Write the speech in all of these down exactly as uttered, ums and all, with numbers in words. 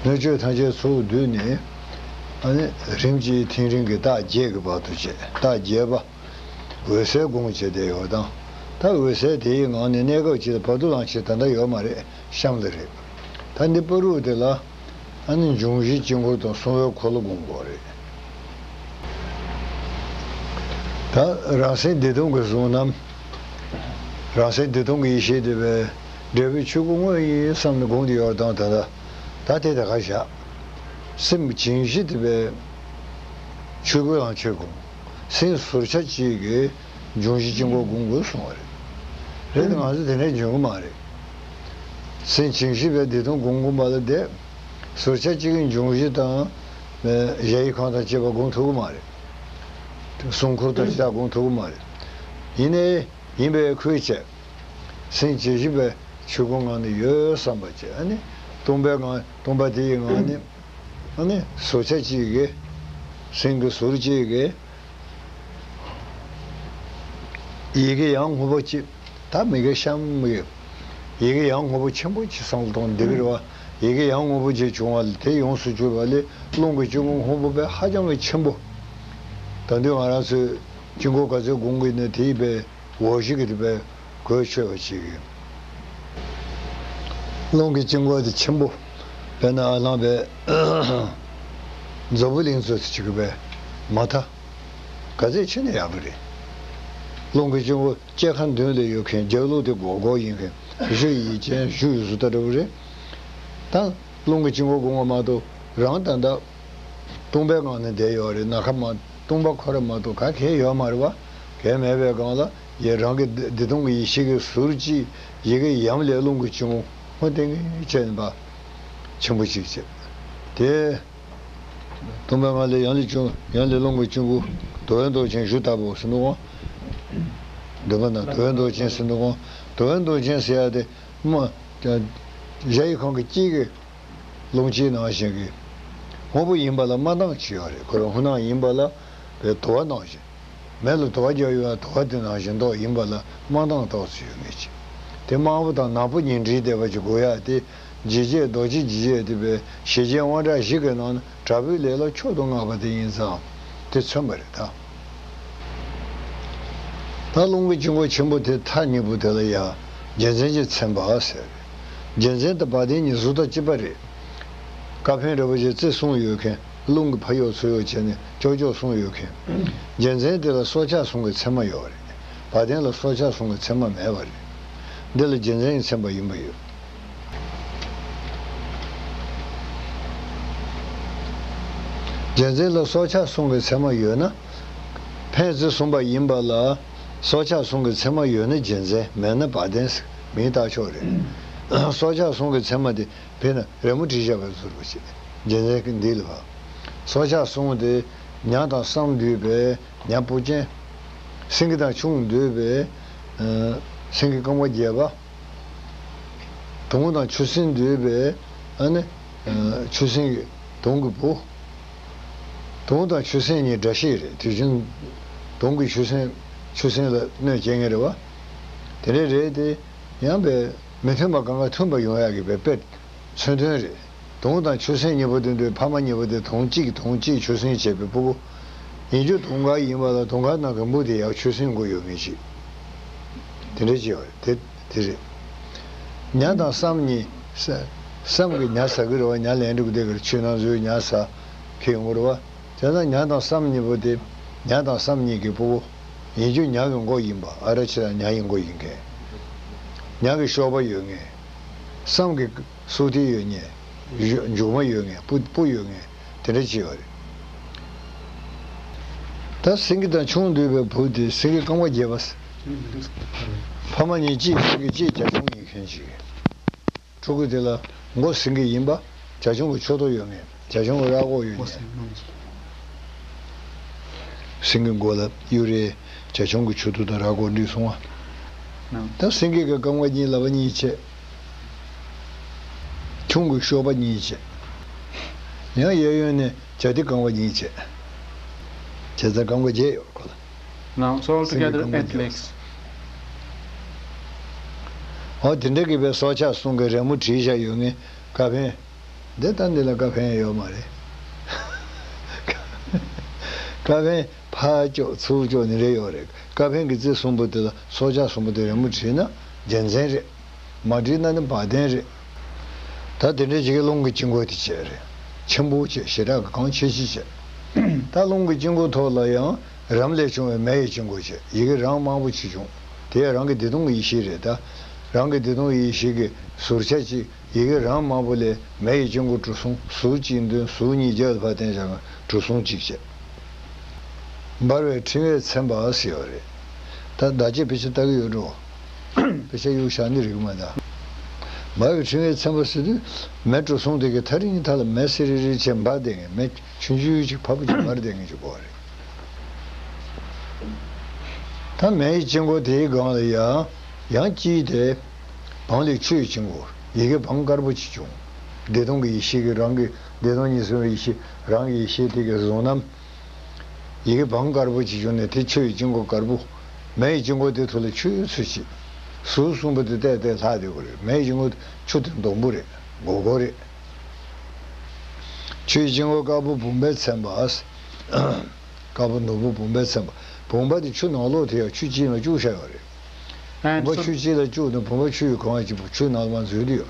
སྣོད་བཅུད་ཐམས་ཅད་ཚུར་བསྡུས་ནས། ཨ་ནི་རིམ་གྱིས་ཐིང་རིང་གི་རྟགས་བརྒྱད་ཀྱི་བར་དུ་བྱས། རྟགས་བརྒྱད་པ། འོད་གསལ་སྒོམ་བྱས་བསྡད་ཡོད་དང་། ད་འོད་གསལ་དེའི་ངང་ནས་གནས་སྐབས་ཅིག་ལ་བར་དུ་ལངས་ཕྱིར་ད་ལྟ་ཡོད་མ་རེད། གཤམ་ལ་རེད། ད་འདི་བར་དུ་དེ་ལ། ཨ་ནི་འབྱུང་བཞི་དཀྱིལ་འཁོར་དང་གསང་བའི་འཁོར་ལོ་སྒོམ་དགོས་རེད། ད་རང་སེམས་བདེ་སྟོང་གི་གཟུང་རྣམ། རང་སེམས་བདེ་སྟོང་གི་ཡེ་ཤེས་དེ་བས་འབྲས་བུའི་ཆོས་སྐུ་དངོས་ཡིན་བསམ་ནས་སྒོམ་དེ་ཡོད་དང་། ད་ལྟ་ད་དེ་དེ་ག་བཞག་སེམས་བྱིང་བཞི་དེ་བས་ཆོས་སྐུ་ལ་ཆོས་སྒོམ། སེམས་ཟུར་ཆ་གཅིག་གིས་འབྱུང་བཞི་དཀྱིལ་འཁོར་སྒོམ་དགོས་གསུངས་པ་རེད། རེད་དེ་ང་ཚོ་དེ་འདྲ་འབྱུང་གི་མ་རེད། སེམས་བྱིང་བཞི་བས་བདེ་སྟོང་སྒོམ་དགོས་པ་ལ་དེ། ཟུར་ཆ་གཅིག་གིས་འབྱུང་བཞི་དང་། གཞལ་ཡས་ཁང་དང་བཅས་པ་སྒོམ་ཐུབ་ཀྱི་མ་རེད། གསང་འཁོར་དང་བཅས་པ་སྒོམ་ཐུབ་ཀྱི་མ་རེད། ཡིན་ནའི་ཡིན་པའི་ཁུལ་བྱས། སེམས་བྱིང་བཞི་བས་ཆོས་སྐུ་ངང་ནས་ཡོད་བསམ་པ་བྱས། ཨ་ནི་སྟོང་པའི་ངང་། སྟོང་པ་དེ་ཡི་ངང་ནས། ཨ་ནི་ཟུར་ཆ་གཅིག་གིས། སེམས་ཀྱི་ཟུར་གཅིག་གིས། ཡི་གེ་ཡང་སྔོན་པོ་གཅིག་ད་མི་དགེ་བཤམས་ཡོད། ཡི་གེ་ཡང་སྔོན་པོ་ཆེན་པོ་གཅིག་བསམ་བློ་གཏོང་བསྡད་ཀྱི་རེད་བ། ཡི་གེ་ཡང་སྔོན་པོ་གཅིག་བྱུང་བ་ལ་དེ་ཡོངས་སུ་གྱུར་པ་ལས་རླུང་གི་དཀྱིལ་འཁོར་སྔོན་པོ་དཔེ་ཧ་ཅང་གི་ཆེན་པོ། ད་དུང་ང་རང་ཚོས་དཀྱིལ་འཁོར་ག་ཚོད་སྒོམ་གྱི་ནི་དེའི་དཔེ་འོག་གཞི་གི་དེ་དཔེ་གོས་ཆོད་པ་ཅིག་ཡིན། རླུང་གི་དཀྱིལ་འཁོར་དེ་ཆེན་པོ། དཔེར་ན་ཨ་ལང་པའི་འཛམ་བུ་གླིང་ཚོ་དེ་ཅིག་གི་དཔེ་མ་མཐའ། ག་ཚད་ཆེ་ན་ཡག་གི་རེད། རླུང་གི་དཀྱིལ་འཁོར་སྐྱེ་ཁམས་མདུན་ལ་ཡོད་མཁན། རྒྱབ་ལོགས་དེ་སྒོར་སྒོར་ཡིན་མཁན། གཞུ་ཡིན་མཁན། གཞུ་ཡོད་བཟོ་ལྟ་འདྲ་བོ་རེད། ད་རླུང་གི་དཀྱིལ་འཁོར་སྒོམ་པ་མ་གཏོགས་རང་ད་ལྟ་སྟོང་པའི་ངང་ནས་བསྡད་ཡོད་རེད། ནམ་མཁའ་མ། སྟོང་པ་ཁོ་ར་མ་གཏོགས་ག་གེ་ཡོད་མ་རེད་བ། གེ་མེད་པའི་སྒང་ལ་ཡི་རང་གི་བདེ་བདེ་སྟོང་གི་ཡེ་ཤེས་ཀྱི་ཟུར་གཅིག་ཡི་གེ་ཡམ་ལས་རླུང་གི་དཀྱིལ་འཁོར་ཧོན་ཏེ་ངེས་བྱས་ནས་པ་ཆེན་པོ་གཅིག་བྱས། དེ། སྟོང་པའི་ངང་ལས་ཡང་ལས་བྱུང་། ཡང་ལས་རླུང་གི་དཀྱིལ་འཁོར་དོ་ཡན་དོ་ཅན་བཞུ་ལྟ་བུ་ཟེར་འདུག་གོ། འདོན་པ་ན་དོ་ཡན་དོ་ཅན་ཟེར་འདུག་གོ། དོ་ཡན་དོ་ཅན་ཟེར་ཡ་དེ་མ། གཞལ་ཡས་ཁང་གི་དཀྱིལ་གྱི་རླུང་དཀྱིལ་ནང་བཞིན་གྱི་སྔོན་པོ་ཡིན་པ་ལ་མ་འདང་ཅི་ཡོད་རེད། ཁོ་རང་ཧུ་ནང་ཡིན་པ་ལ་བའི་དུ་བ་ནང་བཞིན། མེ་ལ་དུ་བ་རྒྱག་ཡོད་པ་དུ་བ་དེ་ནང་བཞིན་མདོག་ཡིན་པ་ལ་མ་འདང་ཏོག་ཙམ་ཡོད་ངེས་ཀྱི། དེ་དམར་པོ་དང་ནག་པོ་གཉིས་འདྲེས་བསྡད་པ་ཅིག་དགོས་ཡ་དེ། ལྗིད་བྱེད་རྡོ་རྗེ་ལྗིད་བྱེད་དེ་བའི་ཞི་བྱེད་དབང་དྲག་བཞི་གི་ནང་ན་དྲག་པོའི་ལས་ལ་མཆོག་ཏུ་བསྔགས་པ་དེ་ཡིན་ཙང་དེ་མཚོན་པ་རེད་ད། ད་རླུང་གི་དཀྱིལ་འཁོར་ཆེན་པོ་དེ་མཐའ་གཉིས་པོ་དེ་ལ་ཡ་རྒྱལ་མཚན་གྱིས་མཚན་པ་ཟེར། རྒྱལ་མཚན་དང་བ་དན་གཉིས་གཟུགས་ཐག་གཅིག་པ་རེད། ཀ་ཕན་རི་པོ་ཆེ་རྩེ་གསུམ་ཡོད་མཁན། རླུང་གི་ཕར་གཡོག་ཚུར་གཡོག་བྱས་ནས་ཅོག་ཅོག་གསུམ་ཡོད་མཁན། རྒྱལ་མཚན་དེ་ལ་སྲོག་ཆགས་གསུམ་གྱི་མཚན་མ་ཡོད་རེད། བ་དན་ལ་སྲོག་ཆགས་གསུམ་གྱི་མཚན་མ་མེད་པ་རེད། འདི་ལ་རྒྱལ་མཚན་གྱི་མཚན་པ་ཡིན་པ་ཡོད། རྒྱལ་མཚན་ལ་སྲོག་ཆགས་གསུམ་གྱི་མཚན་མ་ཡོད་ན། ཕན་ཚུན་གསུམ་པ་ཡིན་པ་ལ། སྲོག་ཆགས་གསུམ་གྱི་མཚན་མ་ཡོད་ན་རྒྱལ་མཚན། མེད་ན་བ་དན་ཟེར་མིང་བཏགས་ཆོག་རེད། སྲོག་ཆགས་གསུམ་གྱི་མཚན་མ་དེ་དཔེར་ན་རི་མོ་བྲིས་བཞག་པའི་ཟུར་པ་ཞིག་རྒྱལ་མཚན་གྱི་འདི་ལ་བ། སྲོག་ཆགས་གསུམ་དེ་ཉ་དང་སྲམ་འདུས་པས་ཉ་སྤུ་ཅན། སེང་གེ་དང་ཁྱུང་འདུས་པས་སེང་གེ་རྐང་པ་བརྒྱད་པ། དུང་དང་ཆུ་སྲིན་འདུས་པས་ཨ་ནི་ཆུ་སྲིན་གྱི་དུང་གི་བུ། དུང་དང་ཆུ་སྲིན་གཉིས་འདྲ་ཤེས་རེད། དེ་བཞིན་དུང་གི་ཆུ་སྲིན། ཆུ་སྲིན་ལ་གནོད་སྐྱེལ་མཁན་རེད་བ། དེ་འདྲ་རེད་དེ། ཡང་པས་མི་མཐུན་པ་གང་ག་མཐུན་པ་ཡོང་ཡག་གི་པས་དཔེ་མཚོན་དོན་རེད། དུང་དང་ཆུ་སྲིན་གཉིས་པོ་དེ་ཚོའི་ཕ་མ་གཉིས་པོ་དེ་དུང་གཅིག་དུང་གཅིག་ཆུ་སྲིན་བྱས་པའི་ཕྲུ་གུ། ཡིན་རྒྱུ་དུང་དཀར་ཡིན་པ་ལ་དུང་དཀར་ནང་གི་འབུ་དེ་ཡང་ཆུ་སྲིན་མགོ་ཡོད་མཁན་ཞིག་དེ་འདྲ་ཅིག་ཡོད་རེད། དེ་དེ་རེད། ཉ་དང་སྲམ་གཉིས། ས་སྲམ་གྱི་ཉ་ཟ་གི་རེད་བ། ཉ་ལན་འགྲིག་དེ་གར་ཆུ་ནང་འཛུལ་ཉ་ཟ་ཁེ་ཡོང་གི་རེད་བ། དེ་ན་ཉ་དང་སྲམ་གཉིས་པོ་དེ། ཉ་དང་སྲམ་གཉིས་ཀྱི་ཕྲུ་གུ། ཡིན་རྒྱུ་ཉ་གི་མགོ་ཡིན་པ། ཨ་ར་ཆེ་དང་ཉ་ཡི་མགོ་ཡིན་མཁན། ཉ་གི་གཤོག་པ་ཡོད་མཁན། སྲམ་གྱི་སུག་ཐིག་ཡོད་མཁན། མཇུག་མ་ཡོད་མཁན། སྤུ་སྤུ་ཡོད་མཁན། དེ་འདྲ་ཅིག་ཡོད་རེད། ད་སེང་གེ་དང་ཁྱུང་འདུས་པའི་བུ་དེ་སེང་གེ་རྐང་པ་བརྒྱད་པ། ཕ་མ་གཉིས་གཅིག་སེང་གེ་གཅིག་བྱ་ཁྱུང་ཡིན་མཁན་ཅིག་ཕྲུ་གུ་དེ་ལ་མགོ་སེང་གེ་ཡིན་པ། བྱ་ཁྱུང་གི་མཆུ་ཏོ་ཡོད་མཁན། བྱ་ཁྱུང་གི་རྭ་ཅོ་ཡོད་མཁན། སེང་གེ་མགོ་ལ་གཡུ་རལ། བྱ་ཁྱུང་གི་མཆུ་ཏོ་དང་རྭ་ཅོ་འདྲེས་སོང་བ། ད་སེང་གེ་གི་རྐང་པ་གཉིས་ལག་པ་གཉིས་བྱས། ཁྱུང་གི་གཤོག་པ་གཉིས་བྱས། ཡང་གཡས་གཡོན་ནས་བྱ་དེ་རྐང་པ་གཉིས་བྱས། བྱས་ཙང་རྐང་པ་བརྒྱད་ཡོད་ཁོ་ལ། Now, so all together, eight legs. ཨོ་དེ་འདྲ་གི་བའི་སྲོག་ཆགས་གསུམ་གྱི་རི་མོ་བྲིས་བཞག་ཡོད་ངེས་ཀ་ཕན། འདི་ལྟ་འདི་ལ་ཀ་ཕན་ཡོད་མ་རེད། ཀ་ཕན་ཕར་ལྕོག་ཚུར་ལྕོག་ནི་རེ་ཡོད་རེད། ཀ་ཕན་གྱི་རྩེ་གསུམ་པོ་དེ་ལ་སྲོག་ཆགས་གསུམ་པོ་དེ་རི་མོ་བྲིས་ན་རྒྱལ་མཚན་རེད། མ་བྲིས་ན་ནི་བ་དན་རེད། ད་དེ་འདྲའི་ཞིག་གི་རླུང་གི་དཀྱིལ་འཁོར་དེ་བྱས་རེད། ཆེན་པོ་བྱས། ཞེ་དྲག་གི་གང་ཆེ་ཆེ་བྱས། ད་རླུང་གི་དཀྱིལ་འཁོར་ཐོག་ལ་ཡང་རམ་ལས་བྱུང་བའི་མེ་ཡི་དཀྱིལ་འཁོར་བྱས། ཡི་གེ་རང་མང་པོ་ཅིག་བྱུང་། དེ་ཡང་རང་གི་བདེ་སྟོང་གི་ཡེ་ཤེས་རེད། ད་རང་གི་བདེ་སྟོང་གི་ཡེ་ཤེས་ཀྱི་ཟུར་ཆ་གཅིག་ཡི་གེ་རང་མང་པོ་ལས་མེ་ཡི་དཀྱིལ་འཁོར་གྲུ་གསུམ། ཟུར་གཅིག་མདུན། ཟུར་གཉིས་རྒྱབ་ལ་ཕར་བསྟན་བཞག་ན་གྲུ་གསུམ་གཅིག་བྱས། འབར་བའི་ཕྲེང་བས་མཚན་པ་ཟེར་བ་རེད། ད་བརྡ་ཆད་དཔེ་ཆ་ལྟ་གི་ཡོད་འགྲོ། དཔེ་ཆ་གཡུག་བཞག་ནི་རིག་མ་ད། འབར་བའི་ཕྲེང་བས་མཚན་པ་ཟེར་དུས་མེ་གྲུ་གསུམ་དེ་གི་ཐག་རིང་ཐག་ལ་མེ་སེར་རི་རི་བྱས་འབར་བསྡད་མཁན། མེ་ཆུང་ཆུང་ཅིག་ཕ་བུ་ཅིག་འབར་བསྡད་མཁན་ཅིག་གོ་རེད། ད་མེ་ཡི་དཀྱིལ་འཁོར་དེའི་སྒང་ལ་ཡང་ཡང་དཀྱིལ་དེ་བང་ལས་ཆུ་ཡི་དཀྱིལ་འཁོར། ཡི་གེ་བང་དཀར་པོ་ཅིག་བྱུང་། བདེ་སྟོང་གི་ཡེ་ཤེས་ཀྱི་རང་གི་བདེ་སྟོང་གཉིས་སུ་མེད་པའི་ཡེ་ཤེས། རང་གི་ཡེ་ཤེས་དེ་གི་གཟུང་རྣམ། ཡི་གེ་བང་དཀར་པོ་ཅིག་བྱུང་ནས་དེ་ཆུ་ཡི་དཀྱིལ་འཁོར་དཀར་པོ། མེ་ཡི་དཀྱིལ་འཁོར་དེ་ཐོག་ལ་ཆུ་ཡོད་ཚུལ་གྱིས། ཟུར་གསུམ་པོ་དེ་བལྟས་བལྟས་ལྷག་བསྡད་ཀྱི་རེད། མེ་ཡི་དཀྱིལ་འཁོར་ཆུ་དེ་ཟླུམ་པོ་རེད། སྒོར་སྒོར་རེད། ཆུ་ཡི་དཀྱིལ་འཁོར་དཀར་པོ་བུམ་པས་མཚན་པ། དཀར་པོ་ནོར་བུ་བུམ་པས་མཚན་པ། བུམ་པ་དེ་ཆུ་ནང་ལོགས་དེ་ཡང་ཆུ་དཀྱིལ་ལ་བཅུག་བཞག་ཡོད་རེད། ཨ་བུམ་པ་ཆུ་དཀྱིལ་ལ་བཅུག་ནས་བུམ་པ་ཆུ་ཡི་གང་བ་གཅིག་པུ་ཆུ་ནང་ལ་མར་འཛུལ་བསྡད་ཡོད་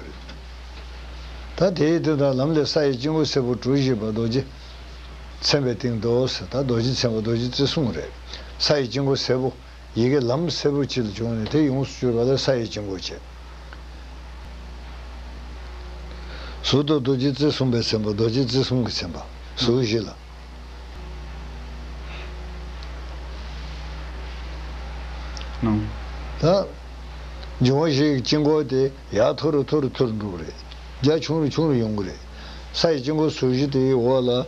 རེད། ད་དེའི་དོན་དག་ལམ་ལས་ས་ཡི་དཀྱིལ་འཁོར་སེར་པོ་གྲུ་བཞི་པ་རྡོ་རྗེ་མཚན་པའི་སྟེང་དུ། ད་རྡོ་རྗེ་མཚན་པ་རྡོ་རྗེ་རྩེ་གསུམ་རེད། ས་ཡི་དཀྱིལ་འཁོར་སེར་པོ། ཡི་གེ་ལམ་སེར་པོ་ཅིག་ལ་བྱུང་ནས་དེ་ཡོངས་སུ་གྱུར་པ་ལ་ས་ཡི་དཀྱིལ་འཁོར་བྱས། ཟུར་དུ་རྡོ་རྗེ་རྩེ་གསུམ་པས་མཚན་པ། རྡོ་རྗེ་རྩེ་གསུམ་གྱིས་མཚན་པ། ཟུར་བཞི་ལ། ནང་། ད་འབྱུང་བ་བཞི་ཡི་དཀྱིལ་འཁོར་དེ་ཡར་མཐོ་རུ་མཐོ་རུ་མཐོ་རུ་འགྲོ་གི་རེད། རྒྱ་ཆུང་རུ་ཆུང་རུ་ཡོང་གི་རེད། ས་ཡི་དཀྱིལ་འཁོར་ཟུར་བཞི་དེའི་འོག་ལ་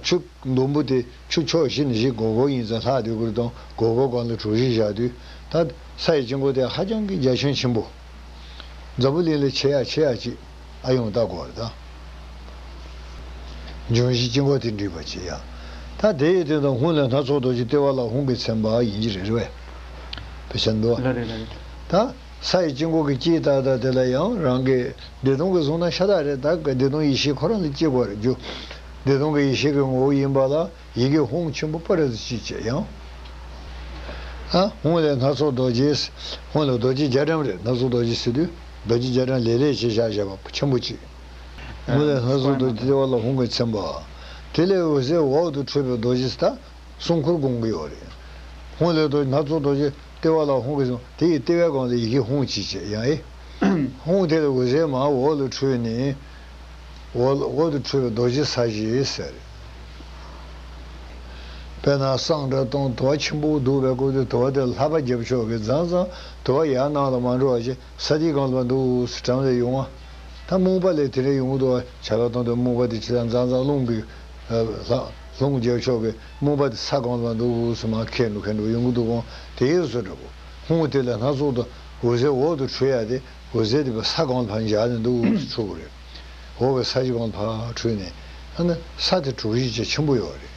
ཆུ་ཟླུམ་པོ་དེ་ཆུ་ཕྱོགས་བཞི་ནས་བཞི་སྒོར་སྒོར་ཡིན་ཙང་ལྷག་བསྡད་ཀྱི་རེད། དང་སྒོར་སྒོར་སྒང་ལ་གྲུ་བཞི་བཞག་དུས། ད་ས་ཡི་དཀྱིལ་འཁོར་དེ་ཧ་ཅང་གི་རྒྱ་ཁྱོན་ཆེན་པོ། འཛམ་བུ་གླིང་ལས་ཆེ་ཡག་ཆེ་ཡག་ཅིག་ཨ་ཡོང་ལྟ་དགོས་རེད་ད། འབྱུང་བཞིའི་དཀྱིལ་འཁོར་དེ་འགྲིག་པ་བྱེད་ཡ། ད་དེ་ཡི་དོན་དུ་ཧཱུྃ་ལས་སྣ་ཚོགས་རྡོ་རྗེ་ལྟེ་བ་ལ་ཧཱུྃ་གིས་མཚན་པ་ཡིན་གྱི་རེད། རེད་པས། དཔེ་ཆ་འདུག་བ། ལ་རེད་ལ་རེད། ད་ས་ཡི་དཀྱིལ་འཁོར་གྱི་དཀྱིལ་ཏག་ཏག་དེ་ལ་ཡང་རང་གི་བདེ་སྟོང་གི་གཟུང་རྣམ་ཤ་སྟག་རེད། ད་བདེ་སྟོང་ཡེ་ཤེས་ཁོ་རང་ལ་སྐྱེ་དགོས་རེད། རྒྱུ་བདེ་སྟོང་གི་ཡེ་ཤེས་ཀྱི་ངོ་བོ་ཡིན་པ་ལ། ཡི་གེ་ཧཱུྃ་ཆེན་པོ་པ་ར་ཏི་གཅིག་བྱས་ཡང་། ཨ། ཧཱུྃ་ལས་སྣ་ཚོགས་རྡོ་རྗེ། ཧཱུྃ་ལས་རྡོ་རྗེ་རྒྱ་གྲམ་རེད། སྣ་ཚོགས་རྡོ་རྗེ་ཟེར་དུས་རྡོ་རྗེ་རྒྱ་གྲམ་ལེབ་ལེབ་བྱས་བཞག་བཞག་པ་ཆེན་པོ་གཅིག་ཧཱུྃ་ལས་སྣ་ཚོགས་རྡོ་རྗེ་ལྟེ་བ་ལ་ཧཱུྃ་གིས་མཚན་པ། དེ་ལས་འོད་ཟེར་འོག་ཏུ་འཕྲོས་པའི་རྡོ་རྗེ་ཟེར། ད་སྲུང་འཁོར་དགོངས་ཀྱི་ཡོད་རེད། ཧཱུྃ་ལས་རྡོ་སྣ་ཚོགས་རྡོ་རྗེ་ལྟེ་བ་ལ་ཧཱུྃ་གིས་མཚན། དེ་ཡི་ལྟེ་བའི་སྒང་ལ་ཡི་གེ་ཧཱུྃ་གཅིག་བྱས་ཡང་ཨེ། ཧཱུྃ་དེ་ལས་འོད་ཟེར་མར་འོག་ལ་འཕྲོས་ནས། འོག་འོག་ཏུ་འཕྲོས་པའི་རྡོ་རྗེ་ས་གཞི་ཟེར། དཔེར་ན་གསང་སྒྲ་གཏོང་དུ་བ་ཆེན་པོ་འདུག་པའི་སྐབས་དུ་དུ་བ་དེ་ལ་ལྷ་པ་རྒྱབ་ཕྱོགས་ཀྱི་ཛང་ཛང་དུ་བ་ཡར་ནང་ལ་མ་འགྲོ་བ་ཞིག་ས་དེའི་སྒང་ལ་འདུག་སེ་གྲམ་ལ་ཡོང་བ། ད་རྨུགས་པ་ལས་དེ་འདྲ་ཡོང་གི་འདུག་བ། བྱ་ལ་གཏོང་དུ་རྨུགས་པ་དེ་ཇི་ལྟར་ཛང་ཛང་རླུང་གི་ལྷ་རླུང་རྒྱབ་ཕྱོགས་ཀྱི་རྨུགས་པ་དེ་ས་སྒང་ལ་འདུག་སེ་མར་ཁད་འགྲོ་ཁད་འགྲོ་ཡོང་གི་འདུག་གོ། དེ་ཡི་བཟོ་འདྲ་པོ། ཧཱུྃ་དེ་ལས་སྣ་ཚོགས་རྡོ་འོད་ཟེར་འོག་ཏུ་འཕྲོས་ཡ་དེ། འོད་ཟེར་དེ་བས་ས་སྒང་ལ་ཕར་འཇགས་ནས་འདུག་སེ་འཕྲོ་གི་རེད། འོག་གི་ས་གཞི་སྒང་ལ་ཕར་འཕྲོས་ནས། ཨ་ནི་ས་དེ་གྲུ་བཞི་ཅིག་ཆེན་པོ་ཡོད་རེད།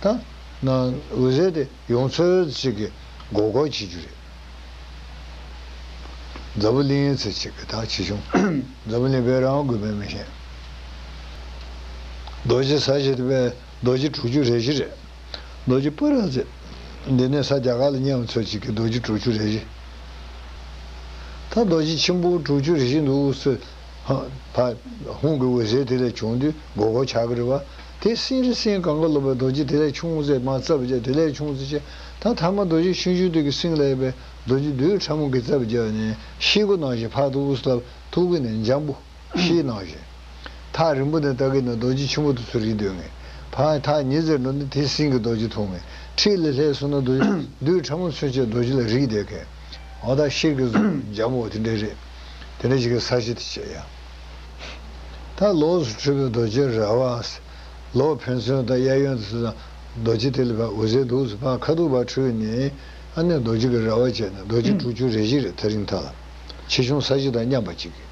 ད་ན་འོད་ཟེར་དེ་ཡོང་ཚོད་ཅིག་གི་སྒོར་སྒོར་བྱེད་རྒྱུ་རེད། འཛམ་བུ་གླིང་ཚེ་གཅིག་གི་ད་ཆེ་ཆུང་། འཛམ་བུ་གླིང་བས་རང་དགོས་མེད་མི་ཤེས། རྡོ་རྗེ་ས་གཞི་དེ་བས་རྡོ་རྗེ་དྲུག་ཅུ་རེ་བཞི་རེད། རྡོ་རྗེ་པ་ར་ཏི། འདི་ནས་ས་རྒྱ་གར་ལ་མཉམ་ཚོད་ཅིག་གི་རྡོ་རྗེ་དྲུག་ཅུ་རེ་བཞི། ད་རྡོ་རྗེ་ཆེན་པོ་དྲུག་ཅུ་རེ་བཞི་འདུག་སེ། ཧ་ཕ་ཧཱུྃ་གི་འོད་ཟེར་དེ་ལས་བྱུང་དུས་སྒོར་སྒོར་ཆགས་ཀྱི་རེད་བ། དེ་སེང་རི་སེང་གང་ག་ལོ་པའི་རྡོ་རྗེ་དེ་ལས་ཆུང་ཟེར་མར་རྩ་བརྒྱབ། དེ་ལས་ཆུང་ཟེར་བྱས། ད་ཐ་མ་རྡོ་རྗེ་ཆུང་ཆུང་དེ་གི་སེང་ལ་ཡོད་པའི་རྡོ་རྗེ་རྡུལ་ཕྲ་མོ་གི་རྩ་བརྒྱབ་ནས་ཤེལ་སྒོ་ནང་བཞིན་ཕར་འདུག་སེ་ལབ། ཐུག་གི་ནས་འཇམ་པོ། ཤེལ་ནང་བཞིན། ཐག་རིང་པོ་ནས་ལྟ་གི་ན་རྡོ་རྗེ་ཆེན་པོ་དེ་ཚོ་རིག་སྡོད་ངེས། ཕར་ཐག་ཉེ་ཟེར་འགྲོ་ན་དེ་སེང་གི་རྡོ་རྗེ་མཐོང་ངེས། འཁྲིས་ལ་སླེབས་སོང་ན་རྡོ་རྗེ་རྡུལ་ཕྲ་མོ་ཚུན་ཆད་རྡོ་རྗེ་ལ་རིག་བསྡད་མཁན། འོ་ད་ཤེལ་གྱི་གཟུགས་འཇམ་པོ་དེ་འདྲ་རེད། དེ་འདྲ་ཞིག་གི་ས་གཞི་དེ་བྱས་ཡ། ད་ལོགས་སུ་འཕྲོས་པའི་རྡོ་རྗེ་ར་བ། ལོགས་ཕན་ཚུན་དང་གཡས་གཡོན་དུ་སོང་ཙང་རྡོ་རྗེ་དེ་ལ་ཕར་འོད་ཟེར་འདུག་སེ་ཕར་ཁ་ཐུག་ཕར་འཕྲོས་ནས། ཨ་ནི་རྡོ་རྗེ་གི་ར་བ་བྱས་ནས་རྡོ་རྗེ་དྲུག་ཅུ་རེ་བཞི་རེད། ཐག་རིང་ཐག་ལ། ཆེ་ཆུང་ས་གཞི་དང་མཉམ་པ་གཅིག་གི།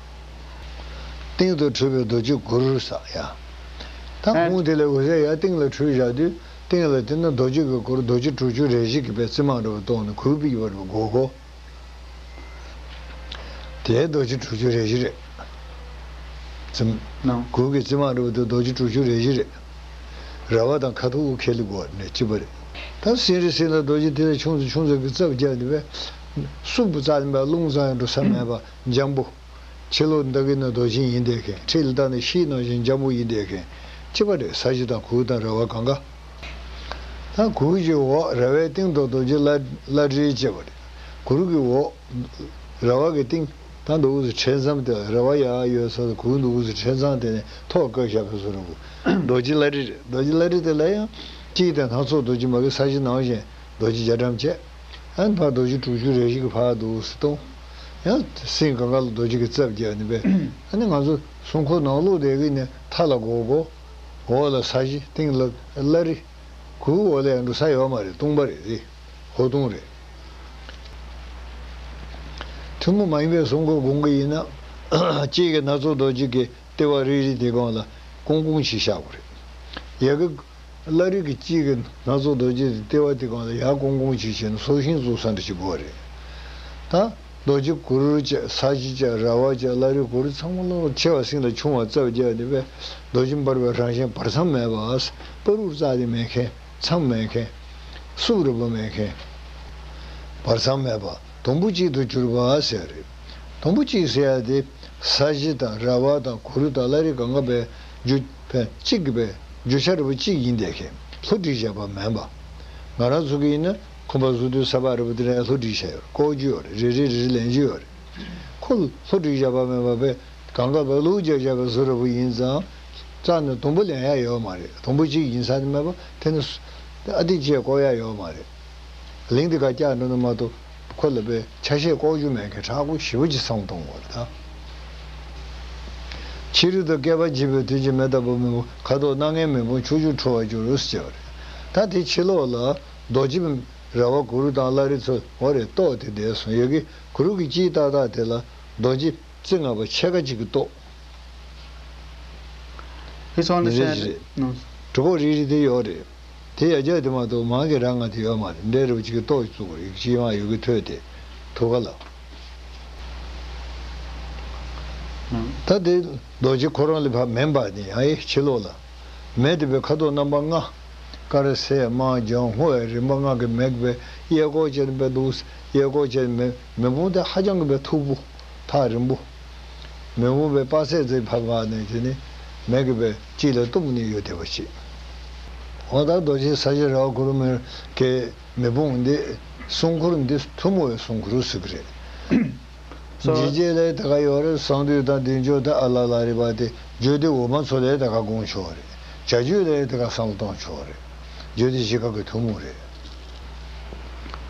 སྟེང་དུ་འཕྲོས་པའི་རྡོ་རྗེ་གུར་ཟེར་ཡ། ད་ཨ་ཧཱུྃ་དེ་ལས་འོད་ཟེར་ཡར་སྟེང་ལ་འཕྲོས་བཞག་དུས་སྟེང་ལ་དེ་ནི་རྡོ་རྗེ་གི་གུར། རྡོ་རྗེ་དྲུག་ཅུ་རེ་བཞི་གི་པའི་རྩིབ་མ་འདྲ་བོ་གཏོང་ནས་གུར་བིག་བར་བའི་སྒོར་སྒོར། དེའི་རྡོ་རྗེ་དྲུག་ཅུ་རེ་བཞི་རེད། རྩེ་མོ། ནང་། གུར་གྱི་རྩེ་མོ་འདྲ་བོ་དེ་རྡོ་རྗེ་དྲུག་ཅུ་རེ་བཞི་རེད། ར་བ་དང་ཁ་ཐུག་ཁེལ་ལེ་དགོས་ནས་གཅིག་པ་རེད། ད་སེང་རི་སེང་ལ་རྡོ་རྗེ་དེ་ལ་ཆུང་ཙམ་ཆུང་ཙམ་གྱི་རྩ་བརྒྱབ་ནས་པས། སུབ་རྩ་ནས་པས་རླུང་རྩ་ཡང་འགྲོ་ས་མེད་པ་འཇམ་པོ། ཕྱི་ལོགས་འདི་གི་ནི་རྡོ་རྗེ་ཡིན་བསྡད་མཁན། འཁྲིས་ལ་བཏང་ནས་ཤིང་ནང་བཞིན་འཇམ་པོ་ཡིན་བསྡད་མཁན། གཅིག་པ་རེད། ས་གཞི་དང་གུར་དང་ར་བ་གང་ག། ད་གུར་གྱི་འོག་ར་བའི་སྟེང་དུ་རྡོ་རྗེ་བླ་བླ་རི་བྱས་པ་རེད། གུར་གྱི་འོག་ར་བ་གི་སྟེང་། ད་འདུག་སེ་ཕྲེང་མཚམས་དེ་ར་བ་ཡར་ཡོད་ས་དང་གུར་འདུག་སེ་ཕྲེང་མཚམས་དེ་ནས་ཐོག་བཀབ་བཞག་པའི་བཟོ་འདྲ་བོ། རྡོ་རྗེ་བླ་རི་རེད། རྡོ་རྗེ་བླ་རི་དེ་ལ་ཡང་དཀྱིལ་དེ་སྣ་ཚོགས་རྡོ་རྗེ་མ་གི་ས་གཞི་ནང་བཞིན་རྡོ་རྗེ་རྒྱ་གྲམ་བྱས། ཨ་ནི་ཕར་རྡོ་རྗེ་དྲུག་ཅུ་རེ་བཞི་གི་ཕར་འདུག་སེ་གཏོང་། ཡང་སེང་གང་ག་ལ་རྡོ་རྗེ་གི་རྩ་བརྒྱབ་ནས་པས། ཨ་ནི་ང་ཚོ་སྲུང་འཁོར་ནང་ལོགས་དེ་གི་ནི་མཐའ་ལ་སྒོ་སྒོ། འོག་ལ་ས་གཞི། སྟེང་ལ་བླ་རི། གུར་འོག་ལ་ཡང་འགྲོ་ས་ཡོད་མ་རེད། སྟོང་པ་རེད། རེད། ཧོ་སྟོང་རེད། ཐུན་མོང་མ་ཡིན་པའི་སྲུང་འཁོར་དགོངས་ཀྱི་ཡིན་ན། དཀྱིལ་གྱི་སྣ་ཚོགས་རྡོ་རྗེ་གི་ལྟེ་བ་རེ་རེ་དེ་སྒང་ལ་ཀོང་ཀོང་ཅིག་བཞག་དགོས་རེད། ཡ་གི་བླ་རི་གི་དཀྱིལ་གྱི་སྣ་ཚོགས་རྡོ་རྗེ་དེ་ལྟེ་བ་དེ་སྒང་ལ་ཡར་ཀོང་ཀོང་ཅིག་བྱས་ནས་སྲོག་ཤིང་བཙུགས་ས་འདྲ་ཅིག་དགོས་རེད། ད་རྡོ་རྗེ་གུར་བཅས། ས་གཞི་བཅས། ར་བ་བཅས། བླ་རི་གུར་ཚང་མ་ལོག་ཆེ་བ་སེང་ལ་ཆུང་བ་རྩ་བརྒྱབ་ནས་པས། རྡོ་རྗེ་འབར་བའི་རང་བཞིན་བར་མཚམས་མེད་པ། སྤ་རོ་རྩ་ནས་མེད་མཁན། མཚམས་མེད་མཁན། སུབ་རུབ་པ་མེད་མཁན། བར་མཚམས་མེད་པ། དུམ་བུ་གཅིག་ཏུ་གྱུར་པ་ཟེར་རེད། དུམ་བུ་གཅིག་ཟེར་ཡ་དེ། ས་གཞི་དང་ར་བ་དང་གུར་དང་བླ་རི་གང་ག་པའི་རྒྱུ་པའི་གཅིག་གི་པའི་རྒྱུ་ཆ་རེ་བ་གཅིག་ཡིན་བསྡད་མཁན། ལྷུ་སྒྲིག་བྱས་པ་མིན་པ། ང་རང་ཚོ་གི་ཡིན་ན་ཁང་པ་བཟོ་དུས་ས་ཕག་རེ་བ་དེ་འདྲ་ལྷུ་སྒྲིག་བྱས་ཡོད་རེད། བཀོག་རྒྱུ་ཡོད་རེད། རེ་རེ་རེ་རེ་ལེན་རྒྱུ་ཡོད་རེད། ཁོ་ལྷུ་སྒྲིག་བྱས་པ་མིན་པ་པས། གང་ག་པའི་ལྷུ་རྒྱག་བྱས་པའི་བཟོ་འདྲ་བོ་ཡིན་ཙང་། རྩ་ནས་དུམ་བུ་ལེན་ཡ་ཡོད་མ་རེད། དུམ་བུ་གཅིག་ཡིན་ས་དེ་མེད་པ། དེ་ནི་ཨ་ཏི་ཅེ་བཀོག་ཡ་ཡོད་མ་རེད། གླིང་འདི་ག་བཀྱག་འགྲོ་ན་མ་གཏོགས་ཁོ་ལ་པའི་ཆ་ཤས་བཀོག་རྒྱུ་མེད་མཁན་དྲག་པོ་ཞེ་པོ་ཅིག་བསམ་གཏོང་དགོས་རེད་ད། ཕྱི་རོལ་དུ་བསྐལ་པ་འཇིག་པའི་དུས་ཀྱི་མེ་ལྟ་བུ་མེ་བོ་ཁ་དོག་སྣ་ལྔའི་མེ་དཔུང་ཕྱོགས་བཅུར་འཕྲོ་བར་འགྱུར་ཟེར་བ་རེད། ད་དེ་ཕྱི་ལོགས་ལ་རྡོ་རྗེ་ར་བ་གུར་དང་བླ་རི་ཚོ་འོ་རེད། གཏོགས་དེ་བསྡད་སོང་། ཡ་གི་གུར་གྱི་དཀྱིལ་ཏག་ཏག་དེ་ལ་རྡོ་རྗེ་རྩེ་ལྔ་པ་ཕྱེད་ཀ་གཅིག་གིས་གཏོགས། It's only རེད་said རེད། No. གྲུ་ཁོག་རེ་རེ་དེ་ཡོད་རེད། དེ་ཡ་རྒྱ་དེ་མ་གཏོགས་མང་གི་ར་ལྔ་དེ་ཡོད་མ་རེད། འདྲེ་རུ་གཅིག་གིས་གཏོགས་བཙུགས་རེད། གཅིག་མ་ཡོད་གི་ཐོད་དེ་ཐུག་ག་ལ། No. ད་དེ་རྡོ་རྗེ་ཁོ་རང་ལས་ཕར་མེ་འབར་ནས་ཡང་ཨེ་ཕྱི་ལོགས་ལ། མེ་དེ་པའི་ཁ་དོག་རྣམ་པ་ལྔ། དཀར་སེར་དམར་ལྗང་སྔོ་ཡི་རིམ་པ་ལྔ་གི་མེ་གི་པའི་གཡས་སྐོར་བྱས་ནས་པའི་འདུག་གཡས་སྐོར་བྱས་ནས་མེ་མེ་དཔུང་དེ་ཧ་ཅང་གི་པའི་མཐུག་པོ། ཐག་རིང་པོ། མེ་དཔུང་པའི་དཔག་ཚད་ཙམ་ཕར་བབས་ནས་དེ་ནི་མེ་གི་པའི་དཀྱིལ་ལ་གཏུབ་ནས་ཡོད་བསྡད་པ་ཞིག་འོ་ད་རྡོ་རྗེ་ས་གཞི་ར་བ་གུར་མེ་གི་མེ་དཔུང་འདི་སྲུང་འཁོར་འདི་ཐུན་མོང་བའི་སྲུང་འཁོར་ཟེར་གི་རེད། So འཇིགས་བྱེད་ལ་ཡང་དེ་ག་ཡོད་རེད། གསང་འདུས་དང་བདེ་མཆོག་དང་ཨ་ལ་ལ་རེ་བ་དེ་བརྗོད་བདེ་འོག་མ་ཚོ་ལ་ཡང་དེ་ག་དགོངས་ཆོག་རེད། བྱ་རྒྱུད་ལ་ཡང་དེ་ག་བསམ་བློ་གཏོང་ཆོག་རེད། བརྗོད་བདེ་བཞི་ཀ་གི་ཐུན་མོང་རེད།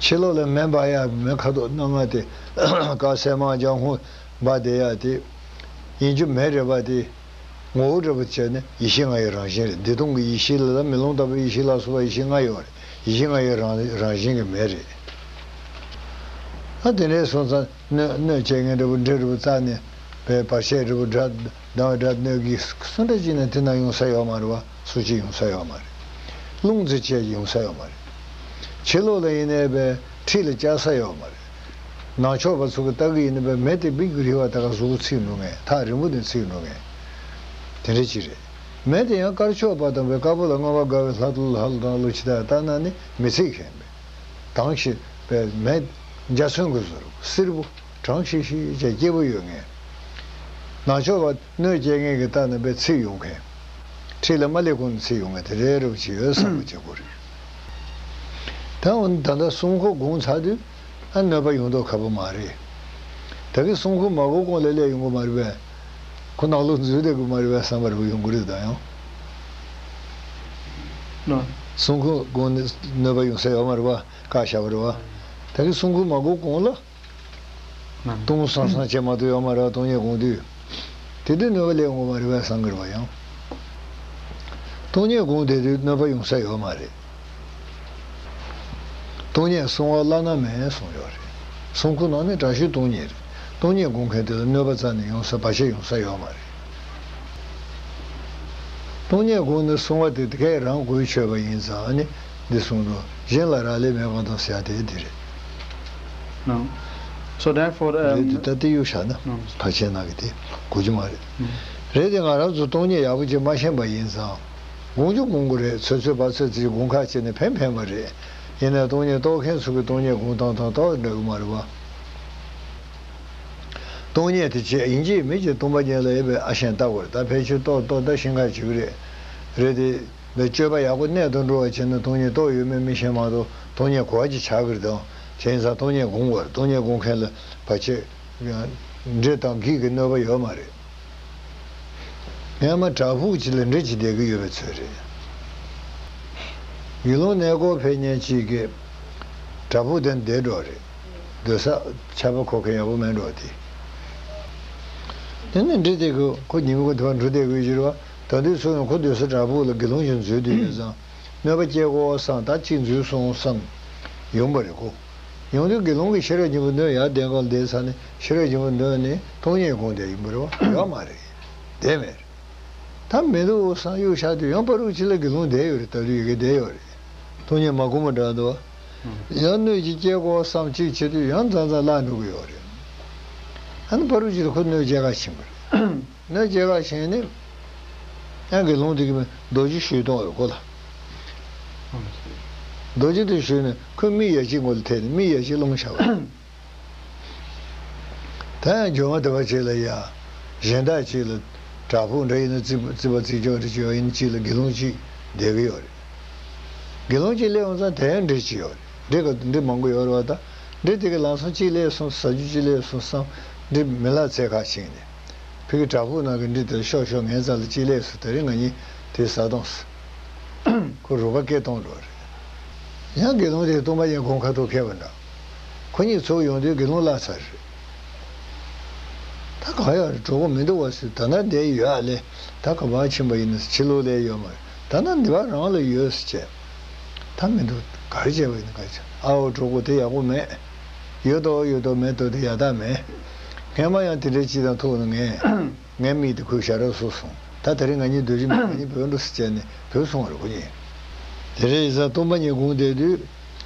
ཕྱི་ལོགས་ལ་མེ་འབར་ཡ་མེ་ཁ་དོག་སྣ་ལྔ་དེ་དཀར་སེར་དམར་ལྗང་སྔོ་འབར་བསྡད་ཡ་དེ་ཡིན་རྒྱུ་མེ་རེད་པ་དེ། ངོ་བོ་འདྲ་བོ་བྱས་ནས་ཡེ་ཤེས་ལྔ་ཡི་རང་བཞིན་རེད། བདེ་སྟོང་གི་ཡེ་ཤེས་ལ་ལ་མེ་ལོང་ལྟ་བུའི་ཡེ་ཤེས་ལ་སོགས་པ་ཡེ་ཤེས་ལྔ་ཡོད་རེད། ཡེ་ཤེས་ལྔ་ཡི་རང་རང་བཞིན་གྱི་མེ་རེད། ཨ་དེ་འདྲའི་སོང་ཙང་སྣོད་སྣོད་སྐྱེལ་མཁན་འདྲ་བོ་འདྲེ་འདྲ་བོ་རྩ་ནས་པའི་བར་ཆད་འདྲ་བོ་དགྲ་སྡང་བའི་དགྲ་སྣོད་ཀྱི་སུ་འདྲ་ཅིག་ནས་དེ་ན་ཡོང་ས་ཡོད་མ་རེད་བ། སུ་གཅིག་ཡོང་ས་ཡོད་མ་རེད། རླུང་རྩི་བཅས་ཡོང་ས་ཡོད་མ་རེད། ཕྱི་ལོགས་ལ་ཡིན་ནའི་པའི་འཁྲིས་ལ་བཅར་ས་ཡོད་མ་རེད། ནང་ཕྱོགས་པ་ཚོ་གི་ལྟ་གི་ཡིན་ན་པའི་མེ་དེ་མིག་གི་རིལ་བ་དེ་ག་གཟུགས་པོ་ཚིག་འགྲོ་མཁན། ཐག་རིང་པོ་ནས་ཚིག་འགྲོ་མཁན་དེ་འདྲ་ཅིག་རེད། མེ་དེ་ཡང་དཀར་ཕྱོགས་པ་དང་པའི་དཀར་པོ་ལ་མངོན་པར་དགའ་བའི་ལྷ་ལྷ་ལ་དང་ལོ་ཕྱི་དར་ལྟ་ན་ནི་མི་ཚིག་མཁན་པའི་དྭངས་ཤིང་པའི་མེ་འཇའ་ཚོན་གྱི་བཟོ་རུ་སེར་པོ་གྲང་ཤིག་ཤིག་བྱས་སྐྱིད་པོ་ཡོད་མཁན། ནང་ཕྱོགས་པ་སྣོད་སྐྱེལ་མཁན་གྱི་ལྟ་ན་པའི་ཚིག་ཡོང་མཁན། འཁྲིས་ལ་མ་སླེབས་གོང་ནས་ཚིག་ཡོང་མཁན་དེ་རེ་རེ་བྱས་ཡོད་བསམ་པ་བྱེད་དགོས་རེད། ད་འོ་ན་ད་ལྟ་སྲུང་འཁོར་བསྒོམས་ཚར་དུས། ཨ་གནོད་པ་ཡོང་མདོག་ཁ་པོ་མ་རེད། ད་གིན་སྲུང་འཁོར་མ་བསྒོམས་གོང་ལ་སླེབས་ཡོང་གི་མ་རེད་པས། ཁོ་ནང་ལོགས་འཛུལ་བསྡད་དགོས་མ་རེད་པས་བསམ་པ་རེ་བ་ཡོང་གི་རེད། ད་ཡང་ལོ། སྲུང་འཁོར་བསྒོམས་ནས་གནོད་པ་ཡོང་ས་ཡོད་མ་རེད་པ། བཀག་བཞག་པ་རེད་པ། ད་གིན་སྲུང་འཁོར་མ་བསྒོམས་གོང་ལ། ལྟུང་སང་སང་བྱེད་མ་ཐུབ་ཡོད་མ་རེད་པ། སྟོང་ཉིད་བསྒོམས་དུས། དེ་དུས་གནོད་པ་སླེབས་ཡོང་གི་མ་རེད་པས་བསམ་གི་རེད་པ། ཡང་སྟོང་ཉིད་བསྒོམས་བསྡད་དུས་གནོད་པ་ཡོང་ས་ཡོད་མ་རེད། སྟོང་ཉིད་སྲུང་བ་བླ་ན་མེད་གསུངས་ཡོད་རེད། སྲུང་འཁོར་ནང་ནས་དྲག་ཤོས་སྟོང་ཉིད་རེད། སྟོང་ཉིད་སྒོམ་མཁན་དེ་ལ་གནོད་པ་རྩ་ནས་ཡོང་ས་བར་ཆད་ཡོང་ས་ཡོད་མ་རེད། སྟོང་ཉིད་སྒོམ་ནས་སྲུང་བ་དེ་དེ་གས་རང་གོས་ཆོད་པ་ཡིན་ཙང་ཨ་ནི་འདི་གསུངས་འདུག་གཞན་ལ་རག་ལས་མེད་པ་དང་ཟེར་ཡ་དེ་འདི་རེད། No. So therefore, རེད་དེ་um, ད་དེ་གཡུག་བཞག་ན No. བར་ཆད་ནག་གི་དེ་གོ་རྒྱུ་མ་རེད། No. རེད་དེ། ང་རང་ཚོ་སྟོང་ཉིད་ཡག་པོ་ཅིག་མ་ཤེས་པ་ཡིན་ཙང་། སྒོམ་རྒྱུ་སྒོམ་དགོས་རེད། ཚོད་ཚོད་བ་ཚོད་ཚོད་སྒོམ་ཁ་བྱས་ནས་ཕན་ཕན་པ་རེད། ཡིན་ནའི་སྟོང་ཉིད་རྟོགས་མཁན་ཚོ་གིས་སྟོང་ཉིད་སྒོམ་སྟངས་དང་ཏོག་ཙམ་འདྲ་གི་མ་རེད་པ། སྟོང་ཉིད་དེ་ཅི་ཡིན་གཅིག་མིན་གཅིག་སྟོང་པ་ཉིད་ལ་ཡོད་པའི་ཨ་ཞེན་ལྟ་དགོས་རེད། ད་ཕལ་ཆེར་ཏོག་ཏོག་ད་ཤེས་ཁ་ཅིག་རེད། རེད་དེ། འདི་སྤྱོད་པ་ཡག་པོ་གནད་དུ་འགྲོ་བ་བྱས་ན་སྟོང་ཉིད་རྟོགས་ཡོད་མེད་མི་ཤེས་མ་གཏོགས་སྟོང་ཉིད་གོ་བ་ཅིག་ཆགས་ཀྱི་རེད་དང་། དེ་ཡིན་ཙང་སྟོང་ཉིད་སྒོམ་དགོས་རེད། སྟོང་ཉིད་སྒོམ་མཁན་ལ་བར་ཆད་འདྲེ་དང་བགེགས་ཀྱི་གནོད་པ་ཡོད་མ་རེད། སྔས་མ་བྲག་ཕུག་ཅིག་ལ་འདྲེ་ཅིག་བསྡད་ཀྱི་ཡོད་པའི་ཚོད་རེད། དགེ་སློང་གནས་སྐོར་ཕེབས་མཁན་ཅིག་གིས་བྲག་ཕུག་དེར་བསྡད་འགྲོ་རེད། སྡོད་ས་ཆར་པ་ཁོག་མཁན་ཡག་པོ་མེད་འགྲོ་དེ། དེ་ནས་འདྲེ་དེ་གིས་ཁོ་ཉིན་གུང་དེ་བར་འགྲོ་བསྡད་དགོས་ཀྱི་རེད་པ། ད་དུས་ཚོད་ཡང་ཁོ་སྡོད་ས་བྲག་ཕུག་ལ་དགེ་སློང་ཞིག་འཛུལ་དུས་ཡོད་ཙང་། གནོད་པ་སྐྱེལ་དགོས་བསམ། ད་གཅིག་འཛུལ་སོང་བསམ་ཡོང་པ་རེད་ཁོ། ཡོང་དུས་དགེ་སློང་གིས་ཤེས་རབ་སྙིང་པོ་འདོན་ཡར་གདན་ཁ་ལ་བསྡད་ཚར་ནས་ཤེས་རབ་སྙིང་པོ་འདོན་ནས་སྟོང་ཉིད་སྒོམ་བསྡད་ཡིན་པ་རེད་པ། ཡོད་མ་རེད། བསྡད་མེད་རེད། ད་མི་འདུག་བསམ་གཡུག་བཞག་དུས་ཡང་ཕ་རུ་ཅིག་ལ་དགེ་སློང་བསྡད་ཡོད་རེད། ད་དུས་ཡ་གི་བསྡད་ཡོད་རེད། སྟོང་ཉིད་མ་སྒོམ་པ་འདྲ་འདུག་པ། ཡང་གནོད་ཅིག་སྐྱེལ་དགོས་བསམ་གཅིག་བྱེད་དུས་ཡང་མཚམས་མཚམས་བརླག་འགྲོ་གི་ཡོད་རེད། ཨ་ནི་ཕ་རུ་ཅིག་ལ་ཁོ་གནོད་སྐྱེལ་ག་ཕྱིན་པ་རེད། གནོད་སྐྱེལ་ག་ཕྱིན་ནས། ཡང་དགེ་སློང་དེ་གིས་རྡོ་རྗེ་གཞུ་གཏོང་ཡོད་ཁོ་ལ། རྡོ་རྗེ་དེ་གཞུས་ནས་ཁོས་མིག་ཡ་གཅིག་མགོ་ལ་ཐེབས་ནས་མིག་ཡ་གཅིག་སློང་བཞག་པ་རེད། ད་ཡང་སྒྲོལ་མ་དེ་བ་ཅིག་ལ་ཡ། གཞན་དག་ཅིག་ལ། བྲག་ཕུག་འདྲ་ཡིན་ན་རྩིག་རྩིག་པ་རྩིག་ཅོག་འདྲ་ཅིག་ཡོད་ཡིན་ཅིག་ལ་དགེ་སློང་ཅིག་བསྡད་ཀྱི་ཡོད་རེད། དགེ་སློང་ཅིག་སླེབས་ཡོང་ཙང་དེ་ཡང་འདྲེ་ཅིག་ཡོད་རེད། འདྲེ་ག་འདྲེ་མང་པོ་ཡོད་རེད་པ། ད་འདྲེ་དེ་གིས་ལམ་སང་ཅིག་སླེབས་སོང་ཟ་རྒྱུ་ཅིག་སླེབས་སོང་བསམ། འདྲེ་མི་ལ་ཚད་ཁ་ཕྱིན་ནས། ཕ་གི་བྲག་ཕུག་ནང་གི་འདྲེ་དེར་ཤོག་ཤོག་ངའི་རྩ་ལ་ཅིག་སླེབས་སོང་། དེ་རིང་ང་གཉིས་དེ་ཟ་གཏོང་ཟེར། ཁོ་རུ་ཁ་སྐད་གཏོང་འགྲོ་རེད། ཡང་དགེ་སློང་དེ་སྟོང་པ་ཉིད་སྒོམ་ཁ་ཐུག་ཁེལ་བ་འདྲ། ཁོ་གཉིས་ཚུར་ཡོང་དུས་དགེ་སློང་བརླག་ཚར་རེད། ད་གང་ཡོད་རེད། གྲོགས་པོ་མི་འདུག་པ་ཟེར། ད་ལྟ་འདིར་ཡོད་ཨ་ལེ། ད་ག་པར་ཕྱིན་པ་ཡིན་ན་ཕྱི་ལོགས་ལ་ཡོད་མ་རེད། ད་ལྟ་འདི་པར་རང་ལ་ཡོད་ཟེར་བྱས། ད་མི་འདུག་ག་རེ་བྱས་པ་ཡིན་ན་ག་རེ་བྱས། ཨའོ་གྲོགས་པོ་དེ་ཡག་པོ་མེད། ཡོད་དོ་ཡོད་དོ་མེད་དོ་དེ་ཡག་རྟགས་མེད། སྔས་མ་ཡང་དེ་འདྲ་ཅིག་དང་ཐུག་ནས་ངས། ངའི་མིག་དེ་ཁོས་ཞར་ར་བཟོས་སོང་། ད་དེ་རིང་ང་གཉིས་སྡོད་རྒྱུ་མེད། ང་གཉིས་བྲོས་འགྲོ་ཟེར་བྱས་ནས་བྲོས་སོང་བ་རེད་ཁོ་གཉིས། དེ་རིང་ཡིན་ཙང་སྟོང་པ་ཉིད་སྒོམ་བསྡད་དུས།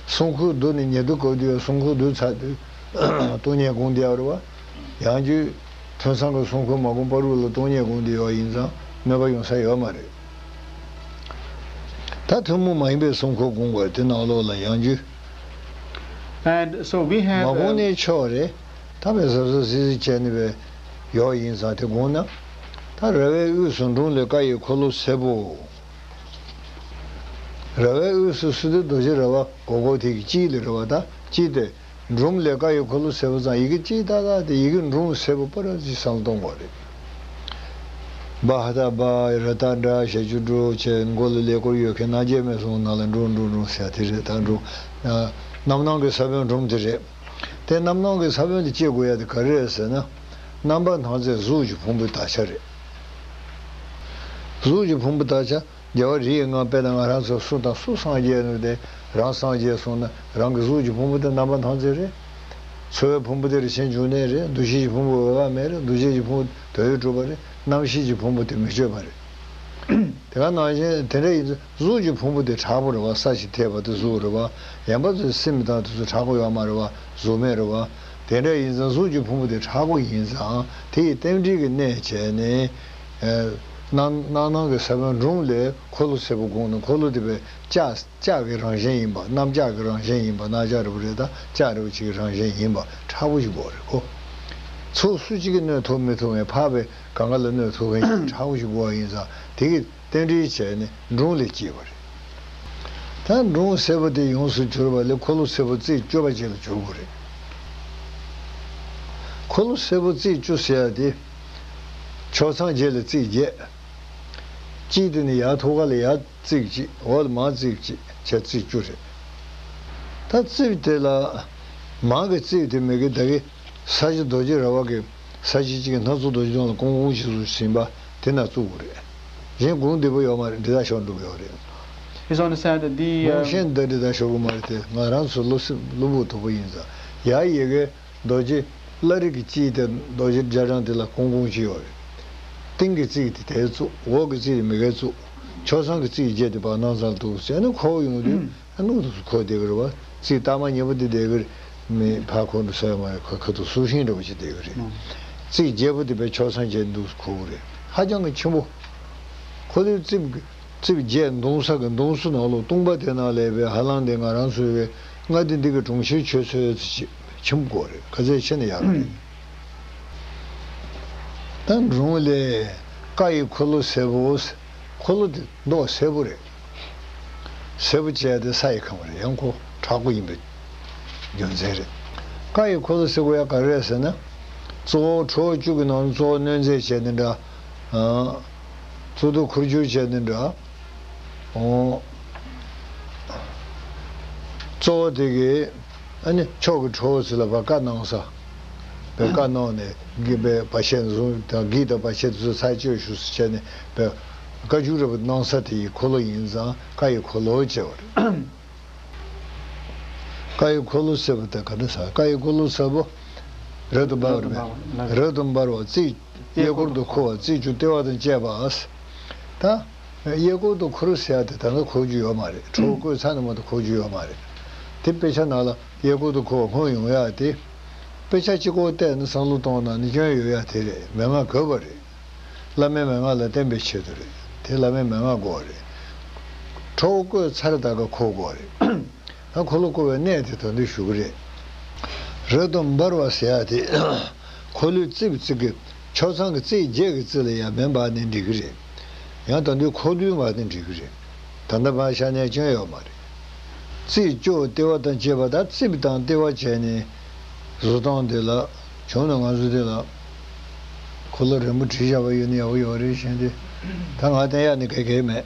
སྲུང་འཁོར་བསྡུ་ནས་ཉལ་དུ་བཀབ་དུས་སྲུང་འཁོར་བསྡུ་ཚར་དུས། སྟོང་ཉིད་སྒོམ་བསྡད་པ་རེད་པ། ཡང་རྒྱུ། ཐུན་སང་གི་སྲུང་འཁོར་མ་སྒོམ་པ་རུ་ལ་སྟོང་ཉིད་སྒོམ་བསྡད་ཡོད་ཡིན་ཙང་གནོད་པ་ཡོང་ས་ཡོད་མ་རེད། ད་ཐུན་མོང་མ་ཡིན་པའི་སྲུང་འཁོར་སྒོམ་དགོས་དེ་ནང་ལོགས་ལ་ཡང་རྒྱུ། And so we have, མ་སྒོམ་ནས་ཆོག་རེད། ད་བས་གཟབ་གཟབ་སིལ་སིལ་བྱས་ནས་བས་ཡོག་ཡིན་ཙང་དེ་སྒོམ་ན། ད་ར་བའི་དབུས་སུ་འབྲོང་ལས་དཀར་ཡི་འཁོར་ལོ་སེར་པོ། ར་བའི་དབུས་སུ་ཟེར་དུས་རྡོ་རྗེ་ར་བ་གོ་གོ་དེ་གི་དཀྱིལ་ལ་རེད་པ། ད་དཀྱིལ་དེ། འབྲོང་ལས་དཀར་ཡི་འཁོར་ལོ་སེར་པོ་ཙམ་ཡི་གེ་གཅིག་ཏག་ཏག་དེ་ཡི་གེ་འབྲོང་སེར་པོ་པ་ར་ཅིག་བསམ་བློ་གཏོང་དགོས་རེད། བ་ཧ་ད་བ་ར་ད་འདྲ་ཞབས་ཀྱུ་འགྲོ་བྱས་མགོ་ལ་ཀླད་ཀོར་ཡོད་མཁན་སྣ་བརྒྱ་མེད་སོང་ནང་ལ་འབྲོང་འབྲོང་འབྲོང་ཟེར་དེ་རེད། ད་འབྲོང་། རྣམ་སྣང་གི་ས་བོན་འབྲོང་དེ་རེད། དེ་རྣམ་སྣང་གི་ས་བོན་དེ་སྐྱེ་དགོས་ཡ་དེ་ག་རེ་རེད་ཟེར་ན། རྣམ་པར་སྣང་མཛད་གཟུགས་ཀྱི་ཕུང་པོའི་དག་ཆ་རེད། གཟུགས་ཀྱི་ཕུང་པོའི་དག་ཆ། རྒྱལ་བ་རིའི་ལྔ་དཔེར་ན་ང་རང་ཚོ་སུ་དང་སུ་སངས་རྒྱས་ནོ་དེ། རང་སངས་རྒྱས་སོང་ན་རང་གི་གཟུགས་ཀྱི་ཕུང་པོ་དེ་རྣམ་པར་སྣང་མཛད་རེད། ཚོར་བའི་ཕུང་པོ་དེ་རིན་ཆེན་འབྱུང་གནས་རེད། འདུ་ཤེས་ཀྱི་ཕུང་པོ་འོད་དཔག་མེད་རེད། འདུ་བྱེད་ཀྱི་ཕུང་པོ་དོན་ཡོད་གྲུབ་པ་རེད། རྣམ་ཤེས་ཀྱི་ཕུང་པོ་དེ་མི་བསྐྱོད་པ་རེད། དེ་ག་ནང་བཞིན་དེ་འདྲ་ཡིན་ཙང་གཟུགས་ཀྱི་ཕུང་པོ་དེ་མཁྲེགས་པོ་རེད་པ། ས་ཞིག་ཐེབས་པ་དེ་གཟུགས་རེད་པ། ཡན་པ་ཚོས་སེམས་དང་དེ་ཚོ་མཁྲེགས་པོ་ཡོད་མ་རེད་པ། གཟུགས་མེད་རེད་པ། དེ་འདྲ་ཡིན་ཙང་གཟུགས་ཀྱི་ཕུང་པོ་དེ་མཁྲེགས་པོ་ཡིན་ཙང་དེ་ཡི་རྟེན་འབྲེལ་གྱི་གནད་བྱས་ནས། རྣམ་རྣམ་སྣང་གི་ས་བོན་འབྲོང་ལས་འཁོར་ལོ་སེར་པོ་བསྒོམས་ནས་འཁོར་ལོ་དེ་བས་ལྕགས་ལྕགས་ཀྱི་རང་བཞིན་ཡིན་པ། གནམ་ལྕགས་ཀྱི་རང་བཞིན་ཡིན་པ། གནམ་ལྕགས་རི་བོ་རེད། ད་ལྕགས་རི་བོ་ཅིག་གི་རང་བཞིན་ཡིན་པ་མཁྲེགས་པོ་ཞིག་དགོས་རེད་ཁོ། ཚོགས་སུ་གཅིག་གིས་གནོན་ཐུབ་མི་ཐུབ་མཁན། འཕགས་པའི་གང་ག་ལ་གནོན་ཐུབ་མཁན་ཞིག་མཁྲེགས་པོ་ཞིག་དགོས་པ་ཡིན་ཙང་དེ་གི་རྟེན་འབྲེལ་བྱས་ནས་འབྲོང་ལས་སྐྱེས་པ་རེད། ད་འབྲོང་སེར་པོ་དེ་ཡོངས་སུ་གྱུར་པ་ལས་འཁོར་ལོ་སེར་པོ་རྩིབས་བཅུ་པ་ཅིག་ལ་གྱུར་དགོས་རེད། འཁོར་ལོ་སེར་པོ་རྩིབས་བཅུ་ཟེར་ཡ་དེ། ཕྱོགས་མཚམས་བརྒྱད་ལ་རྩིབས་བརྒྱད། དཀྱིལ་དེ་ནས་ཡར་ཐུག་ག་ལ་ཡར་རྩིབས་གཅིག་འོག་ལ་མར་རྩིབས་གཅིག་བྱས་རྩིབས་བཅུ་རེད། ད་རྩིབས་དེ་ལ་མར་གྱི་རྩིབས་དེ་མི་དགེ་ད་གི་ས་གཞི་རྡོ་རྗེ་ར་བ་གི་ས་གཞི་གཅིག་གི་སྣ་ཚོགས་རྡོ་རྗེ་ཐང་ལ་ཀོང་ཀོང་ཞིག་བཟོས་ཟིན་པ་དེ་ན་བཙུགས་དགོས་རེད། གཞན་སྒོམ་བདེ་པོ་ཡོད་མ་རེད། འདི་དག་ཤོར་འགྲོ་གི་ཡོད་རེད། He's on the side of the, སྒོམ་um, ཤེས་འདི་འདི་དག་ཤོར་གི་མ་རེད་དེ། ང་རང་ཚོ་བློ་སེམས་བློ་སྦུག་དོག་པོ་ཡིན་ཙང་ཡ་ཡི་གེ་རྡོ་རྗེ་བླ་རི་གི་དཀྱིལ་དེ་རྡོ་རྗེ་རྒྱ་གྲམ་དེ་ལ་ཀོང་ཀོང་ཅིག་ཡོད་རེད། སྟེང་གི་རྩིབས་དེ་དེར་བཙུགས། འོག་གི་རྩིབས་དེ་མི་དགེར་བཙུགས། ཕྱོགས་མཚམས་ཀྱི་རྩིབས་བརྒྱད་དེ་བར་སྣང་ཚང་ལ་གཏུགས་བྱས་ནས་འཁོར་ཡོང་དུས་ཨ་ནུ་འདུག་སེ་འཁོར་བསྡད་ཀྱི་རེད་པ། རྩིབས་སྟག་མ་ཉེ་པོ་དེ་བསྡད་ཀྱི་རེད། མི་ཕར་འཁོར་འགྲོ་ས་ཡོད་མ་རེད། ཁ་ཁ་ཐུག་སུ་ཤིང་འདྲ་པོ་ཅིག་བསྡད་ཀྱི་རེད། རྩིབས་བརྒྱད་པོ་དེ་བས་ཕྱོགས་མཚམས་བརྒྱད་འདུག་སེ་འཁོར་གྱི་རེད། ཧ་ཅང་གི་ཆེན་པོ། འཁོར་ལོའི་རྩིབས་ཀྱི་རྩིབས་བརྒྱད་མདུང་ས་གི་མདུང་ས་ནང་ལོགས་སྟོང་པ་དེ་ནང་ལས་པའི་ཧ་ལམ་དེ་ང་རང་ཚོའི་བའི་ལྔ་སྡེ་འདི་གི་གྲོང་ཁྱེར་ཆོད་ཚོད་ཚོད་ཅིག་ཆེན་པོ་དགོས་རེད། ག་ཚད་ཆེ་ན་ཡག་རེད། ད་འབྲོང་ལས་ཀ་ཡི་འཁོར་ལོ་སེར་པོ། འཁོར་ལོ་དེ་མདོག་སེར་པོ་རེད། སེར་པོ་བྱས་ཏེ་ས་ཡི་ཁམས་རེད། ཡང་ཁོ་དྲག་པོ་ཡིན་པའི་རྒྱུ་མཚན་རེད། ཀ་ཡི་འཁོར་ལོ་སེར་པོ་ཡང་ག་རེ་རེད་ཟེར་ན། གཙོ་བོ་ཁྲོ་བོ་བཅུ་གི་ནང་གཙོ་བོ་གནོད་མཛེས་བྱས་ནི་འདྲ། ཨ། གཙུག་ཏོར་འཁོར་སྒྱུར་བྱས་ནི་འདྲ། ཨོ། གཙོ་བོ་དེ་གི་ཨ་ནི་ཕྱོགས་ཀྱི་ཁྲོ་བོ་ཚོ་ལ་བཀའ་གནང་ས། བཀའ་གནང་ནས་གི་བའི་བ་ཤད་བཟུང་དང་གི་དང་བ་ཤད་ཚོ་ཚར་གཅོད་ཞུ་ས་བྱས་ནས་བཀའ་འགྱུར་རབ་གནང་ས་དེ་ཡི་འཁོར་ལོ་ཡིན་ཙང་ཀ་ཡི་འཁོར་ལོ་ཅེས་པ་རེད། ཀ་ཡི་འཁོར་ལོ་ཟེར་བ་དེ་ག་འདྲ་ཟེར། ཀ་ཡི་འཁོར་ལོ་ཟེར་བ་རབ་ཏུ་འབར་བ་རེད། རབ་ཏུ་འབར་བ་རྩིབས་གཡས་སྐོར་དུ་འཁོར་བ་རྩིབས་བཅུ་ལྟེ་བ་དང་བཅས་པ། ད་གཡས་སྐོར་དུ་འཁོར་ཟེར་ཡ་དེ་ད་ལྟ་འཁོར་རྒྱུ་ཡོད་མ་རེད། ཁྲོ་བོ་བཀོད་ཚར་ནས་མ་གཏོགས་འཁོར་རྒྱུ་ཡོད་མ་རེད། དེ་དཔེ་ཆ་ནང་ལ་གཡས་སྐོར་དུ་འཁོར་བ་སྔོན་ཡོང་ཡ་དེ། དཔེ་ཆ་གཅིག་པོ་བལྟས་ནས་བསམ་བློ་གཏོང་ན་ནི་སྐྱོན་ཡོད་ཡ་དེ་རེད། མན་ངག་དགོས་པ་རེད། བླ་མའི་མན་ངག་ལ་བརྟེན་པའི་ཆེད་དུ་རེད། དེ་བླ་མའི་མན་ངག་དགོས་རེད། ཁྲོ་བོ་བཀོད་ཚར་ད་ག་འཁོར་དགོས་རེད། ད་འཁོར་ལོ་བསྐོར་བའི་གནས་དེ་ད་དུང་ཞུ་གི་རེད། རབ་ཏུ་འབར་བ་ཟེར་ཡ་དེ། འཁོར་ལོའི་རྩིབས་རྩིབས་ཀྱི་ཕྱོགས་མཚམས་ཀྱི་རྩིབས་བརྒྱད་ཀྱི་རྩིབས་ལ་ཡང་མེ་འབར་ནས་འགྲིག་གི་རེད། ཡང་ད་དུང་འཁོར་ལོས་འབར་ནས་འགྲིག་གི་རེད། ད་ལྟ་བར་ཤ་ནས་སྐྱོན་ཡོད་མ་རེད། རྩིབས་བཅུ་ལྟེ་བ་དང་བཅས་པ་དང་རྩིབས་དང་ལྟེ་བ་བྱས་ནས་བཟོ་སྟངས་དེ་ལ་བྱུང་ན་ང་ཚོ་དེ་ལ་འཁོར་ལོ་རན་པོ་བྲིས་བཞག་པ་ཡོད་ན་ཡག་པོ་ཡོད་རེད་བཞིན་ཏེ། ད་ང་བསྟན་ཡག་ནི་ག་གེ་མེད།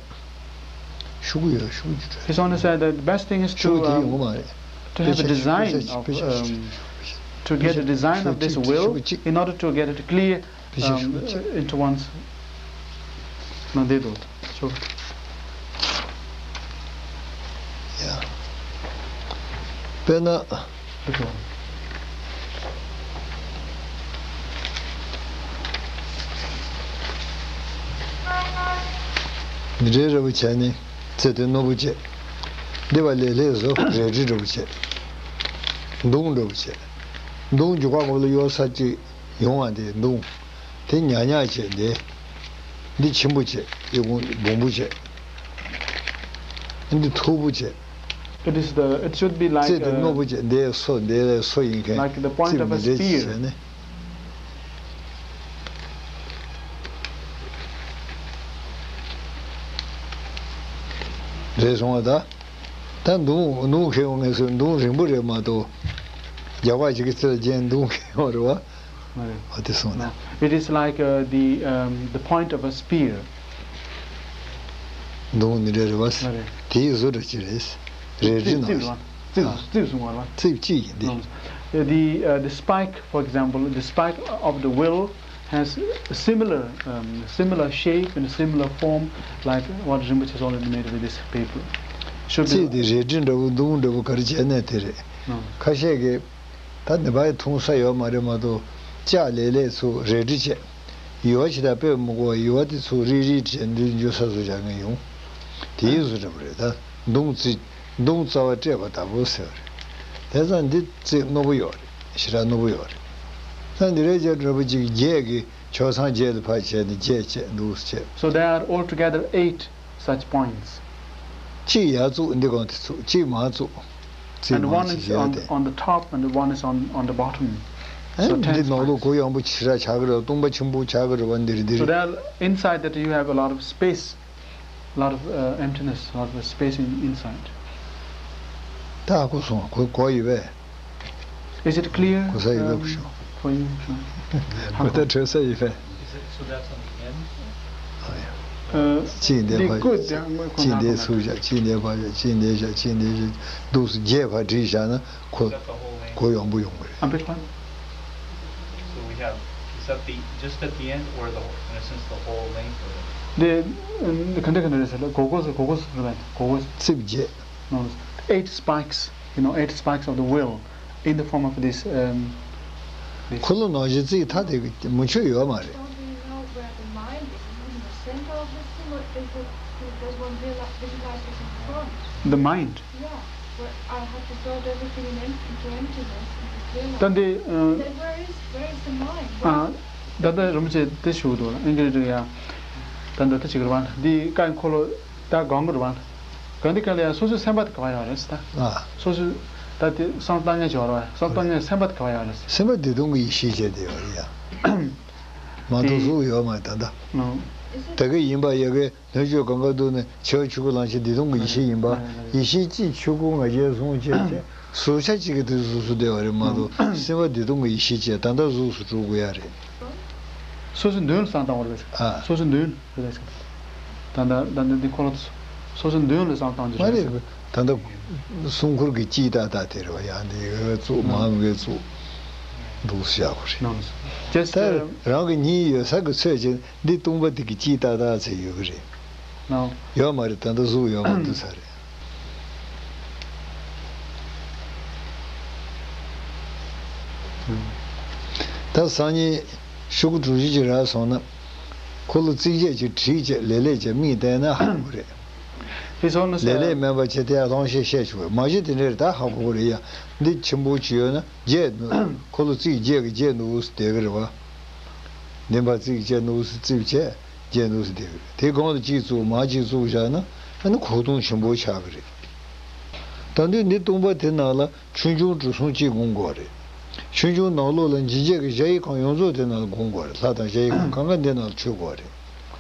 ཤུགས་ཡོད་ཤུགས་ཀྱི་གྲོས། He's only said that the best thing is to, ཤུགས་དེ་um, ཡོང་མ་རེད། to have a design of, um, to get a design of this will in order to get it clear, um, into one's mind. དཔེར་ན། འདི་འདྲའི་རེ་བ་བྱས་ནས་རྩེ་དེ་རྣོ་པོ་བྱས། འདི་བ་ལས་ལྷས་བཟོ་རལ་གྲི་འདྲ་པོ་བྱས། མདུང་འདྲ་པོ་བྱས། མདུང་རྒྱུག་པ་ངོ་ལ་གཡོ་ས་གཅིག་ཡོང་བ་འདི་མདུང་། དེ་ཉག་ཉག་བྱས་འདི། འདི་ཆེན་པོ་བྱས། ཡེ་གུང་སྦོམ་པོ་བྱས། འདི་མཐུག་པོ་བྱས། It is the, it should be like, རྩེ་དེ་རྣོ་uh, པོ་བྱས། འདི་སོ་འདི་ལས་སོ་ཡིན་མཁན། Like the point of a རྩིབས་འདི་འདྲས་spear. བྱས་ནས། རེད་སོང་བ་ད། ད་མདུང་མདུང་ཁྱེར་ཡོང་ངེས་སུ་མདུང་རིང་པོ་རེད་མ་གཏོགས། རྒྱག་པ་ཞིག་གི་རྩེ་ལ་རྒྱན་མདུང་ཁྱེར་ཡོང་རེད་བ། ཨ་དེ་སོང་ན། No. It is like, uh, the, um, the point of a spear. མདུང་ནི་རེད་རེད་བ། ཨ་རེད། དེའི་བཟོ་འདྲ་ཅི་རེད། རལ་གྲི་ནང་བཞིན། རྩིབས་རྩིབས་རྩིབས་སུ་ངོར་བ། རྩིབས་གཅིག་ཡིན་ཏེ། No. Uh, the, uh, the spike, for example, the spike of the will has a similar, um, similar shape and a similar form like what Rinpoche has already made with this paper. Should be རྩིབས་དེ་རལ་གྲི་འདྲ་བོ་མདུང་འདྲ་བོ་ག་རེ་བྱས་ནས་དེ་རེད། No. ཁ་ཤས་ཀྱིས། ད་ནི་བའི་འཐུང་ས་ཡོད་མ་རེད་མ་གཏོགས་ལྕགས་ལས་ལས་ཚུར་རལ་གྲི་བྱས། ཡུ་བ་ཆེ་དྲགས་དཔེ་མི་དགོས་པ། ཡུ་བ་དེ་ཚུར་རིལ་རིལ་བྱས་འདི་འཇུ་ས་ཚུར་བཞག་མཁན་ཡོང་། དེའི་བཟོ་འདྲ་པོ་རེད། ད་མདུང་རྩེ་མདུང་རྩ་བ་སྤྲད་པ་ལྟ་བུ་ཟེར་བ་རེད། དེ་ཙང་འདི་རྩེ་རྣོ་པོ་ཡོད་རེད། ཞེ་དྲག་རྣོ་པོ་ཡོད་རེད། ད་འདི་རེད་ཅེས་འདྲ་པོ་ཅིག་བརྒྱད་ཀྱི་ཕྱོགས་མཚམས་བརྒྱད་དུ་ཕར་བྱས་ནས་བརྒྱད་བྱས་འདུག་བྱས། So there are altogether eight such points. གཅིག་ཡར་བཙུགས། འདི་གང་དེ་བཙུགས། གཅིག་མར་བཙུགས། རྩིབས་And མང་one ཆེ་is བྱས་on, ཏེ། on the top and one is on, on the bottom. ཨ། So འདི་ten ནང་ལོགས་spikes. གུ་ཡངས་པོ་ཆེ་དྲགས་ཆགས་ཀྱི་རེད། སྟོང་པ་ཆེན་པོ་ཆགས་ཀྱི་རེད་བ། འདིར་འདིར། So there, inside that you have a lot of space, lot of, uh, emptiness, lot of space in, inside. ད་ཧ་གོ་སོང་། གོ་གོ་ཡི་བས། Is it clear, གོ་ས་ཡི་བས། um, གོ་ཤོག for you? གོ་ད་གྲོལ་ས་ཡི་བས། Is it, so that's on the end? ཨ་ཡ། Uh, གཅིག་འདི་they ཕར་could, yeah, གཅིག་འདི་ཚུར་བཞག་གཅིག་འདི་ཕར་བཞག་གཅིག་འདི་བཞག་གཅིག་འདི་བཞག་འདུག་སེ་བརྒྱད་ཕར་བསྒྲིལ་བཞག་ན་གོ། Is that the whole length? གོ་ཡངས་པོ་ཡོང་གི་རེད། I beg pardon? So we have, is that the, just at the end or the whole, in a sense, the whole length of it? དེ་ག་འདྲ་ག་འདྲ་རེད་ཟེར་ལ། གོ་གོ་ཟེར། གོ་གོ་ཟེར་རེད་པས། གོ་གོ་ཟེར། རྩིབས་བརྒྱད། No, eight spikes, you know, eight spikes of the will in the form of this, um, this. འཁོར་ལོ་ནང་བཞིན་རྩིབས་ཐ་དད་ཀྱི་མུ་ཁྱུད་ཡོད་མ་རེད། Don't we know where the mind is, in the center of the symbol, is the, does one reali-, visualize it in front? The mind? Yeah, where I have dissolved everything in em-, into emptiness, into clear light. ད་འདི། ཨ། Then where is, where is the mind? Where ཨ། ད་ལྟ་རིན་པོ་ཆེ་དེ་ཞུ་གི་འདུག་ཨིན་ཇི་རེ་ཡ། ད་འདི་ལྟ་ཅིག་རེད་བ། འདི་ཀའི་འཁོར་ལོ་ད་གང་གི་རེད་བ། གང་འདི་ཀ་ལ་ཡ་སོ་སོའི་སེམས་པ་དེ་ག་བ་ཡོད་རེད་ཟེར་ད། ཨ། སོ་སོའི་ད་དེ་བསམ་བཏང་མཁན་ཅིག་ཡོད་རེད་བ། བསམ་བཏང་མཁན་སེམས་པ་དེ་ག་བ་ཡོད་རེད་ཟེར། སེམས་པ་བདེ་སྟོང་གི་ཡེ་ཤེས་བྱས་དེ་ཡོད་རེད་ཡ། མ་གཏོགས་གཟུགས་ཡོད་མ་རེད་ད་ལྟ། ཨང་། ད་གི་ཡིན་པ་ཡ་གི། ལྷན་སྐྱེས་གང་ག་འདུག་ནས་བྱེ་བ་ཆོས་སྐུ་ལང་ཆེན་བདེ་སྟོང་གི་ཡེ་ཤེས་ཡིན་པ། ཡེ་ཤེས་གཅིག་ཆོས་སྐུ་ང་རྒྱལ་གསུངས་བྱས་བྱས་གཟུགས་ཆ་གཅིག་གི་དུས་སུ་སུ་བདེ་བ་རེད་མ་གཏོགས་སེམས་པ་བདེ་སྟོང་གི་ཡེ་ཤེས་བྱས་ད་ལྟ་གཟུགས་སུ་གྲུབ་དགོས་ཡ་རེད། སོ་སོའི་མདུན་ལ་བསམ་བཏང་བ་རེད། ཨ། སོ་སོའི་མདུན་རེད། ད་ལྟ་ད་ལྟ་འདི་འཁོར་ལོ་སོ་སོའི་མདུན་ལ་བསམ་བཏང་རྒྱུ་མ་རེད། རེད། ད་ལྟ་གསུང་མཁུར་གྱི་སྤྱིའི་རྟགས་དག་དེ་རེད་བ། ཡང་འདི་ཡོད་ཚུགས་མང་མོས་ཚུགས་འདུག་བཞག་གོ་རེད། ད་རང་གི་ཉིད་ཡོད་ས་གི་ཚོད་ཅིག་འདི་སྟོང་པ་དེ་གི་སྤྱིའི་རྟགས་དག་ཚེ་ཡོད་གི་རེད། ནའོ། ཡོད་མ་རེད། ད་ལྟ་གཟུགས་ཡོད་མ་འདུག་ས་རེད། ད་སང་ཉིན་ཤོག་གུ་གྲུ་བཞི་ཅིག་རག་སོང་ན། འཁོར་ལོ་རྩིབས་བརྒྱད་ཅིག་བྲིས་བྱས་ལེ་ལེ་བྱས་མིག་བལྟས་ན་ཧ་གོ་གི་རེད། ལེ་ལེ་མེད་པ་བྱས་དེ་ཡང་ལྷོང་ཤེས་ཤེས་ཆོག་གི་མ་གཞི་དེ་འདྲ་རེད། ད་ཧ་གོ་གི་རེད་ཡ། འདི་ཆེན་པོ་ཅིག་ཡོད་ན་བརྒྱད་འདུག་འཁོར་ལོ་རྩིབས་བརྒྱད་ཀྱི་བརྒྱད་འདུག་སེ་བསྡད་གི་རེད་བ། འདི་མ་རྩིབས་བརྒྱད་འདུག་སེ་རྩིབས་བྱས། བརྒྱད་འདུག་སེ་བསྡད་ཀྱི་རེད། དེ་གོང་དུ་གཅིག་བཙུགས་མར་གཅིག་བཙུགས་བཞག་ན་ཨ་ནི་གོས་ཐུང་ཆེན་པོ་ཆགས་ཀྱི་རེད། ད་དུང་འདི་སྟོང་པ་དེ་ནང་ལ་ཆུང་ཆུང་གྲུ་གསུམ་གཅིག་སྒོམ་དགོས་རེད། ཆུང་ཆུང་ནང་ལོགས་ལ་འབྱིན་བྱེད་ཀྱི་གཞལ་ཡས་ཁང་ཡོངས་རྫོགས་དེ་ནང་ལ་སྒོམ་དགོས་རེད། ལྷ་དང་གཞལ་ཡས་ཁང་གང་ག་འདི་ནང་ལ་མཆོད་དགོས་རེད།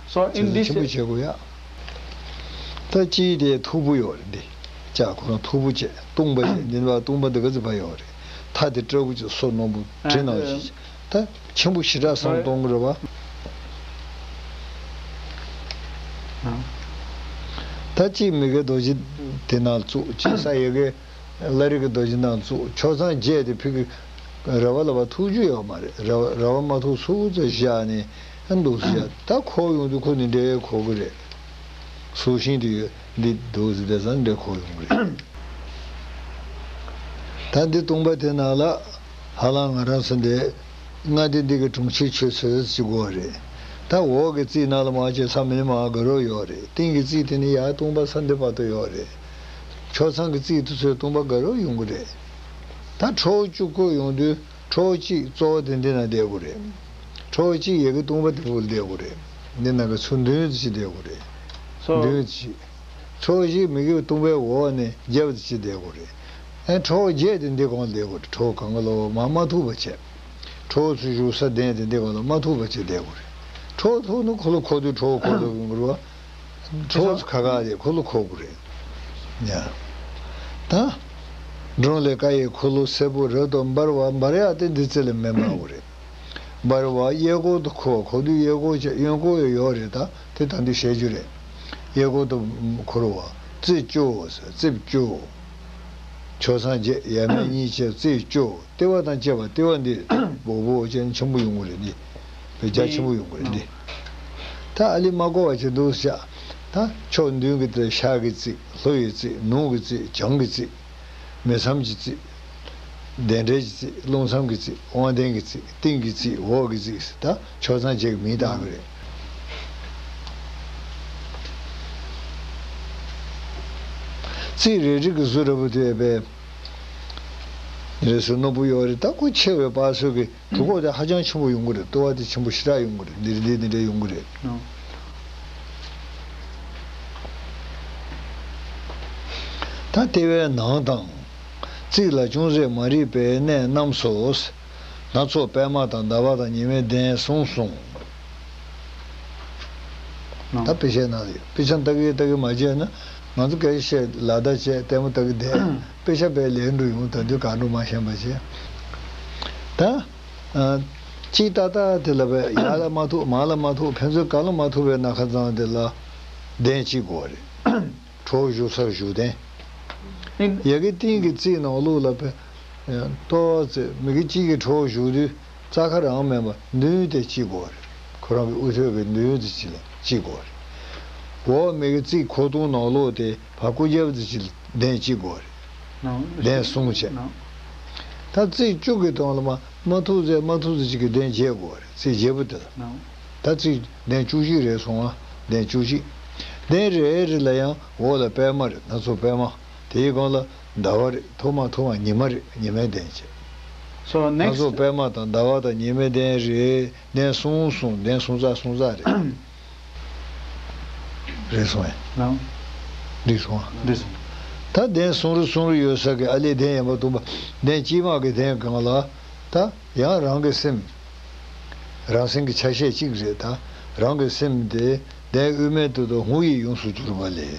So in བྱས་ཙང་ཆེན་པོ་བྱེད་དགོས་ཡ། ད་སྤྱིའི་དེ་མཐུག་པོ་ཡོད་རེད་འདི། ལྕགས་ཁོ་རང་མཐུག་པོ་བྱས་སྟོང་པ་བྱས་འདི་ནི་བ་སྟོང་པ་འདི་ག་ཚོད་ཕ་ཡོད་རེད། མཐའ་དེ་སྤྲ་བོ་ཅིག་སོ་སྣུམ་པོ་གྲི་ནང་བཞིན་ད་ཆེན་པོ་ཞེ་དྲག་བསམ་གཏོང་གི་རེད་བ། ད་གཅིག་མི་དགེ་རྡོ་རྗེ་དེ་ནང་བཙུགས། གཅིག་ས་ཡ་གི་བླ་རི་གི་རྡོ་རྗེ་ནང་བཙུགས། ཕྱོགས་མཚམས་བརྒྱད་དེ་ཕི་གི་ར་བ་ལ་བ་ཐུག་རྒྱུ་ཡོད་མ་རེད། ར་བ་ར་བ་མ་ཐུག་སུ་ཚོད་བཞག་ནས་ཨ་འདུག་སེ་བཞག་ད་ཁོག་ཡོང་དུས་ཁོ་ནི་འདྲའི་ཁོག་གི་རེད། སུ་ཤིང་དེ་ཡོད་འདི་འདུག་སེ་བསྡད་ཙང་འདྲའི་ཁོག་ཡོང་གི་རེད། ད་འདི་སྟོང་པ་དེ་ནང་ལ་ཧ་ལམ་ང་རང་ཚོ་འདི་ལྔ་སྡེ་འདི་གི་གྲོང་ཁྱེར་ཆོས་ཚོད་ཅིག་དགོས་རེད། ད་འོག་གི་རྩིབས་ནང་ལ་མ་བྱས་ས་མིན་མ་དགའ་རོགས་ཡོད་རེད། སྟེང་གི་རྩིབས་དེ་ནི་ཡར་སྟོང་པ་ས་འདི་བར་དུ་ཡོད་རེད། ཕྱོགས་མཚམས་ཀྱི་རྩིབས་དེ་ཚོས་སྟོང་པ་དགའ་རོགས་ཡོང་གི་རེད། ད་ཁྲོ་བོ་བཅུ་བཀོད་ཡོང་དུས་ཁྲོ་བོ་གཅིག་གཙོ་བོ་དེ་འདི་ན་བསྡད་དགོས་རེད། ཁྲོ་བོ་གཅིག་ཡ་གི་སྟོང་པ་དེ་བོ་ལ་བསྡད་དགོས་རེད། འདི་ན་གི་ཚུར་མདུན་དེ་ཅིག་བསྡད་དགོས་རེད། So མདུན་དེ་ཅིག་ཁྲོ་བོ་བཞི་མི་དགེ་བའི་སྟོང་པའི་འོག་ནས་རྒྱབ་དེ་ཅིག་བསྡད་དགོས་རེད། ཨ་ཁྲོ་བོ་བརྒྱད་དེ་འདི་གོང་ལ་བསྡད་དགོས་རེད། ཁྲོ་བོ་གང་ག་ལོ་མ་མ་ཐུག་པ་བྱས། ཁྲོ་བོ་ཚོ་བཞུགས་ས་གདན་དེ་འདི་གོང་ལ་མ་ཐུག་པ་བྱས་བསྡད་དགོས་རེད། ཁྲོ་བོ་ཐུག་ན་ཁོ་ལོ་ཁོ་དུས་ཁྲོ་བོ་ཁོ་ལོ་ཡོང་གི་རེད་བ། ཁྲོ་བོ་ཚོ་ཁ་ཁ་དེ་ཁོ་ལོ་ཁོ་དགོས་རེད། ཡ། ད། འབྲོང་ལས་ཀ་ཡི་འཁོར་ལོ་སེར་པོ་རབ་ཏུ་འབར་བ་འབར་ཡག་དེ་འདི་རྩེ་ལ་མེ་མ་དགོས་རེད། འབར་བ་གཡས་སྐོར་དུ་འཁོར་བ་གོ་དུས་གཡས་སྐོར་བྱས་གཡོན་སྐོར་ཡང་ཡོད་རེད། ད་དེ་ད་འདི་བཤད་རྒྱུ་རེད། གཡས་སྐོར་དུ་འཁོར་བ་རྩིབས་བཅུ་ཟེར་རྩིབས་བཅུ། ཕྱོགས་མཚམས་བརྒྱད་ཡས་མས་གཉིས་བྱས་རྩིབས་བཅུ། ལྟེ་བ་དང་བཅས་པ་ལྟེ་བ་འདི་སྦོ་སྦོ་ཅན་ཆེན་པོ་ཡོང་གི་རེད་འདི། བེ་རྒྱ་ཆེན་པོ་ཡོང་གི་རེད་འདི། ད་ཨ་ལི་མ་གོ་བ་བྱེད་འདུག་བཞག་ད་ཕྱོགས་མདུན་གྱི་དེ་ཤར་གྱི་རྩིབས་ལྷོ་ཡི་རྩིབས་ནུབ་ཀྱི་རྩིབས་བྱང་གི་རྩིབས། མེ་མཚམས་ཀྱི་རྩིབས། བདེན་བྲལ་གྱི་རྩིབས་རླུང་མཚམས་ཀྱི་རྩིབས་དབང་ལྡན་གྱི་རྩིབས་སྟེང་གི་རྩིབས་འོག་གི་རྩིབས་ཟེར་ད་ཕྱོགས་མཚམས་བྱེད་ཀྱི་མིང་བཏགས་ཀྱི་རེད། རྩིབས་རེ་རེ་གི་ཟུར་རེ་བོ་དེ་བས་རེ་ཟུར་རྣོ་པོ་ཡོད་རེད། ད་ཁོ་ཆེ་བའི་བར་སོ་གི་གྲུ་ཁོག་དེ་ཧ་ཅང་ཆེན་པོ་ཡོང་གི་རེད། ལྟོ་བ་དེ་ཆེན་པོ་ཞེ་དྲག་ཡོང་གི་རེད། འདིར་འདི་འདི་འདྲ་ཡོང་གི་རེད། ཨོ། ད་ལྟེ་བའི་ནང་དང་། རྩིབས་ལ་ཅུང་ཟད་མ་རིག་པའི་གནས་རྣམས་སོ། སྣ་ཚོགས་པད་མ་དང་ཟླ་བ་དང་ཉི་མའི་གདན་གསུངས་གསུངས། ད་དཔེ་ཆ་ནང་ཡོད། དཔེ་ཆ་ལྟ་གི་ལྟ་གི་མ་བྱས་ན་ང་ཚོ་སྐད་ཆ་བཤད་ལ་བརྡ་བྱས་ལྟད་མོ་ལྟ་གི་བསྡད། དཔེ་ཆ་དཔེ་ལེན་འགྲོ་ཡོང་། ད་དུས་ག་འགྲོ་མ་ཤེས་པ་བྱས། ད། ཨ། གཅིག་ཏག་ཏག་དེ་ལ་བས་ཡར་ལ་མ་ཐུག་མར་ལ་མ་ཐུག་ཕན་ཚུན་གང་ལ་མ་ཐུག་པའི་ན་ཁ་ཚང་དེ་ལ་གདན་གཅིག་དགོས་རེད། གྲོགས་བཞུགས་སར་བཞུགས་གདན། ཡ་གི་སྟེང་གི་རྩིབས་ནང་ལོགས་ལ་བས་ཏོག་ཙེ་མི་གི་གཅིག་གི་གྲོགས་བཞུགས་དུས་རྩྭ་ཁ་རང་མེད་པ་མདུན་དེ་གཅིག་དགོས་རེད། ཁོ་རང་གི་དབུ་ཐོད་ཀྱི་མདུན་དེ་གཅིག་ལ་གཅིག་དགོས་རེད། འོག་མི་གི་རྩིབས་ཁོག་སྟོང་ནང་ལོགས་དེ་བར་སྐུ་རྒྱབ་དེ་གཅིག་ལ་གདན་གཅིག་དགོས་རེད། ནང་གདན་གསུམ་བྱས། ནང་། ད་རྩིབས་བཅུ་གི་སྟེང་ལ་མ་མ་ཐུག་ཚེ་མ་ཐུག་ཚེ་གཅིག་གི་གདན་བརྒྱད་དགོས་རེད། རྩིབས་བརྒྱད་པོ་དེ་ལ། ནང་། ད་རྩིབས་གདན་བཅུ་གཅིག་རེད་སོང་ང་། གདན་བཅུ་གཅིག་གདན་རེ་རེ་ལ་ཡང་འོག་ལ་པད་མ་རེད། སྣ་ཚོགས་པད་མ། དེའི་སྒང་ལ་ཟླ་བ་རེད། ཐོག་མ་ཐོག་མ་ཉི་མ་རེད། ཉི་མའི་གདན་བྱས། So ང next ཚོ་པད་མ་དང་ཟླ་བ་དང་ཉི་མའི་གདན་རེད། གདན་གསུམ་གསུམ། གདན་གསུམ་ཚར་གསུམ་ཚར་རེད། རེད་སོང་ངས། ལགས། འགྲིག་སོང་ཨ། འགྲིག་སོང་། ད་གདན་གསུམ་རུ་གསུམ་རུ་ཡོད་ས་གི་ཨ་ལས་གདན་ཡན་པ་བདུན་པ། གདན་དཀྱིལ་མ་གི་གདན་སྒང་ལ་ད་ཡང་རང་གི་སེམས། རང་སེམས་ཀྱི་ཆ་ཤས་གཅིག་རེད། ད་རང་གི་སེམས་དེ་གདན་དབུས་མའི་སྟེང་དུ་ཧཱུྃ་ཡིག་ཡོངས་སུ་གྱུར་པ་ལས།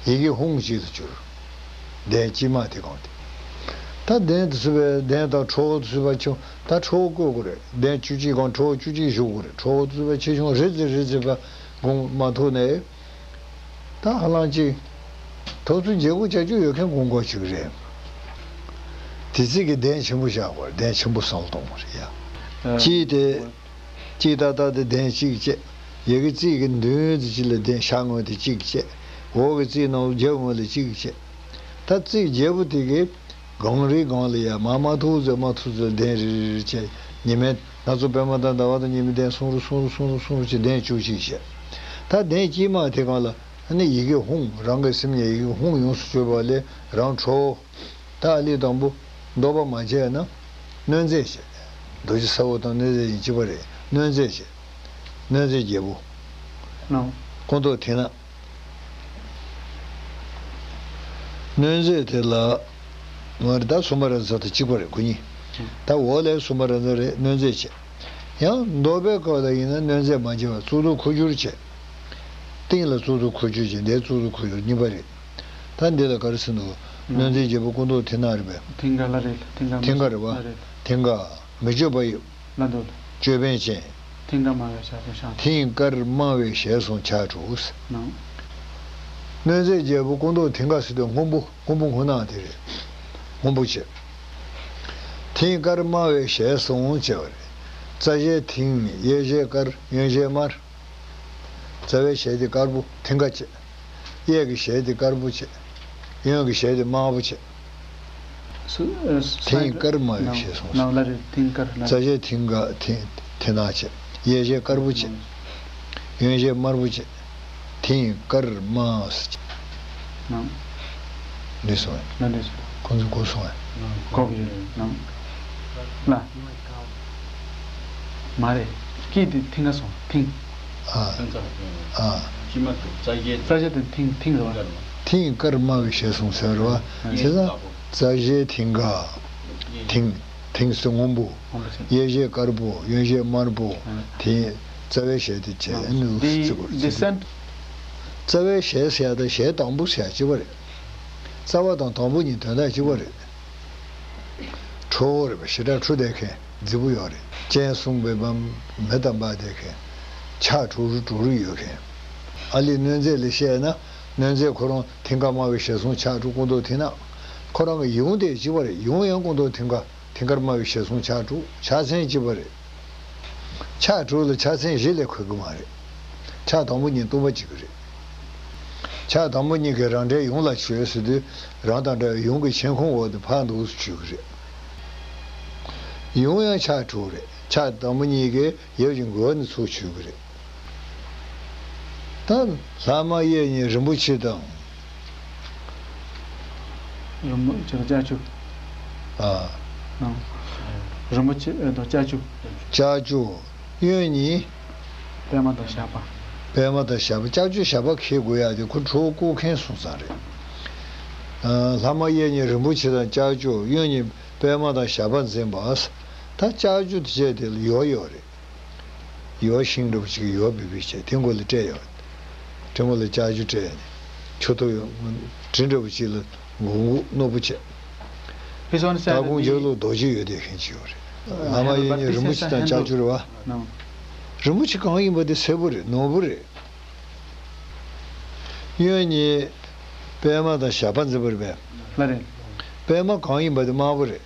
ཡི་གེ་ཧཱུྃ་གཅིག་ཏུ་གྱུར། གདན་དཀྱིལ་མ་དེ་གང་དེ། ད་གདན་དུ་ཚུད་པའི་གདན་དང་ཁྲོ་བོ་དུ་ཚུད་པ་ཆུང་ད་ཁྲོ་བོ་བཀོད་དགོས་རེད། གདན་བཅུ་གཅིག་གང་ཁྲོ་བོ་བཅུ་གཅིག་བཞུགས་དགོས་རེད། ཁྲོ་བོ་དུ་ཚུད་པ་ཆེ་ཆུང་རེ་ཙི་རེ་ཙི་བ་སྒོམ་མ་ཐུབ་ནས། ད་ཧ་ལམ་ཅིག་ཐོབ་ཚུལ་བརྗེ་པོ་བྱ་རྒྱུ་ཡོད་མཁན་དགོངས་སྐོར་ཅིག་རེད། དེ་ཚིག་གི་གདན་ཆེན་པོ་བཞག་དགོས་རེད། གདན་ཆེན་པོ་བསམ་བློ་གཏོང་དགོས་རེད་ཡ། ཨ། གཅིག་དེ། གཅིག་ཏག་ཏག་དེ་གདན་གཅིག་བཅད། ཡ་གི་རྩིབས་ཀྱི་མདུན་དེ་གཅིག་ལ་གདན་ཤར་ངོས་དེ་གཅིག་བཅད། འོག་གི་རྩིབས་ནང་རྒྱབ་ངོས་ལ་གཅིག་བཅད། ད་རྩིབས་བརྒྱད་པོ་དེ་གི་སྒང་རེ་སྒང་ལ་ཡ་མར་མར་ཐུག་ཙམ་མར་ཐུག་ཙམ་གདན་རེ་རེ་རེ་བཅད། ཉི་མའི་ང་ཚོ་པད་མ་དང་ཟླ་བ་དང་ཉི་མའི་གདན་གསུམ་རུ་གསུམ་རུ་གསུམ་རུ་གསུམ་རུ་བཅད། གདན་བཅུ་གཅིག་བཅད། ད་གདན་དཀྱིལ་མ་དེ་སྒང་ལ་ཨ་ནི་ཡི་གེ་ཧཱུྃ། རང་གི་སེམས་ཉིད་ཡི་གེ་ཧཱུྃ་ཡོངས་སུ་གྱུར་པ་ལས་རང་ཁྲོ་བོ། ད་ཨ་ལི་དང་པོ་བཟློག་པ་མ་བྱས་ན་གནོད་མཛེས་བྱས། རྡོ་རྗེ་ས་འོག་དང་གནོད་མཛེས་ཡིན་གཅིག་པ་རེད། གནོད་མཛེས་བྱས། གནོད་མཛེས་བརྒྱད་པོ། ལགས། སྐུ་མདོག་མཐིང་ནག་གནོད་མཛེས་དེ་ལ་ང་རེ་ད་སུ་མ་ར་ཛ་དང་གཅིག་པ་རེད། དགུ་གཉིས། ད་འོག་ལས་སུ་མ་ར་ཛ་རེད། གནོད་མཛེས་བྱས། ཡང་བཟློག་པའི་སྐབས་ལ་ཡིན་ན་གནོད་མཛེས་མ་བྱས་པར་གཙུག་ཏོར་ཁུ་བྱུག་བྱས། སྟེང་ལ་གཙུག་ཏོར་ཁུ་བྱུག་བྱས། འདིར་གཙུག་ཏོར་ཁུ་བྱུག་གཉིས་པ་རེད། ད་འདི་ལ་ག་རེ་ཟེར་འདུག་གནོད་མཛེས་བརྒྱད་པོ་སྐུ་མདོག་མཐིང་ནག་རེད་པས། མཐིང་ག་ལ་རེད། མཐིང་ག་མཐིང་ག་རེད་པ། ལ་རེད། མཐིང་ག་མི་བསྐྱོད་པ་ཡི། ལ་འདུག་ཅོད་པན་ཅན། མཐིང་ག་དམར་བའི་ཞལ་གསུམ་ཕྱག་དྲུག་མཐིང་དཀར་དམར་བའི་ཞལ་གསུམ་ཕྱག་དྲུག་ནང་། གནོད་མཛེས་བརྒྱད་པོ་སྐུ་མདོག་མཐིང་ག་ཟེར་དུས་སྔོན་པོ། སྔོན་པོ་སྔོ་ནག་དེ་རེད། སྔོན་པོ་བྱས། མཐིང་དཀར་དམར་བའི་ཞལ་གསུམ་བྱས་པ་རེད། རྩ་ཞལ་མཐིང་། གཡས་ཞལ་དཀར། གཡོན་ཞལ་དམར། རྩ་བའི་ཞལ་དེ་དཀར་པོ་མཐིང་ག་བྱས། གཡས་ཀྱི་ཞལ་དེ་དཀར་པོ་བྱས། གཡོན་གྱི་ཞལ་དེ་དམར་པོ་བྱས། སུ་ཨ། མཐིང་དཀར་དམར་བའི་ཞལ་གསུམ། ནང་ལ་རེད། མཐིང་དཀར་ལ། རྩ་ཞལ་མཐིང་ག་མཐིང་མཐིང་ནག་བྱས། གཡས་ཞལ་དཀར་པོ་བྱས། གཡོན་ཞལ་དམར་པོ་བྱས། མཐིང་དཀར་དམར་ཟེར་བྱས། ནང་། འདི་སོང་བས། ལ་འདི་སོང་། ཁོང་ཚོ་གོ་སོང་བས། གོ་གི་རེད། ནང་། ལ། མ་རེད། སྐད་དེ་མཐིང་ག་སོང་། མཐིང་། ཨ། ཨ། རྩ་ཞལ་དེ་མཐིང་མཐིང་རེད་བ། མཐིང་དཀར་དམར་བའི་ཞལ་གསུམ་ཟེར་བ། བྱས་ཙང་རྩ་ཞལ་མཐིང་ག་མཐིང་། མཐིང་ཟེར་སྔོན་པོ། སྔོན་པོ་ཟེར། གཡས་ཞལ་དཀར་པོ། གཡོན་ཞལ་དམར་པོ། ཨ། དེ་རྩ་བའི་ཞལ་དེ་བྱས། ཨ་ནི་འདི་བརྩི་དགོས། འདི་སེམས། རྩ་བའི་ཞལ་ཟེར་ཡ་དང་ཞལ་དང་པོ་ཟེར་ཡ་གཅིག་པ་རེད། རྩ་བ་དང་དང་པོ་གཉིས་དོན་དག་གཅིག་པ་རེད། ཁྲོ་བོ་རེད་པ། ཞེ་དྲག་འཁྲུལ་བསྡད་མཁན་རྫིག་པོ་ཡོད་རེད། སྤྱན་ཟུམ་པའི་བམ་མེ་ལྟར་འབར་བསྡད་མཁན། ཕྱག་དྲུག་རུ་དྲུག་རུ་ཡོད་མཁན། ཨ་ལི་གནོད་མཛེས་ལ་བཤད་ན་གནོད་མཛེས་ཁོ་རང་མཐིང་ག་དམར་བའི་ཞལ་གསུམ་ཕྱག་དྲུག་སྐུ་མདོག་མཐིང་ནག་ཁོ་རང་གི་ཡུམ་དེ་གཅིག་པ་རེད། ཡུམ་ཡང་སྐུ་མདོག་མཐིང་ག་མཐིང་དཀར་དམར་བའི་ཞལ་གསུམ་ཕྱག་དྲུག་ཕྱག་མཚན་གཅིག་པ་རེད། ཕྱག་དྲུག་ལ་ཕྱག་མཚན་བཞི་ལས་འཁོར་གི་མ་རེད། ཕྱག་དང་པོ་གཉིས་སྟོང་པ་གཅིག་གི་རེད། ཕྱག་དང་པོ་གཉིས་ཀྱིས་རང་འདྲའི་ཡུམ་ལ་མཆོད་ཟེར་དུས་རང་དང་འདྲ་བའི་ཡུམ་གྱི་མཆན་ཁུང་འོག་ཏུ་ཕར་འདུག་སེ་མཆོད་ཀྱི་རེད། ཡུམ་ཡང་ཕྱག་དྲུག་རེད། ཕྱག་དང་པོ་གཉིས་ཀྱིས་ཡབ་ཀྱི་མགུལ་ནས་ཚུར་མཆོད་ཀྱི་རེད། ད་ལྷག་མ་གཡས་གཉིས་རིན་པོ་ཆེ་དང་། རིན་པོ་ཆེ་དང་ལྕགས་ཀྱུ། ཨ། ནང་། རིན་པོ་ཆེ་ཨེ་དང་ལྕགས་ཀྱུ། ལྕགས་ཀྱུ། གཡོན་གཉིས། པདྨ་དང་ཞགས་པ། པདྨ་དང་ཞགས་པ། ལྕགས་ཀྱུ་ཞགས་པ་འཁྱེར་དགོས་ཡ་དེ་ཁོ་ཁྲོ་བོ་བཀུག་མཁན་སོང་ཙང་རེད། ཨ། ལྷག་མ་གཡས་གཉིས་རིན་པོ་ཆེ་དང་ལྕགས་ཀྱུ། གཡོན་གཉིས་པདྨ་དང་ཞགས་པ་འཛིན་པ། ད་ལྕགས་ཀྱུ་དེ་བྱས་དེ་ལ་ཡོལ་ཡོད་རེད། ཡོལ་ཤིང་འདྲ་པོ་ཅིག་ཡོལ་བི་བི་བྱས་དེ་མགོ་ལ་སྤྲད་ཡོད། དེ་མགོ་ལ་ལྕགས་ཀྱུ་སྤྲད་ནས་ཆུ་ཐོག་གྲི་འདྲ་པོ་ཅིག་ལ་མགོ་མགོ་རྣོ་པོ་བྱས། ཕི་སོན་སད་སྟ་གོན་རྒྱབ་ལོགས་རྡོ་རྗེ་ཡོད་བསྡད་མཁན་ཅིག་ཡོད་རེད། ལྷག་མ་གཡས་གཉིས་རིན་པོ་ཆེ་དང་ལྕགས་ཀྱུ་རེད་བ། རིན་པོ་ཆེ་གང་ཡིན་པ་དེ་སེར་པོ་རེད། ནོར་བུ་རེད། གཡོན་གཉིས་པདྨ་དང་ཞགས་པ་འཛིན་པ་རེད་པས། ལགས་རེད། པདྨ་གང་ཡིན་པ་དེ་དམར་པོ་རེད།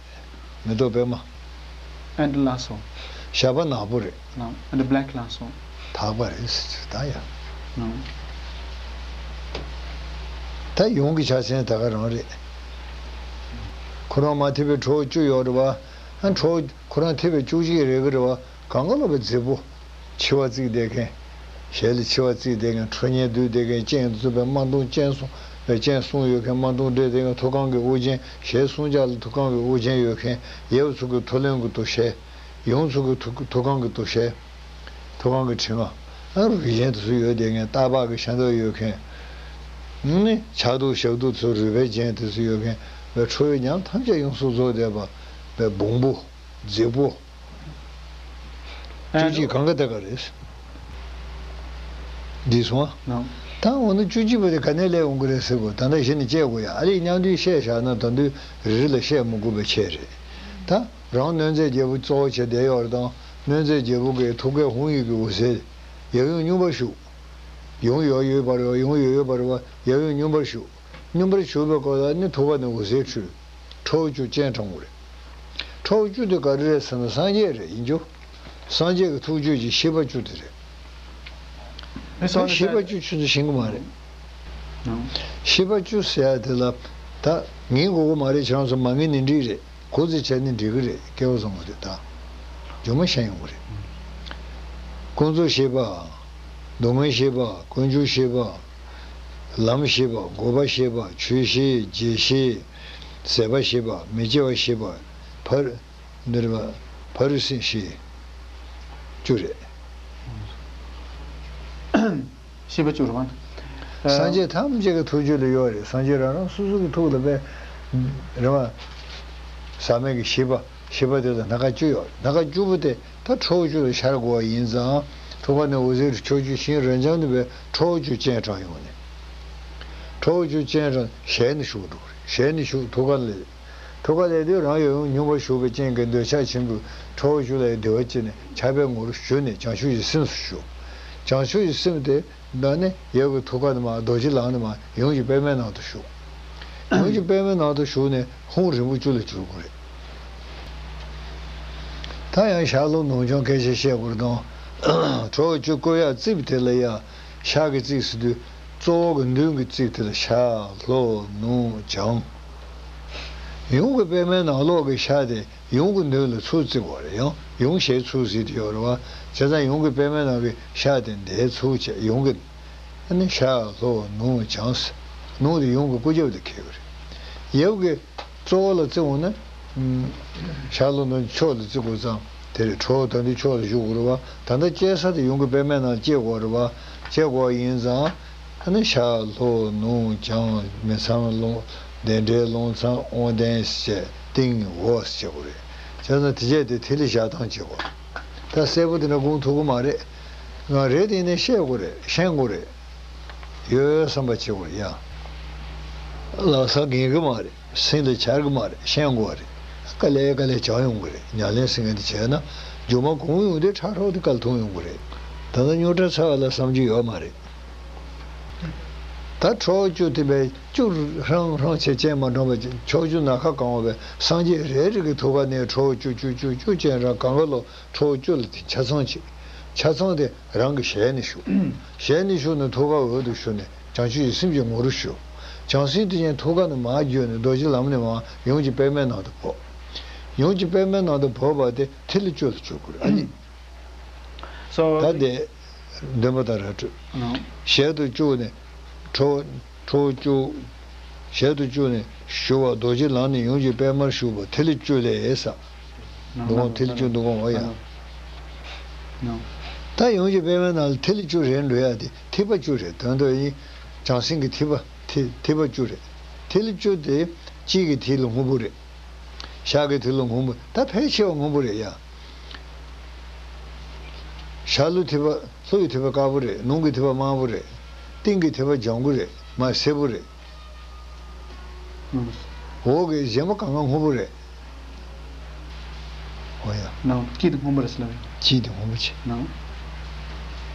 མེ་ཏོག་པདྨ། ཨེ་འདྲ་ལ་སོ། ཞགས་པ་ནག་པོ་རེད། ཨེ་འདྲ་བྷེ་ལེག་ལ་སོ། དག་པ་རེད་ཟེར་ད་ཡ། ད་ཡུམ་གྱི་ཕྱག་མཚན་ད་ག་རང་རེད། ཁོ་རང་མ་ཐེབས་པའི་ཁྲོ་བོ་བཅུ་ཡོད་རེད་བ། ཨ་ཁྲོ་བོ་ཁོ་རང་ཐེབས་པའི་བཅུ་གཅིག་རེད་གི་རེད་བ། གང་ག་ལོག་པའི་མཛེས་པོ། མཆེ་བ་གཙིགས་བསྡད་མཁན། ཞལ་ལ་མཆེ་བ་གཙིགས་བསྡད་མཁན། ཁྲོ་གཉེར་བསྡུས་བསྡད་མཁན། སྤྱན་གཟིགས་པའི་དམར་གདུང་སྤྱན་གསུམ་ པའི་སྤྱན་གསུམ་ཡོད་མཁན། དམར་གདུང་སྦྲེལ་དེ་ཡང་ཐུགས་ཀའི་དབུ་ཅན། ཞལ་གསུམ་ཆར་ལ་ཐུགས་ཀའི་དབུ་ཅན་ཡོད་མཁན། ཡབ་ཚུ་གི་ཐུགས་ལྷུན་གྱི་དུ་ཞལ། ཡུམ་ཚུ་གི་ཐུགས་ཐུགས་ཀའི་དུ་ཞལ། ཐུགས་ཀའི་དྲི་ང་། ཨ་རུ་གི་གཞན་དུ་སུ་ཡོད་དེ་ངས་རྟ་ཕག་གི་ཤ་འདབ་ཡོད་མཁན། ནི་ཕྱག་དུག་ཞབས་དུག་ཚུ་རུས་པའི་རྒྱན་དུ་སུ་ཡོད་མཁན། པའི་ཁྲོ་བོའི་ཉམས་ཐམས་ཅད་ཡོངས་སུ་རྫོགས་བསྡད་པ། པའི་བོང་བུ། རྫིག་པོ། བཅུ་གཅིག་གང་ག་དེ་ག་རེད། འདི་སོང་ཨ། ད་འོ་ན་བཅུ་གཅིག་པ་དེ་ག་ནས་སླེབས་འོང་གི་རེད་ཟེར་གོ། ད་ལྟ་གཞི་ནས་དཔྱད་དགོས་ཡ། ཨ་ལས་མཉམ་དུ་བཤད་བཞག་ན་ད་དུང་རེ་རེ་ལ་བཤད་མི་དགོས་པའི་ཆེད་རེད། ད་རང་གནོད་མཛེས་རྒྱལ་པོ་གཙོ་བོ་བྱས་བསྡད་ཡོད་རེད་དང་། གནོད་མཛེས་རྒྱལ་པོ་གི་ཐུགས་ཀའི་དབང་ཡིག་གི་འོད་ཟེར། ཡབ་ཡུམ་སྙོམས་པར་ཞུགས། ཡུམ་ཡོད་ཡོད་པ་རེད་བ། ཡུམ་ཡོད་ཡོད་པ་རེད་བ། ཡབ་ཡུམ་སྙོམས་པར་ཞུགས། སྙོམས་པར་ཞུགས་པའི་སྐབས་ལ་ནི་ཐུགས་ཀ་ནས་འོད་ཟེར་འཕྲོས། ཁྲོ་བོ་བཅུ་སྤྱན་དྲངས་པ་རེད། ཁྲོ་བོ་བཅུ་དེ་ག་རེ་རེད་ཟེར་ན་སངས་རྒྱས་རེད་ཡིན་རྒྱུ། སངས་རྒྱས་ཀྱི་ཐུགས་བཅུད་ཀྱི་ཤེས་པ་བཅུ་དེ་རེད། ཨེ་སོ་ད་ནི་ཤེས་པ་བཅུ་ཆུ་ཚོད་ཤེས་ཀྱི་མ་རེད། ཤེས་པ་བཅུ་ཟེར་ཡ་དེ་ལ་ད་ངེས་དགོས་ཀྱི་མ་རེད། ཁྱེད་རང་ཚོ་མ་ངེས་ནས་འགྲིག་རེད། གོ་ཚོད་བྱས་ནས་འགྲིག་གི་རེད། སྐལ་བ་བཟང་པོ་རེད་ད། སྒྱུ་མ་ཤེས་ཡོང་གི་རེད། ཀུན་རྫོབ་ཤེས་པ། སྡུག་བསྔལ་ཤེས་པ། ཀུན་འབྱུང་ཤེས་པ། ལམ་ཤེས་པ། འགོག་པ་ཤེས་པ། ཆོས་ཤེས། རྗེས་ཤེས། ཟད་པ་ཤེས་པ། མི་སྐྱེ་བ་ཤེས་པ། ཕ་རུ་འདི་རེད་པ། ཕ་རུ་སི་ཤེས། བཅུ་རེད། ཤེས་པ་བཅུ་རེད་པ། སངས་རྒྱས་ཐམས་ཅད་ཀྱི་ཐུགས་རྒྱུད་ལ་ཡོད་རེད། སངས་རྒྱས་རང་རང་སོ་སོ་གི་ཐུགས་ལ་དཔེ་རེད་པ། ཟག་མེད་ཀྱི་ཤེས་པ། ཤེས་པ་དེ་ལ་སྣ་ཁ་བཅུ་ཡོད་རེད། སྣ་ཁ་བཅུ་པོ་དེ་ད་ཁྲོ་བོ་བཅུ་ལ་ཤར་དགོས་པ་ཡིན་ཙང་། ཐུགས་ཀ་ནས་འོད་ཟེར་ཕྱོགས་བཅུའི་ཤིང་རབ་འབྱམས་ནས་པའི་ཁྲོ་བོ་བཅུ་སྤྱན་དྲངས་ཡོང་ནས། ཁྲོ་བོ་བཅུ་སྤྱན་དྲངས་ཞལ་ནས་ཞུགས་འགྲོ་གི་རེད། ཞལ་ནས་ཞུགས། ཐུགས་ཀ་ལ། ཐུགས་ཀ་ལ་དེ་རང་ཡབ་ཡུམ་སྙོམས་པར་ཞུགས་པའི་རྐྱེན་གྱིས་འདོད་ཆགས་ཆེན་པོས་ཁྲོ་བོ་བཅུ་ལ་བདེ་བ་སྐྱེས་ནས་ཆགས་པའི་ངོར་ཞུགས་ནས་བྱང་ཆུབ་ཀྱི་སེམས་སུ་ཞུགས། བྱང་ཆུབ་ཀྱི་སེམས་དེ་ད་ནི་ཡབ་ཀྱི་ཐུགས་ཀ་ནས་མར་རྡོ་རྗེ་ལག་ནས་མར་ཡུམ་གྱི་པདྨའི་ནང་དུ་ཞུགས། ཡུམ་གྱི་པདྨའི་ནང་དུ་ཞུགས་ནས་ཧཱུྃ་རིང་པོ་བཅུ་ལ་གྱུར་དགོས་རེད། ད་ཡང་ཤར་ལྷོ་ནུབ་བྱང་སྐད་ཆ་བཤད་དགོས་རེད་དང་། ཁྲོ་བོ་བཅུ་བཀོད་ཡག་རྩིབས་དེ་ལ་ཡ། ཤར་གྱི་རྩིབས་ཟེར་དུས་གཙོ་བོ་གི་མདུན་གྱི་རྩིབས་དེ་ལ་ཤར་ལྷོ་ནུབ་བྱང་། ཡུམ་གྱི་པདྨའི་ནང་ལོགས་ཀྱི་ཤར་དེ་ཡུམ་གྱི་མདུན་ལ་ཚུར་བརྩིགས་པ་རེད། ཡང་ཡུམ་ཞལ་ཚུར་གཟིགས་དེ་ཡོད་རེད་པ། བྱས་ཙང་ཡུམ་གྱི་པདྨའི་ནང་གི་ཤར་དེ་འདིར་ཚུར་བྱས། ཡུམ་གྱི་ཨ་ནི་ཤར་ལྷོ་ནུབ་བྱང་། ནུབ་དེ་ཡུམ་གྱི་སྐུ་རྒྱབ་དེ་འཁེལ་གྱི་རེད། ཡབ་ཀྱི་གཙོ་བོ་ལ་བརྩིས་འོང་ན། ཤར་ལྷོ་ནུབ་ཕྱོགས་ལ་བརྩི་དགོས་ཙང་དེ་རེད། ཁྲོ་བོ་ད་འདི་ཕྱོགས་ལ་བཞུགས་དགོས་རེད་པ། ད་ལྟ་སྐྱེལ་ས་དེ་ཡུམ་གྱི་པདྨའི་ནང་སྐྱེལ་དགོས་རེད་པ། སྐྱེལ་དགོས་པ་ཡིན་ཙང་། ཨ་ནི་ཤར་ལྷོ་ནུབ་བྱང་མི་ཚང་ལུང་། བདེན་བྲལ་རླུང་ཚང་དབང་ལྡན་ཞེས་སྟེང་འོག་ཞེས་དགོས་རེད། བྱས་ཙང་དེ་བྱས་ཏེ་ཐིག་ལེ་བཞག་སྟངས་བྱེད་དགོས། ད་གསལ་པོ་དེ་འདྲ་དགོངས་ཐུབ་ཀྱི་མ་རེད། ང་རེད་དེ་ནས་བཤད་དགོས་རེད། ཤེས་དགོས་རེད། ཡོད་བསམ་པ་བྱེད་དགོས་རེད་ཡ། ལག་ས་འགེང་གི་མ་རེད། སེམས་ལ་འཆར་གི་མ་རེད། ཤེས་དགོས་རེད། དཀའ་ལས་དཀའ་ལས་བྱ་ཡོང་གི་རེད། ཉམས་ལེན་ཟེར་མཁན་དེ་བྱས་ན་རྒྱུ་མ་གང་ཡོང་དེ་ཁྲ་ཁྲོག་དེ་སྐལ་ཐོག་ཡོང་གི་རེད། ད་ལྟ་རྙོག་དྲ་ཚ་བ་ལ་བསམ་རྒྱུ་ཡོད་མ་རེད། ད་ཁྲོ་བོ་བཅུ་དེ་བས་བཅུ་ཧྲང་ཧྲང་བྱས་སྤྱན་མ་དྲངས་པ་ཕྱོགས་བཅུ་ནམ་མཁའ་གང་བ་བས་སངས་རྒྱས་རེ་རེ་གི་ཐུགས་ཀ་ནས་ཁྲོ་བོ་བཅུ་བཅུ་བཅུ་བཅུ་སྤྱན་དྲངས། གང་ག་ལོ་ཁྲོ་བོ་བཅུ་ལ་དེ་ཆ་ཚང་བྱེད། ཆ་ཚང་དེ་རང་གི་ཞལ་ནས་ཞུགས། ཞལ་ནས་ཞུགས་ནས་ཐུགས་ཀ་འོད་དུ་ཞུ་ནས་བྱང་ཆུབ་ཀྱི་སེམས་ཀྱི་ངོ་རུ་ཞུགས། བྱང་སེམས་དེ་ཉིད་ཐུགས་ཀ་ནས་མར་བརྒྱུད་ནས་རྡོ་རྗེ་ལམ་ནས་མར་ཡུམ་གྱི་པདྨའི་ནང་དུ་བབས། ཡུམ་གྱི་པདྨའི་ནང་དུ་བབས་པ་དེ་ཐིག་ལེ་བཅུ་ལ་གྱུར་དགོས་རེད། ཨ་ནི། So ད་དེ་འདོན་པ་དང་ར་སྤྲོད། ཞལ་དུ་བཅུག་ནས་ཁྲོ་བོ། ཁྲོ་བོ་བཅུ། ཞལ་དུ་བཅུག་ནས་ཞུ་བ། རྡོ་རྗེ་ལམ་ནས་ཡུམ་གྱི་པདྨར་ཞུགས་པ། ཐིག་ལེ་བཅུ་ལས་ས། འདུ་ཁང་ཐིག་ལེ་བཅུ་འདུ་ཁང་འོ་ཡ། ད་ཡུམ་གྱི་པདྨའི་ནང་ལ་ཐིག་ལེ་བཅུ་རེད་འགྲོ་ཡ་དེ་ཐིགས་པ་བཅུ་རེད། དོན་དུ་ཡིན། བྱང་སེམས་ཀྱི་ཐིགས་པ། ཐིགས་ཐིགས་པ་བཅུ་རེད། ཐིག་ལེ་བཅུ་དེ་དཔྱིད་ཀྱི་ཐིག་ལེ་སྔོན་པོ་རེད། ཤར་གྱི་ཐིག་ལེ་སྔོན་པོ། ད་ཕལ་ཆེ་བ་སྔོན་པོ་རེད་ཡ། ཤར་ལྷོའི་ཐིགས་པ། ལྷོ་ཡི་ཐིགས་པ་དཀར་པོ་རེད། ནུབ་ཀྱི་ཐིགས་པ་དམར་པོ་རེད། སྟེང་གི་ཐིགས་པ་ལྗང་གུ་རེད། མར་སེར་པོ་རེད། འོག་གི་གཞན་པ་གང་ག་སྔོན་པོ་རེད། འོ་ཡ། ནང་དཀྱིལ་དེ་སྔོན་པོ་རེད་ཟེར་ལབ་ཡ། དཀྱིལ་དེ་སྔོན་པོ་བྱས། ནང་།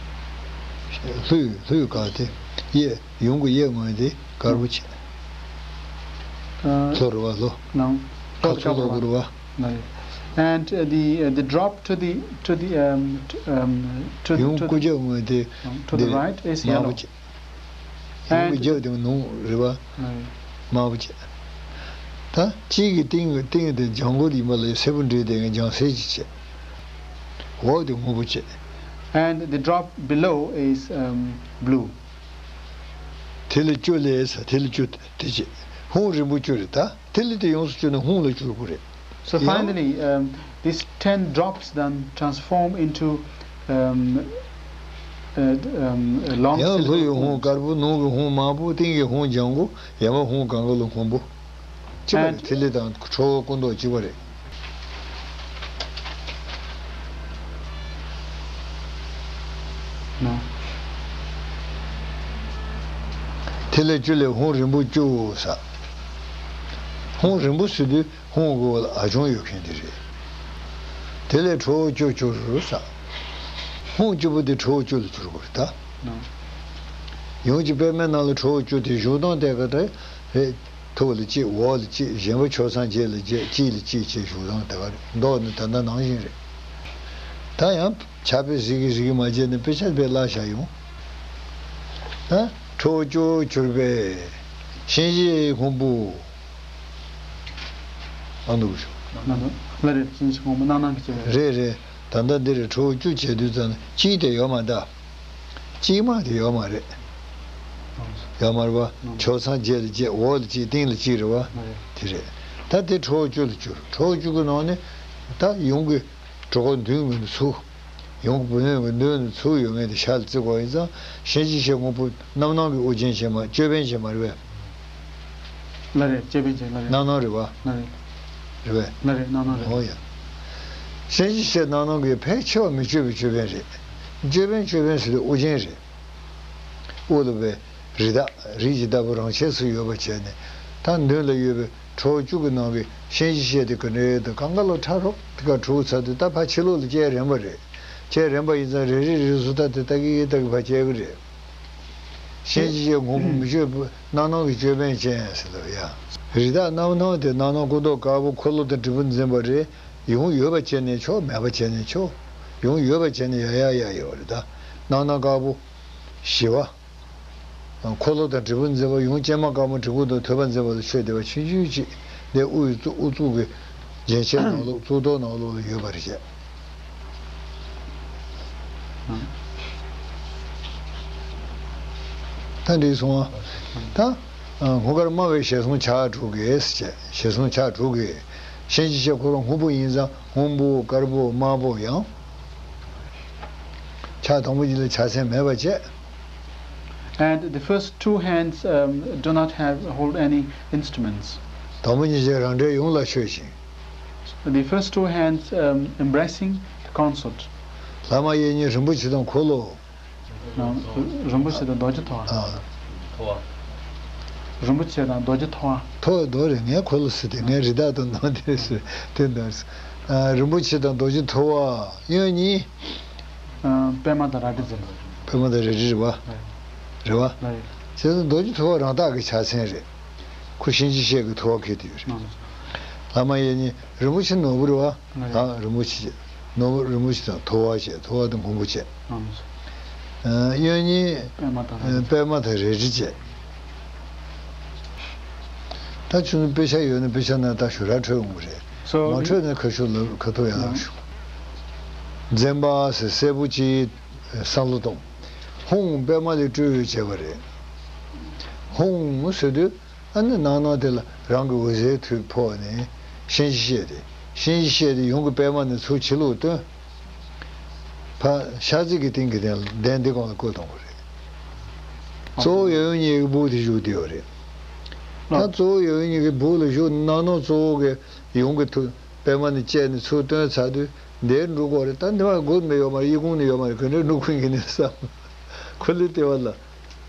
ལྷོའི་ལྷོའི་དཀར་དེ་གཡས། ཡུམ་གྱི་གཡས་ངོས་དེ་དཀར་པོ་བྱས། ཨ། ལྷོ་རེད་པ། ལྷོ། ནང་། ཁ་ཚུར་ལྷོ་དགོས་རེད་པ། ནང་། And uh, the uh, the drop to the to the um, t- um to the ཡུམ་to སྐུ་རྒྱབ་ངོས་དེ um, to the འདི་right is དམར་པོ་yellow. བྱས། ཡུམ་གྱི་རྒྱབ་དེ་ནུབ་རེད་པ། ནང་། དམར་པོ་བྱས། ད་དཀྱིལ་གྱི་སྟེང་གི་སྟེང་དེ་ལྗང་གུ་ཡིན་པ་ལས་སེར་པོ་འདྲེས་དེ་ངས་ལྗང་སེར་གྱིས་བྱས། འོག་དེ་སྔོན་པོ་བྱས། And the drop below is um, blue. ཐིག་ལེ་བཅུ་ལས་ས་ཐིག་ལེ་བཅུ་དེ་བྱེད། ཧཱུྃ་རིང་པོ་བཅུ་རེད་ད། ཐིག་ལེ་དེ་ཡོངས་སུ་བཅུ་ནས་ཧཱུྃ་ལ་བསྒྱུར་དགོས་རེད། So ཡང་། Finally, um, these ten drops then transform into, um, uh, um, a long ཡང་ལྷོ་ཡི་syllable ཧཱུྃ་hymns. དཀར་པོ། ནུབ་ཀྱི་ཧཱུྃ་དམར་པོ། སྟེང་གི་ཧཱུྃ་ལྗང་གུ། ཡན་པ་ཧཱུྃ་གང་ག་ལ་སྔོན་པོ། གཅིག་པ་རེད། And ཐིག་ལེ་དང་ཁྲོ་བོ་སྐུ་མདོག་གཅིག་པ་རེད། No. ཐིག་ལེ་བཅུ་ལས་ཧཱུྃ་རིང་པོ་བཅུ་ས། ཧཱུྃ་རིང་པོ་ཟེར་དུས་ཧཱུྃ་གི་འོག་ལ་ཨ་ཆུང་ཡོད་མཁན་དེ་རེད། དེ་ལས་ཁྲོ་བོ་བཅུ་བཅུ་རུ་ས། ཧཱུྃ་བཅུ་པོ་དེ་ཁྲོ་བོ་བཅུ་ལ་བསྒྱུར་དགོས་རེད་ད། No. ཡོངས་ཀྱི་པདྨའི་ནང་ལ་ཁྲོ་བོ་བཅུ་དེ་བཞུགས་སྟངས་དེ་ག་འདྲ་རེད། ཐུར་ལ་གཅིག་འོག་ལ་གཅིག་གཞན་པ་ཕྱོགས་མཚམས་བརྒྱད་ལ་བརྒྱད། གཅིག་ལ་གཅིག་བྱས་བཞུགས་སྟངས་དེ་ག་རེད། མདོ་ནི་ད་ལྟ་ནང་བཞིན་རེད། ད་ཡང་ཕྱག་དཔེ་གཟིགས་གི་གཟིགས་གི་མ་བྱས་ནས་དཔེ་ཆ་དཔེ་བཀླགས་བཞག་ཡོང་། ད་ཁྲོ་བོ་བཅུ་གྱུར་པའི་གཤིན་རྗེའི་ཁུང་བུ། ཨ་འདུག་ཞུ། ལ་རེད། གཤིན་རྗེའི་ཁུང་བུ་སྣང་སྣང་གི་སྐྱེ་བོ་རེད། རེད་རེད། ད་ལྟ་འདི་རེད། ཁྲོ་བོ་བཅུ་བྱས་དུས་ཙམ་ན་གཅིག་དེ་ཡོད་མ་ད། གཅིག་མ་དེ་ཡོད་མ་རེད། ཡོད་མ་རེད་བ། ཕྱོགས་མཚམས་བརྒྱད་ལ་བརྒྱད། འོག་ལ་གཅིག་སྟེང་ལ་གཅིག་རེད་བ། དེ་རེད། ད་དེ་ཁྲོ་བོ་བཅུ་ལ་བསྒྱུར། ཁྲོ་བོ་བཅུ་གི་ནང་ནས་ད་ཡོངས་ཀྱི་གྲོད་ཁོག་མདུན་གྱི་ཚུལ། ཡོངས་ཀྱི་བུ་སྣོད་ཀྱི་མདུན་ནས་ཚུར་ཡོང་མཁན་དེ་ཤ་ལ་བརྩི་དགོས་ཡིན་ཙང་། གཤིན་རྗེ་གཤེད་སྔོན་པོ་རྣམ་སྣང་གི་དབུ་ཅན་ཅན་མ། ཅོད་པན་ཅན་མ་རེད་པས། ལ་རེད། ཅོད་པན་ཅན་ལ་རེད། རྣམ་སྣང་རེད་བ། ལ་རེད། རེད་པས། ལ་རེད། རྣམ་སྣང་རེད། འོ་ཡ། གཤིན་རྗེ་གཤེད་རྣམ་སྣང་གི་ཕལ་ཆེ་བ་མི་བསྐྱོད་པའི་ཅོད་པན་རེད། ཅོད་པན་ཅོད་པན་ཟེར་དུས་དབུ་ཅན་རེད། དབུ་ལ་བའི་རི་དྭགས། རི་གི་ལྟ་བུ་རང་ཆས་སུ་ཡོད་པ་བྱས་ནས། ད་མདུན་ལ་ཡོད་པའི་ཁྲོ་བོ་བཅུ་གི་ནང་གི་གཤིན་རྗེ་གཤེད་དེ་ག་འདྲ་ཡོད་དོ། གང་ག་ལ་ཕྲ་རོག་དེ་ག་གྲུ་ཚར་དུས་ད་ཕར་ཕྱི་ལོགས་ལ་བསྐྱལ་རན་པ་རེད། བསྐྱལ་རན་པ་ཡིན་ཙང་རེ་རེ་རེ་སུ་ད་དེ་ལྟ་གི་ལྟ་གི་ཕར་བསྐྱལ་གི་རེད། གཤིན་རྗེ་གཤེད་སྔོན་པོ་མི་བསྐྱོད་པ། རྣམ་སྣང་གི་ཅོད་པན་ཅན་ཟེར་ལ་ཡ། རི་དྭགས་རྣམ་སྣང་དེ་རྣམ་སྣང་སྐུ་མདོག་དཀར་པོ། འཁོར་ལོ་དང་དྲིལ་བུ་འཛིན་པ་རེད། ཡོངས་ཡོད་པ་བྱས་ནས་ཆོག་མེད་པ་བྱས་ནས་ཆོག་ཡོངས་ཡོད་པ་བྱས་ནས་ཡ་ཡ་ཡ་ཡོད་རེད་ད། རྣམ་སྣང་དཀར་པོ། ཞི་བ། འཁོར་ལོ་དང་དྲིལ་བུ་འཛིན་པ། ཡོངས་སྤྱན་མ་དཀར་མོ་དྲིལ་བུ་དང་ཐོད་པ་འཛིན་པ་ལ་ཆོས་འདི་པ་ཆུང་ཆུང་ཅིག་འདི་དབུ་ཡི་གཙུག་དབུ་གཙུག་གི་རྒྱན་ཆའི་ནང་ལོགས། གཙུག་ཏོར་ནང་ལོགས་ལ་ཡོད་པ་རེད་བྱས། ད་འགྲིག་སོང་ཨ། ད་སྔོ་དཀར་དམར་བའི་ཞལ་ཟུང་ཕྱག་དྲུག་གིས་བྱས། ཞལ་ཟུང་ཕྱག་དྲུག་གིས། གཤིན་རྗེ་གཤེད་ཁོ་རང་སྔོན་པོ་ཡིན་ཙང་སྔོན་པོ། དཀར་པོ། དམར་པོ། ཡང་ཕྱག་དང་པོ་གཉིས་ལ་ཕྱག་མཚན་མེད་པ་བྱས། And the first two hands, um, do not have, hold any instruments. དང་པོ་གཉིས་ཀྱིས་རང་འདྲའི་ཡོངས་ལ་ཆོས་ཤིང་། The first two hands, um, embracing the consort. ལྷ་མ་ཡིན་གཉིས་རིན་པོ་ཆེ་དང་འཁོར་ལོ། ན། རིན་པོ་ཆེ་དང་རྡོ་རྗེ་ཐོ་བ། ཨ། རིན་པོ་ཆེ་དང་རྡོ་རྗེ་ཐོ་བ། ཐོ་བ་རྡོ་རེད། ངས་འཁོར་ལོ་ཟེར་ཏེ། ངས་རི་དྭགས་དང་ནང་དེ་ཟེར་དེ་འདྲ། ཨ། རིན་པོ་ཆེ་དང་རྡོ་རྗེ་ཐོ་བ། གཡོན་གཉིས། ཨ། པདྨ་དང་རལ་གྲི་འཛིན་པ། པདྨ་དང་རལ་གྲི་རེད་བ། རེད་བ། རེད། བྱས་ཙང་རྡོ་རྗེ་ཐོ་བ་རང་རྟགས་ཀྱི་ཕྱག་མཚན་རེད། ཁོ་གཤིན་རྗེ་གཤེད་ཀྱི་ཐོ་བ་འཁྱེར་དེ་ཡོད་རེད། ལྷ་མ་ཡིན་གཉིས་རིན་པོ་ཆེ་ནོར་བུ་རེད་བ། ལྷ་རིན་པོ་ཆེ་བྱས། ནོར་བུ་རིན་པོ་ཆེ་དང་ཐོ་བ་བྱས། ཐོ་བ་དང་མགོན་པོ་བྱས། ཨ། གཡོན་གཉིས། པདྨ་དང་རལ་གྲི། པདྨ་དང་རལ་གྲི་བྱས། ད་ཁྱོད་ཚོ་དཔེ་ཆ་ཡོད་ན་དཔེ་ཆ་ནང་ད་ཞུ་ར་འཕྲོད་འོང་གི་རེད། So མ་འཕྲོད་ན་ཁ་ཤོར་ལ་ཁ་ཐུག་ཡང་ལ་ཞུ། འཛེམ་བག་ཟེར་སྲད་བུ་གཅིག་བསམ་བློ་གཏོང་། ཧཱུྃ་པདྨ་ལས་སྤྲོས་པའི་བྱས་པ་རེད། ཧཱུྃ་ཟེར་དུས། ཨ་ནི་ནང་ནང་དེ་ལ་རང་གི་འོད་ཟེར་ཐིགས་ཕོག་ནས་གཤིན་རྗེ་གཤེད་དེ། གཤིན་རྗེ་གཤེད་དེ་ཡོངས་ཀྱི་པདྨ་ནས་ཚུར་ཕྱི་ལོགས་བཏོན། ཕར་ཤར་རྩེ་གི་སྟེང་གི་གདན་ལ། གདན་འདི་སྒང་ལ་བཀོད་གཏོང་དགོས་རེད། གཙོ་བོ་ཡབ་ཡུམ་གཉིས་ཀྱི་སྦུག་དེ་བཞུགས་བསྡད་ཡོད་རེད། ད་གཙོ་བོ་ཡབ་ཡུམ་གཉིས་ཀྱི་སྦུག་ལ་བཞུགས། ནང་ནང་གཙོ་བོ་གི་ཡོངས་ཀྱི་ཐུགས། པདྨ་ནས་བཅད་ནས་ཚུར་བཏོན་ཚར་དུས་འདིར་འགྲོ་དགོས་རེད། ད་འདི་མ་སྒོ་ནས་ཡོད་མ་རེད། གཡས་གུང་ནས་ཡོད་མ་རེད། ག་འདྲ་འགྲོ་དགོས་ཀྱི་ནས་བསམ། ཁོ་ལས་ལྟེ་བ་ལ།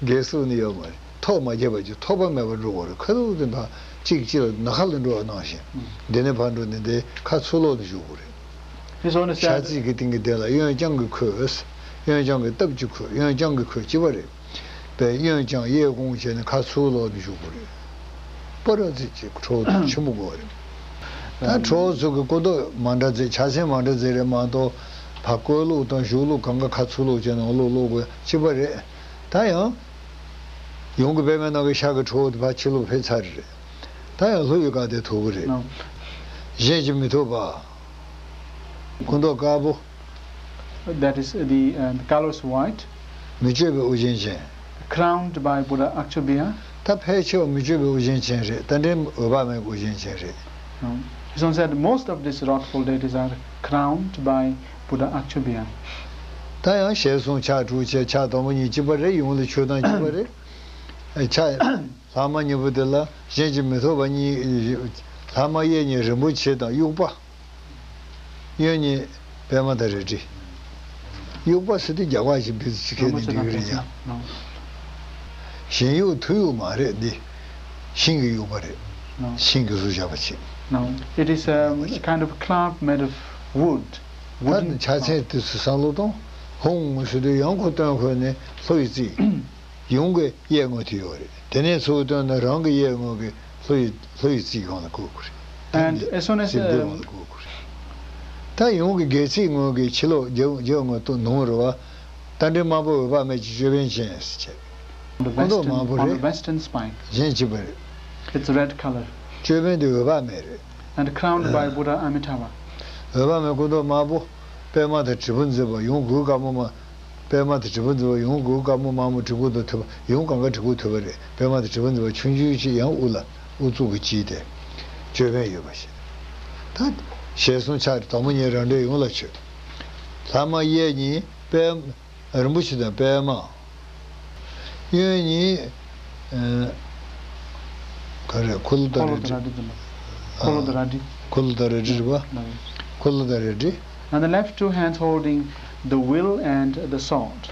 སྒལ་གསུམ་ནས་ཡོད་མ་རེད། ཐོག་མ་བརྒྱབ་པ་ཅིག་ཐོགས་པ་མེད་པར་འགྲོ་དགོས་རེད། ཁ་ཐུག་དེ་འདྲ་གཅིག་གཅིག་ལ་ནམ་མཁའ་ལ་འགྲོ་བ་ནང་བཞིན། འདི་ནས་ཕར་འགྲོ་ནས་འདི་ཁ་ཚུར་ལོག་ཏུ་བཞུགས་དགོས་རེད། Please understand. ཤར་རྩེ་གི་སྟེང་གི་གདན་ལ་གཡོན་བརྐྱང་གིས་འཁོད། གཡོན་བརྐྱང་གིས་སྟབས་ཀྱིས་འཁོད། གཡོན་བརྐྱང་གིས་འཁོད་ཅེས་པ་རེད། པས་གཡོན་བརྐྱང་གཡས་བསྐུམ་བྱས་ནས་ཁ་ཚུར་ལོག་ཏུ་བཞུགས་དགོས་རེད། པ་ར་ཙི་ཅིག་ཁྲོ་བོ་ཆེན་པོ་དགོས་རེད། ད་ཁྲོ་བོ་ཚོ་གི་སྐུ་མདོག་མ་འདྲ་མཛེས། ཕྱག་མཚན་མ་འདྲ་མཛེས་རེད་མ་གཏོགས། ཕར་བཀོད་ལུགས་དང་བཞུགས་ལུགས་གང་ག་ཁ་ཚུར་ལོག་བྱས་ནས་ལོག་ལོག་དགོས་གཅིག་པ་རེད། ད་ཡང་། ཡོངས་ཀྱི་པདྨའི་ནང་གི་ཤར་གྱི་ཁྲོ་བོ་དེ་ཕར་ཕྱི་ལོགས་ཕེབས་ཚར་རེད། ད་ཡང་ལྷོ་ཡི་ཀ་དེ་ཐུག་གི་རེད། ནོ། གཞན་གྱིས་མི་ཐུབ་པ། སྐུ་མདོག་དཀར་པོ། That is the, uh, the color is white. མི་བསྐྱོད་པའི་དབུ་ཅན་ཅན། crowned by Buddha Aksobhya. ད་ཕལ་ཆེ་བ་མི་བསྐྱོད་པའི་དབུ་ཅན་ཅན་རེད། རྟ་མགྲིན་འོད་དཔག་མེད་ཀྱི་དབུ་ཅན་ཅན་རེད། Now, his son said most of these wrathful deities are crowned by Buddha Aksobhya. ད་ཡང་ཞལ་གསུམ་ཕྱག་དྲུག་བྱས། ཕྱག་དང་པོ་གཉིས་གཅིག་པ་རེད། ཡོངས་ལ་ཆོས་དང་གཅིག་པ་རེད། ཕྱག་ལྷག་མ་གཉིས་པོ་དེ་ལ་གཞན་གྱིས་མི་ཐུབ་པ་གཉིས། ལྷག་མ་གཡས་གཉིས་རིན་པོ་ཆེ་དང་དབྱུག་པ། གཡོན་གཉིས་པདྨ་དང་རལ་གྲི། དབྱུག་པ་ཟེར་དུས་རྒྱ་གར་གྱི་བི་ཙི་ཁས་ནས་འདུས་རེད་ཡང་། ཞིང་དབྱུག་ཐུ་དབྱུག་མ་རེད་འདི། ཤིང་གི་དབྱུག་པ་རེད། No. ཤིང་གི་གཟུགས་བཞག་པ་བྱེད། No. It is a kind of club made of wood. ད་ནི་ཕྱག་མཚན་དུས་སུ་བསམ་བློ་གཏོང་། ཧཱུྃ་ཟེར་དུས་ཡང་ཁོ་སྟོན་ཁོ་ནས་ལྷོ་ཡི་རྩིས། ཡུམ་གྱི་གཡས་ངོས་དེ་ཡོད་རེད། དེ་ནས་ཚུར་བཏོན་ན་རང་གི་གཡས་ངོས་ཀྱི་ལྷོ་ཡི་ལྷོ་ཡི་རྩིས་སྒང་ལ་བཀོད་དགོས་རེད། And as soon as, རྩིས་འདི་um, སྒང་ལ་བཀོད་དགོས་རེད། ད་ཡུམ་གྱི་སྒལ་ཚིགས་ངོས་ཀྱི་ཕྱི་ལོགས་རྒྱབ་རྒྱབ་ངོས་ཏུ་ནུབ་རེད་བ། རྟ་མགྲིན་དམར་པོ་འོད་དཔག་མེད་ཀྱི་ཅོད་པན་ཅན་ཟེར་བྱས། On the སྐུ་མདོག་western, དམར་པོ on the རེད། Western spine. གཞན་གཅིག་པ་རེད། It's red color. ཅོད་པན་དེ་འོད་དཔག་མེད་རེད། And crowned by Buddha Amitabha. འོད་དཔག་མེད་སྐུ་མདོག་དམར་པོ། པདྨ་དང་དྲིལ་བུ་འཛིན་པ་ཡུམ་གོས་དཀར་མོ་མ། པདྨ་དང་དྲིལ་བུ་འཛིན་པ་ཡུམ་གོས་དཀར་མོ་དམར་མོ་གྲི་གུག་དང་ཐུབ་པ། ཡུམ་གང་ག་གྲི་གུག་ཐུབ་པ་རེད། པདྨ་དང་དྲིལ་བུ་འཛིན་པ་ཆུང་ཆུང་ཅིག་ཡང་དབུ་ལ་དབུ་གཙུག་གི་དཀྱིལ་དེ། ཅོད་པན་ཡོད་པ་ཞིག་ད་ཞལ་གསུམ་ཕྱག་དང་པོ་གཉིས་རང་འདྲའི་ཡུམ་ལ་མཆོད། ལྷག་མ་གཡས་གཉིས་པད། རིན་པོ་ཆེ་དང་པདྨ། གཡོན་གཉིས། ཨ། ག་རེ། འཁོར་ལོ་དང་འཁོར་ལོ་རལ་གྲི། དང་རལ་གྲི་འཛིན་པ། འཁོར་ལོ་དང་རལ་གྲི། ཨ། འཁོར་ལོ་དང་རལ་གྲི་རེད་པ། ལགས། འཁོར་ལོ་དང་རལ་གྲི། And the left two hands holding the wheel and the sword.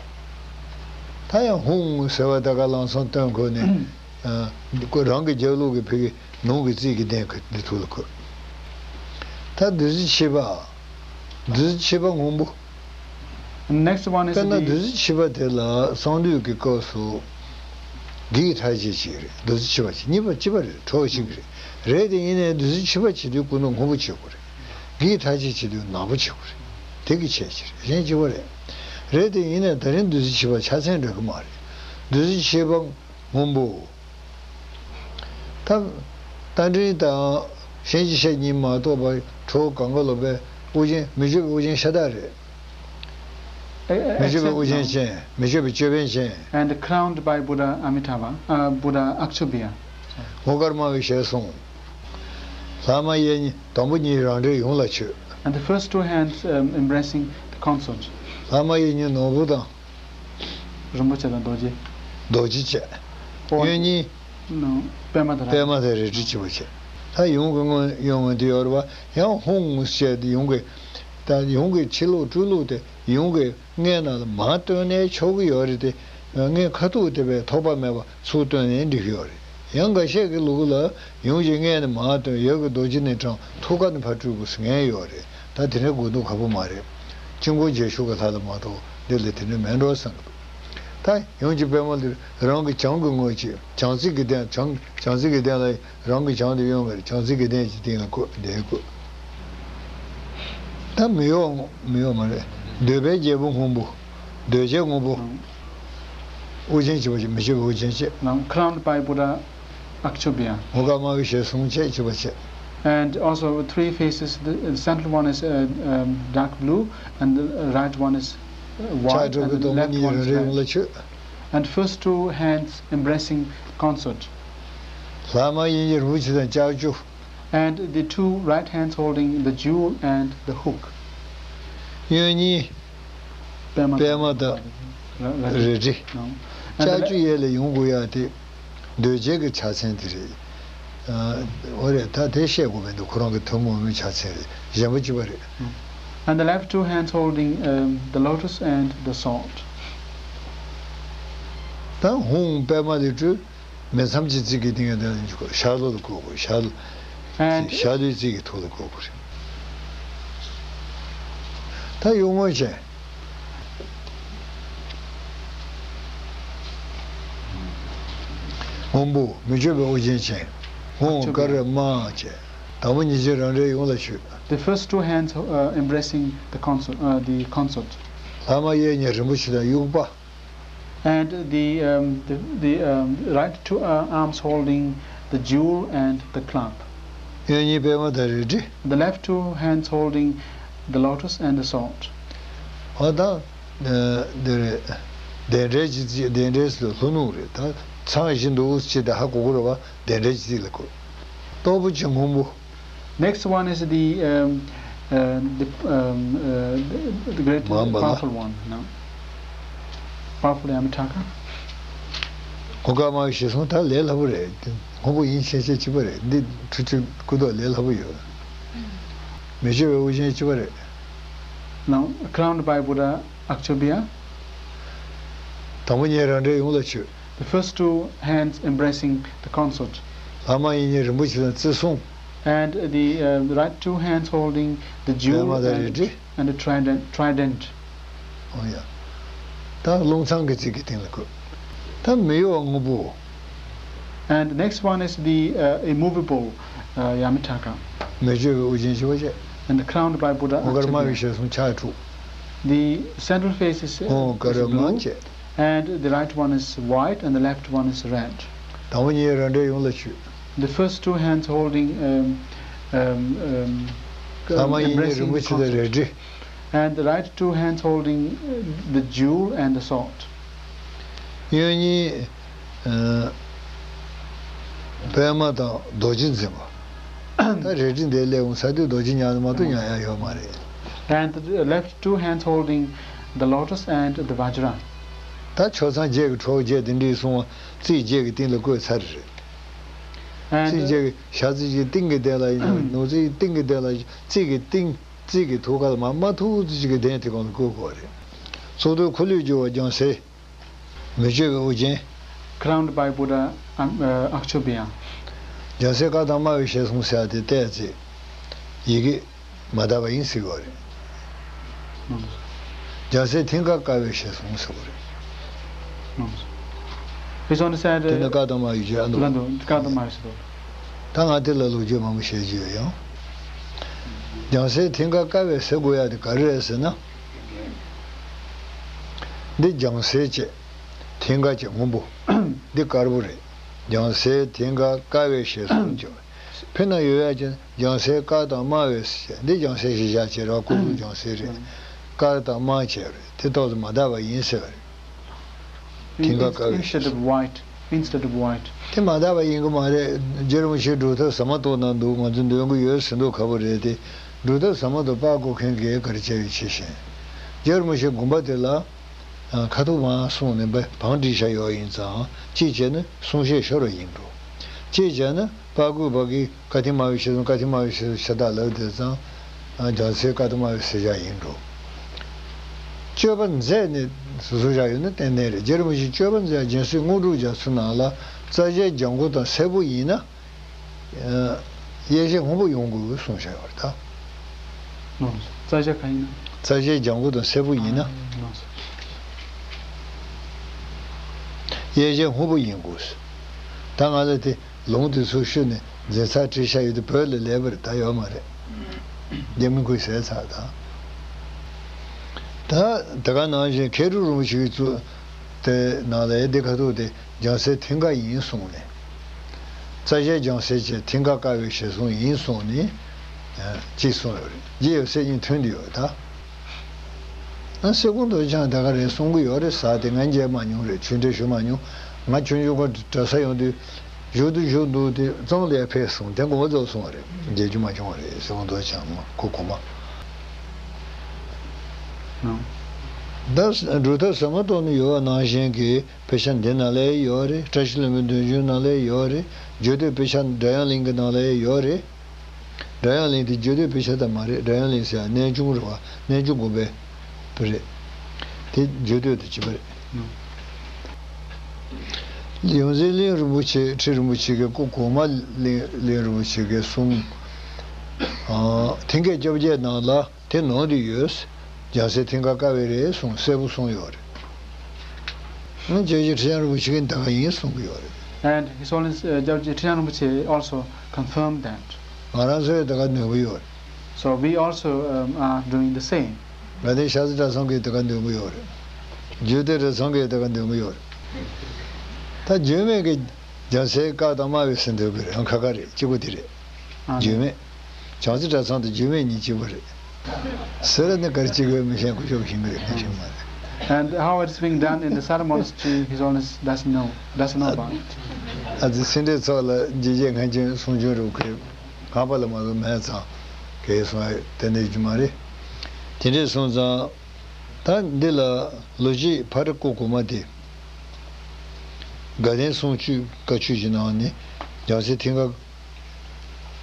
ད་ཡང་ཧཱུྃ་ཟེར་བ་ད་ག་ལམ་སང་སྟོན་ཁོ་ནས། ཨ། ཁོ་རང་གི་རྒྱབ་ལོགས་ཀྱི་ཕ་གི་ནང་གི་རྩིས་ཀྱི་གདན་ཁ་འདི་ཐུགས་ལ་བཀོད། ད་བདུད་རྩི་ཆིབས་པ། བདུད་རྩི་ཆིབས་པ་སྔོན་པོ། Next one is དཔེར་ན་བདུད་the རྩི་ཆིབས་པ་དེ་ལ་གསང་འདུས་ཀྱི་སྐབས་སུ་གི་ཐ་ཆད་ཅིག་རེད། བདུད་རྩི་ཆིབས་པ་ཅིག་གཉིས་པ་གཅིག་པ་རེད། གྲོགས་གཅིག་རེད། རེད་དེ་ཡིན་ནའི་བདུད་རྩི་ཆིབས་པ་བྱེད་དུས་སྐུ་མདོག་སྔོན་པོ་བྱེད་དགོས་རེད། གི་ཐ་ཆད་བྱེད་དུས་ནག་པོ་བྱེད་དགོས་རེད། དེ་གི་ཁྱད་ཆོས་རེད། གཞན་གཅིག་པ་རེད། རེད་དེ་ཡིན་ནའི་ད་རིང་བདུད་རྩི་ཆིབས་པ་ཆ་ཚང་འདྲ་གི་མ་རེད། བདུད་རྩི་ཆིབས་པ་སྔོན་པོ། ད་རྟ་མགྲིན་དང་གཤིན་རྗེ་གཤེད་གཉིས་མ་གཏོགས་པ་གྲོགས་གང་ག་ལོ་པའི་དབུ་ཅན། མི་བསྐྱོད་པའི་དབུ་ཅན་ཤ་སྟག་རེད། མི་བསྐྱོད་པའི་དབུ་ཅན་ཅན། མི་བསྐྱོད་པའི་ཅོད་པན་ཅན། And crowned by Buddha Amitabha, uh, Buddha Aksobhya. འོད་དཀར་དམར་པོའི་ཞལ་གསུམ། ལྷག་མ་གཡས་གཉིས། དང་པོ་གཉིས་རང་འདྲའི་ཡུམ་ལ་མཆོད། And the first two hands, um, embracing the consort. ལྷག་མ་གཡས་གཉིས་ནོར་བུ་དང་། རིན་པོ་ཆེ་དང་རྡོ་རྗེ། རྡོ་རྗེ་བཅས། ཨོ། གཡོན་གཉིས། ནོ། པདྨ་དང་རལ། པདྨ་དང་རལ་གྲི་གཅིག་པ་བཅས། ད་ཡུམ་གྱི་ངོས་གཡོན་ངོས་དེ་ཡོད་རེད་པ། ཡང་ཧཱུྃ་ཟེར་དེ་ཡུམ་གྱི། ད་ཡུམ་གྱི་ཕྱི་ལོགས་སྤྲུལ་ལོགས་དེ་ཡུམ་གྱི་མངལ་ནང་ལ་མར་བཏོན་ནས་ཆོག་གི་ཡོད་རེད་དེ། མངལ་ཁ་ཐུག་དེ་བས་ཐོགས་པ་མེད་པ་ཚུར་བཏོན་ནས་འགྲིག་གི་ཡོད་རེད། ཡང་འགའ་ཤས་ཀྱི་ལུགས་ལ་ཡུམ་གྱི་མངལ་ནས་མར་བཏོན། ཡབ་ཀྱི་རྡོ་རྗེ་ནས་དྲངས། ཐུགས་ཀ་ནས་ཕར་སྤྲུལ་དགོས་ཟེར་མཁན་ཡོད་རེད། ད་དེ་འདྲའི་དགོས་འདུག་ཁག་པོ་མ་རེད། དཀྱིལ་འཁོར་རྒྱན་ཞུགས་ཀྱི་ལྷ་ལ་མ་གཏོགས་འདི་ལ་དེ་འདྲ་མེད་འགྲོ་བསམ་གྱི་འདུག་ད་ཡུམ་གྱི་པདྨ་འདིར་རང་གི་བྱང་གི་ངོས་ཀྱི་བྱང་རྩིས་ཀྱི་གདན། བྱང་བྱང་རྩིས་ཀྱི་གདན་ལ་རང་གི་བྱང་དེ་གཡོན་ངོས་རེད། བྱང་རྩིས་ཀྱི་གདན་གྱི་སྟེང་ལ་བཀོད། འདིར་བཀོད། ད་མི་གཡོ། མི་གཡོ་མ་རེད། འདོད་པའི་རྒྱལ་པོ་སྔོན་པོ། འདོད་བྱེད་སྔོན་པོ། དབུ་ཅན་གཅིག་པ་བཅས། མི་བསྐྱོད་པའི་དབུ་ཅན་བཅས། Now crowned by Buddha Aksobhya. འོད་དཀར་དམར་པོའི་ཞལ་གསུམ་བཅས་གཅིག་པ་བཅས། And also three faces, the, the central one is, uh, um, dark blue, and the right one is, uh, white, and the left one is red. ཕྱག་དྲུག་གི་དང་པོ་གཉིས་རང་རེའི་ཡུམ་ལ་མཆོད། And first two hands embracing consort. ལྷག་མ་གཡས་གཉིས་རིན་པོ་ཆེ་དང་ལྕགས་ཀྱུ། And the two right hands holding the jewel and the hook. གཡོན་གཉིས། པདྨ་དང་རལ་གྲི། And the ལྕགས་ཀྱུ་གཡས་ལ་ཡོང་དགོས་ཡ་དེ་འདོད་བྱེད་ཀྱི་ཕྱག་མཚན་དེ་རེད། ཨ། འོ་རེད། ད་དེ་བཤད་དགོས་མི་འདུག་ཁོ་རང་གི་ཐུན་མོང་མའི་ཕྱག་མཚན་རེད། གཞན་པ་གཅིག་པ་རེད། And the left two hands holding, um, the lotus and the sword. ད་ཧཱུྃ་པདྨ་ལས་སྤྲུལ། མེ་མཚམས་ཀྱི་རྩིས་ཀྱི་སྟེང་ལ་ཞལ་ལོ་ལ་བཀོད་དགོས། ཞལ་ལོ། And ཞལ་ལོའི་རྩིས་ཀྱི་ཐོག་ལ་བཀོད་དགོས་རེད། ད་གཡོན་ངོས་ཅན། སྔོན་པོ། མི་བསྐྱོད་པའི་དབུ་ཅན་ཅན། ཧཱུྃ་དཀར་དམར་བཅས། དང་པོ་གཉིས་ཀྱིས་རང་རེའི་ཡུམ་ལ་མཆོད། The first two hands, uh, embracing the consort, uh, the consort. ལྷག་མ་གཡས་གཉིས་རིན་པོ་ཆེ་དང་དབྱུག་པ། And the, um, the, the, um, right two, uh, arms holding the jewel and the club. གཡོན་གཉིས་པདྨ་དང་རལ་གྲི། The left two hands holding the lotus and the sword. འོ་ད། ཨ། འདི་རེད། གདན་འདྲེན་གྱི་རྩིས། གདན་འདྲེན་ཟེར་ལྷོ་ནུབ་རེད། ད་ཚང་བཞིན་དུ་ཅི་སྟེ་ཧ་གོ་གོ་རེད་བ། གདན་འདྲེན་གྱི་རྩིས་ལ་གོ། སྟོབས་པོ་ཆེ་སྔོན་པོ། Next one is the, um, uh, the, um, uh, the, the great, མ་འོངས་པ་ལ། Powerful one, no? Powerful Yamathaka. གོ་སྐབས་དམའ་བའི་ཞལ་གསུམ་ད་ལས་སླ་པོ་རེད། སྔོན་པོ་ཡིན་ཤེས་བྱེད་གཅིག་པ་རེད། འདི་ཁྲི་ཁྲི་སྐུ་ཐོག་ལས་སླ་པོ་ཡོད། མེ་མཆོད་པའི་དབུ་ཅན་གཅིག་པ་རེད། Now, crowned by Buddha Akchobya. དང་པོ་གཉིས་རང་འདྲའི་ཡུམ་ལ་མཆོད། The first two hands embracing the consort. ལྷག་མ་གཉིས་རིན་པོ་ཆེ་དང་རྩིས་གསུམ། And the, uh, the right two hands holding the jewel པདྨ་དང་རལ་གྲི། And, and the trident, trident. ཨོ་ཡ། ད་རླུང་ཚང་གི་རྩིས་ཀྱི་སྟེང་ལ་བཀོད། ད་མི་གཡོ་བ་སྔོན་པོ། And the next one is the, uh, immovable, uh, Yamathaka. མེ་མཆོད་པའི་དབུ་ཅན་བཞི་པ་བཅས། And crowned by Buddha Akchobya. ཨོ་དཀར་དམར་གྱི་ཞལ་གསུམ་ཕྱག་དྲུག། The central face is, uh, ཨོ་དཀར་is དམར་blue, བཅས། And the right one is white and the left one is red. དང་པོ་གཉིས་རང་འདྲའི་ཡུམ་ལ་མཆོད། The first two hands holding, um, um, um, ལྷག་མ་གཉིས་རིན་པོ་ཆེ་དང་རལ་གྲི། And the right two hands holding, uh, the jewel and the sword. གཡོན་གཉིས། ཨ། པདྨ་དང་རྡོ་རྗེ་འཛིན་པ། ད་རལ་གྲི་འདི་སླེབས་འོང་ས་དུས་རྡོ་རྗེ་ཉར་མ་གཏོགས་ཉར་ཡ་ཡོད་མ་རེད། And the left two hands holding the lotus and the vajra. ད་ཕྱོགས་མཚམས་བརྒྱད་ཀྱི་གྲོགས་བརྒྱད་དེ་འདྲས་གསུངས་པ་རྩིས་བརྒྱད་ཀྱི་སྟེང་ལ་བཀོད་ཚར་རེད། And རྩིས་བརྒྱད་ཀྱི་ཞག་རྩིས་ཀྱི་སྟེང་གི་སྟེང་ལ་ཡིན་ན་ནོར་རྩིས་སྟེང་གི་སྟེང་ལ་རྩིས་ཀྱི་སྟེང་རྩིས་ཀྱི་ཐུགས་ཀ་ལ་མར་མ་ཐུག་ཙམ་ཅིག་གི་གདན་དེ་གོང་ལ་བཀོད་དགོས་རེད། གཙུག་ཏོར་འཁོར་ལོས་སྒྱུར་བ་ལྗང་སེར། མེ་མཆོད་པའི་དབུ་ཅན། Crowned by Buddha, um, uh, Akchobya. ལྗང་སེར་དཀར་དང་དམར་བའི་ཞལ་གསུམ་ཟེར་ཡ་དེ་བལྟས་ཚེ། ཡི་གེ་མ་དག་པ་ཡིན་ཟེར་གྱི་ཡོད་རེད། ལྗང་སེར་མཐིང་ག་དཀར་བའི་ཞལ་གསུམ་ཟེར་གྱི་རེད། His Holiness said, དེ་ནི་དཀར་དང་དམར་བའི་ཞལ་ཨ་འདུག་ལ་འདུག་དཀར་དང་དམར་བའི་ཞལ་འདུག་ད་ང་དེ་ལ་ལོ་རྒྱུས་མང་པོ་བཤད་རྒྱུ་ཡོད་ཡང་། ལྗང་སེར་མཐིང་ག་དཀར་བའི་ཟེར་དགོས་ཡ་དེ་ག་རེ་རེད་ཟེར་ན། འདི་ལྗང་སེར་བཅས། མཐིང་ག་བཅས་སྔོན་པོ། འདི་དཀར་པོ་རེད། ལྗང་སེར་མཐིང་ག་དཀར་བའི་ཞལ་གསུམ་བཅས། ཕི་ན་ཡོད་ཡ་ཅན་ལྗང་སེར་དཀར་དང་དམར་བའི་ཞལ། འདི་ལྗང་སེར་ཞེས་བྱ་བྱེད་ར་སྐུ་གཟུགས་ལྗང་སེར་རེད། དཀར་དང་དམར་བཅས་རེད། དེ་ཐོག་ཏུ་མ་དག་པ་ཡིན་ཟེར་བ་རེད། མཐིང་ག་དཀར་བའི་ཞལ། Instead of white, instead of white. དེ་མ་དག་པ་ཡིན་གྱི་མ་རེད། རྗེ་རིན་པོ་ཆེའི་སྒྲུབ་ཐབས་ཟ་མ་ཏོག་ནང་འདུག་ང་ཚོ་འདོན་གྱི་ཡོད་ཟེར་མདོག་ཁ་པོ་རེད་དེ། སྒྲུབ་ཐབས་ཟ་མ་ཏོག་པགས་བཀོག་མཁན་གྱིས་ག་རེ་བྱས་ཡོད་ཕྱི་བཞིན། རྗེ་རིན་པོ་ཆེ་དགོངས་པ་དེ་ལ། ཨ། ཁ་ཐུག་མར་གསུངས་ནས་བ་བང་བསྒྲིགས་བཞག་ཡོད་ཡིན་ཙང་གཅིག་བྱས་ན་གསུང་བཤད་ཤོར་བ་ཡིན་འགྲོ། གཅིག་བྱས་ན་པགས་བཀོག་པ་གིས་བཀའ་ཐིག་དམར་བའི་ཞལ་གསུམ། བཀའ་ཐིག་དམར་བའི་ཞལ་གསུམ་ཤ་སྟག་ལབ་བསྡད་ཙང་། ཨ། ལྗང་སེར་དཀར་དམར་བའི་ཟེར་བཞག་ཡིན་འགྲོ། སྤྱོད་པ་མཛད་ནས་བཟོ་བཞག་ཡོད་ན་ཏན་ཏན་རེད། རྗེ་རིན་པོ་ཆེས་སྤྱོད་པ་མཛད་སྦྱིན་སྲེག་དངོས་གྲུབ་རྒྱ་མཚོའི་ནང་ལ་རྩ་ཞལ་ལྗང་གུ་དང་སེར་པོ་ཡིན་ན། ཨ། གཡས་ཞལ་སྔོན་པོ་ཡོང་དགོས་གསུངས་བཞག་ཡོད་རེད་ད། ལགས་སོ། རྩ་ཞལ་གང་ཡིན་ན། རྩ་ཞལ་ལྗང་གུ་དང་སེར་པོ་ཡིན་ན། ཨ། ལགས་སོ། གཡས་ཞལ་སྔོན་པོ་ཡིན་དགོས། ད་ང་ལ་དེ་ལུང་དེ་ཚོ་ཞུས་ནས་འཛིན་ཚར་བྲིས་བཞག་ཡོད་དུས་བོད་ལ་ལས་པར་ད་ཡོད་མ་རེད། རྒྱ་མི་ཁུལ་ཟས་ཚར་ད། ད་དེ་ག་ནང་བཞིན་མཁས་གྲུབ་རིན་པོ་ཆེ་གིས་བཙུགས་དེ་ནང་ལ་ཡ་འདི་ཁ་ཐུག་དེ་ལྗང་སེར་མཐིང་ག་ཡིན་གསུངས་ནས། རྩ་ཞལ་ལྗང་སེར་བཅས་མཐིང་ག་དཀར་བའི་ཞལ་གསུམ་ཡིན་གསུངས་ནས། ཨ། ཅིག་གསུངས་ཡོད་རེད། རྗེ་ཡབ་སྲས་གཉིས་མཐུན་དུ་ཡོད་ད། ཨ། སེ་ཀུན་རྡོ་རྗེ་འཆང་དེ་ག་རེ་གསུང་གི་ཡོད་རེད་ཟེར་དེ་ང་མཇལ་མ་མྱོང་རེད། ཆོས་འབྲེལ་ཞུ་མ་མྱོང་། ང་ཆུང་ཆུང་སྒང་གྲྭ་ས་ཡོང་དུས་བཞུགས་འདུག་བཞུགས་འདུག་དེ་གཙང་ལ་ཡར་ཕེབས་སོང་། དེ་དགོངས་པ་རྫོགས་སོང་བ་རེད། མཇལ་རྒྱུ་མ་བྱུང་བ་རེད། སེ་ཀུན་རྡོ་རྗེ་འཆང་མ་ཁོ་གོང་མ། ད་སྒྲུབ་ཐབས་ཟབ་མོ་ཐོག་ནས་ཡོད་པ་ནང་བཞིན་གྱི་དཔེ་ཆ་འདི་ནང་ལ་ཡོད་རེད། བཀྲ་ཤིས་ལྷུན་པོའི་འདོད་འཇོའི་ནང་ལ་ཡོད་རེད། རྒྱུད་སྟོད་དཔེ་ཆ་སྒྲ་དབྱངས་གླིང་གི་ནང་ལ་ཡོད་རེད། སྒྲ་དབྱངས་གླིང་དེ་རྒྱུད་སྟོད་དཔེ་ཆ་ད་མ་རེད། སྒྲ་དབྱངས་གླིང་ཟེར་ཡ་རྣལ་འབྱོར་རེད་བ། རྣལ་འབྱོར་དགོན་པའི་དཔེ་རེད། དེ་རྒྱུད་སྟོད་དུ་བྱེད་པ་རེད། ཡོངས་འཛིན་གླིང་རིན་པོ་ཆེ། ཁྲི་རིན་པོ་ཆེ་གི་སྐུ་གོང་མ་གླིང་གླིང་རིན་པོ་ཆེ་གི་གསུང་། ཨ། མཐིང་ག་བཅོ་བརྒྱད་ནང་ལ་དེ་ནང་དུ་ཡོད། ལྗང་སེར་མཐིང་ག་དཀར་བའི་རེད་གསུངས། སེར་པོ་གསུངས་ཡོད་རེད། ཨང་། རྗེ་རྗེ་ཁྲི་བྱང་རིན་པོ་ཆེ་གིས་ད་ག་ཡིན་གསུང་གི་ཡོད་རེད། And His Holiness, uh, Jagyechi Trijang Rinpoche also confirmed that. ང་རང་ཚོས་ད་ག་འདོན་གི་ཡོད་རེད། So we also, um, are doing the same. དགའ་ལྡན་ཤར་རྩེ་གྲྭ་ཚང་གིས་ད་ག་འདོན་གི་ཡོད་རེད། རྒྱུད་སྟོད་གྲྭ་ཚང་གིས་ད་ག་འདོན་གི་ཡོད་རེད། ད་རྒྱུད་སྨད་ཀྱི་ལྗང་སེར་དཀར་དང་དམར་བའི་ཟེར་འདོན་གི་རེད། ཨང་། ཁ་ཁ་རེད། གཅིག་པ་དེ་རེད། ཨ། རྒྱུད་སྨད། བྱང་རྩེ་གྲྭ་ཚང་དང་རྒྱུད་སྨད་གཉིས་གཅིག་པ་རེད། ཟེར་ནས་ག་རེ་གཅིག་པའི་མི་ཤེས་མགོ་ཅོག་ཤེས་ཀྱི་རེད། མི་ཤེས་མ་རེད། And how it's being done in the Sara Monastery, His Holiness doesn't know, doesn't know about it. ཨ་ཙི་སེ་འབྲས་ཚོགས་ལ་རྗེ་བཙུན་སྔ་འགྱུར་གསུང་ཆོས་རུ་ཁོས་གང་པ་ལ་མ་གཏོགས་མེད་ཙང་། གལ་སོང་ཡ་དེ་འདྲ་ཡོད་རྒྱུ་མ་རེད། དེ་འདྲས་སོང་ཙང་། ད་འདི་ལ་ལོ་རྒྱུས་ཕ་རི་སྐུ་གོང་མ་དེ། དགའ་ལྡན་གསུང་ཆོས་བཀའ་ཆོས་ཀྱི་ནང་ནས་རྒྱལ་སྲས་མཐིང་ག་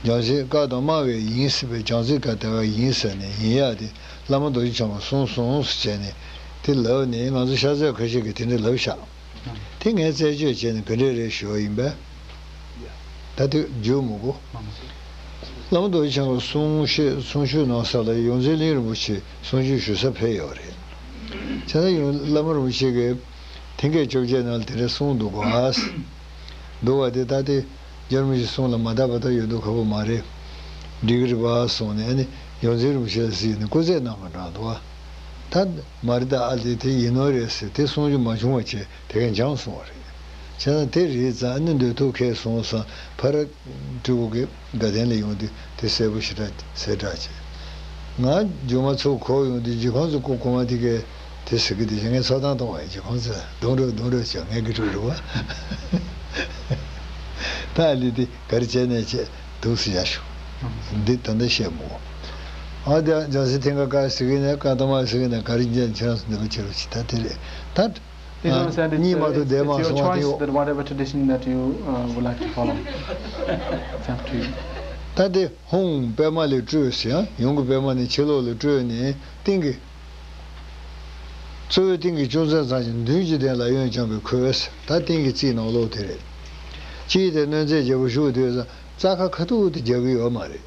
རྒྱལ་སྲས་བཀའ་དང་སྨྲ་བའི་ཡིན་ཟེར་བའི་རྒྱལ་སྲས་བཀའ་དེ་བ་ཡིན་ཟེར་ནས་ཡིན་ཡག་དེ་བླ་མ་རྡོ་རྗེ་འཆང་གིས་གསུངས་སོང་ཟེར་བྱས་ནས་དེ་ལབ་ནས་ང་ཚོ་ཤ་ཚ་ཁ་ཤས་ཀྱིས་དེ་འདྲ་ལབ་ཤག་དེ་ངས་རྩད་གཅོད་བྱས་ནས་ག་འདྲས་རེད་ཞུ་བ་ཡིན་པས། ད་དེ་བརྗོད་མི་དགོས། བླ་མ་རྡོ་རྗེ་འཆང་གི་གསུང་བཤད་གསུང་ཆོས་གནང་ས་ལ་ཡོངས་འཛིན་གླིང་རིན་པོ་ཆེ་གསུང་ཆོས་ཞུ་ས་ཕེབས་ཡོད་རེད། བྱས་ན་ཡང་བླ་མ་རིན་པོ་ཆེ་གིས་ཐེངས་སྐད་བཅོ་བརྒྱད་ནང་ལ་དེ་འདྲ་གསུངས་འདུག་ག་འདུག་བ་དེ་ད་དེ་རྒྱལ་བ་རིན་པོ་ཆེའི་གསུང་ལ་མ་དད་པ་ད་ཡོད་མདོག་ཁ་པོ་མ་རེད། འགྲིག་གི་རེད་པ་གསུངས་ནས་ཨ་ནི་ཡོངས་འཛིན་རིན་པོ་ཆེ་ལ་གཟིགས་ནས་སྐུ་རྩེད་གནང་བ་འདྲ་འདུག་བ། ད་མ་རེད་ད་ཨ་ལས་དེ་ཡིན་ནོ་རེད་ཟེར་དེ་གསུང་རྒྱུ་མ་བྱུང་བ་བྱས་དེ་གས་འགྱངས་སོང་བ་རེད། བྱས་ན་དེ་རེད་ཙང་ཨ་ནི་འདོད་ཐུག་ཁས་སོང་ཙང་ཕ་ར་སྤྲུལ་སྐུ་གིས་དགའ་ལྡན་ལ་ཡོང་དུས་དེ་གསལ་པོ་ཞེ་དྲག་གསལ་བསྒྲགས་བྱས། ང་རྒྱུ་མ་ཚུར་འཁོར་ཡོང་དུས་རྗེ་ཁོང་ཚོ་སྐུ་གོང་མ་དེ་གས་དེ་ཟེར་གི་དེ་བཞིན་ངས་ཚོགས་གཏམ་གཏོང་བ་ཡིན། རྗེ་ཁོང་ཚོས་རྡུང་རོགས་རྡུང་རོགས་བྱས་ངས་གི་སྤྲུལ་རེད་བ། ད་ཨ་ལས་དེ་ག་རེ་བྱས་ནས་བྱས་འདུག་སེ་ཡར་ཞུ། འདི་ད་ལྟ་བཤད་མོ། ཨ་དེ་རྒྱལ་སྲས་མཐིང་ག་བཀའ་ཟེར་གི་ནས་བཀའ་གཏམ་ཟེར་གི་ནས་ག་རེ་བྱས་ཁྱེད་རང་ཚོ་འདི་མ་བྱེད་རོགས་བྱེད་ད་དེ་རེད་ད། It's not said it's, གཉིས་མ་uh, གཏོགས་it's, བསྡད་it's མ་your སོང་བ་དེ་choice ཡོད། That whatever tradition that you uh, would like to follow. It's up to you. ད་དེ་ཧཱུྃ་པདྨ་ལས་སྤྲོས་ཟེར་ཡང་ཡུམ་གྱི་པདྨ་ནས་ཕྱི་ལོགས་ལ་སྤྲོས་ནས་སྟེང་གི། གཙོ་བོའི་སྟེང་གི་ཅུང་ཟད་ཙམ་ཞིག་མདུན་གྱི་སྟེང་ལ་གཡོན་བརྐྱང་བའི་ཁུ་ཟེར་ད་སྟེང་གི་རྩིབས་ནང་ལོགས་དེ་རེད། གཅིག་དེ་གནོད་མཛེས་རྒྱལ་པོ་བཞུགས་དུས་ཙམ་རྩ་ཁ་ཁ་ཐུག་དེ་རྒྱག་གི་ཡོད་མ་རེད།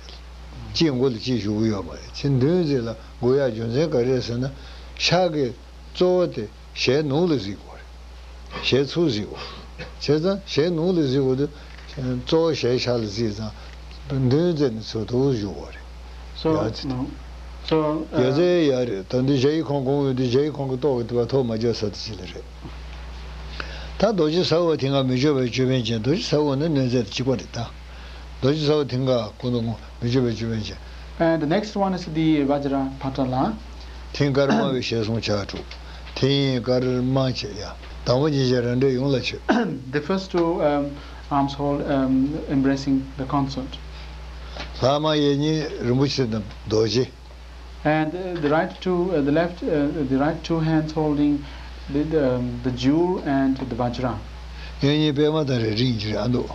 གཅིག་མགོ་ལ་གཅིག་བཞུགས་གི་ཡོད་མ་རེད། ཕྱི་མདུན་རྩེ་ལ་སྒུག་ཡག་རྒྱུ་མཚན་ག་རེ་རེད་ཟེར་ན། ཕྱག་གི་གཙོ་བོ་དེ་ཞལ་ནང་ལ་གཟིགས་དགོས་རེད། ཞལ་ཚུར་གཟིགས་དགོས། བྱས་ཙང་ཞལ་ནང་ལ་གཟིགས་དགོས་དུས་གཙོ་བོ་ཞལ་ཕྱག་ལ་གཟིགས་ཙང་མདུན་རྩེ་ནས་ཚུར་དུ་བཞུགས་དགོས་རེད། So, ཡ་ཚི། No. So, ཡ་ཚི་uh, ཡ་རེད། ད་འདི་གཞལ་ཡས་ཁང་གོང་ཡོད་དུས་གཞལ་ཡས་ཁང་གི་ཏོག་གི་དུ་བ་ཐོག་མ་བརྒྱབ་ས་དེ་ཅི་ལ་རེད། ད་རྡོ་རྗེ་ས་འོག་མཐིང་ག་མི་བསྐྱོད་པའི་ཅོད་པན་ཅན། རྡོ་རྗེ་ས་འོག་ནི་གནོད་མཛེས་དང་གཅིག་པ་རེད་ད། རྡོ་རྗེ་ས་འོག་མཐིང་ག་སྐུ་མདོག་སྔོ་མི་བསྐྱོད་པའི་ཅོད་པན་ཅན། And the next one is the Vajra Patala. མཐིང་དཀར་དམར་བའི་ཞལ་གསུམ་ཕྱག་དྲུག་མཐིང་དཀར་དམར་བཅས་ཡ། དང་པོ་གཉིས་ཀྱིས་རང་འདྲའི་ཡུམ་ལ་མཆོད། The first two um, arms hold um, embracing the consort. ལྷག་མ་གཡས་གཉིས་རིན་པོ་ཆེ་དང་རྡོ་རྗེ། And uh, the right two, uh, the left, uh, the right two hands holding the, the, um, the jewel and the vajra. གཡོན་གཉིས་པད་མ་དང་རལ་གྲི་ཡིན་གྱི་རེད་ཨ་འདུག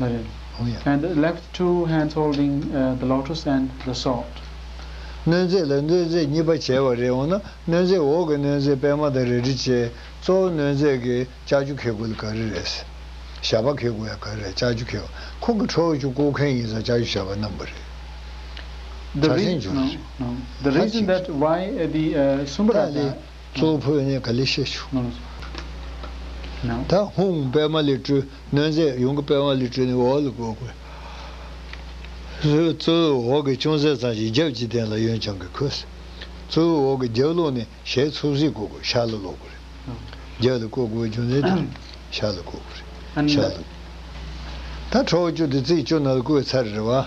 And the left two hands holding uh, the lotus and the sword. གནོད་མཛེས་ལ་གནོད་མཛེས་གཉིས་པ་བྱས་པ་རེད། འོ་ན་གནོད་མཛེས་འོག་གི་གནོད་མཛེས་པད་མ་དང་རལ་གྲི་བྱས། གཙོ་བོ་གནོད་མཛེས་ཀྱི་ལྕགས་ཀྱུ་འཁྱེར་དགོས་ལ་ག་རེ་རེད། ཞགས་པ་འཁྱེར་དགོས་ཡ་ག་རེ་རེད། ལྕགས་ཀྱུ་འཁྱེར་བ་ཁོ་གི་ཁྲོ་བོ་ཆུ་བཀུག་མཁན་ཡིན་ཙང་ལྕགས་ཀྱུ་ཞགས་པ་བསྣམས་པ་རེད། The reason, no, no. The reason that why uh, the uh, Sumbhadra གཙོ་བོ་ཕུད་ནས་ག་ལེ་བཤད་ཆུ། No, no. No. ད་ཧཱུྃ་པདྨ་ལས་སྤྲོས། གནོད་མཛེས་ཡུམ་གྱི་པདྨ་ལས་སྤྲོས་ནས་འོག་ལ་བཀུག་དགོས། གཙོ་བོའི་འོག་གི་ཅུང་ཟད་ཙམ་ཞིག་རྒྱབ་ཀྱི་སྟེང་ལ་གཡོན་བརྐྱང་གི་ཁུ། གཙོ་བོའི་འོག་གི་རྒྱབ་ལོགས་ནས་ཞལ་ཚུར་གཟིགས་བཀུག་དགོས། ཤར་ལ་ལོག་དགོས་རེད། རྒྱབ་ལ་བཀུག་དགོས་པའི་རྒྱུ་མཚན་དེ་རེད། ཤར་ལ་བཀུག་དགོས་རེད། ཤར་ལ། ད་ཁྲོ་བོ་བཅུ་དེ་རྩིབས་བཅུ་ནང་ལ་བཀུག་ཚར་རེད་བ།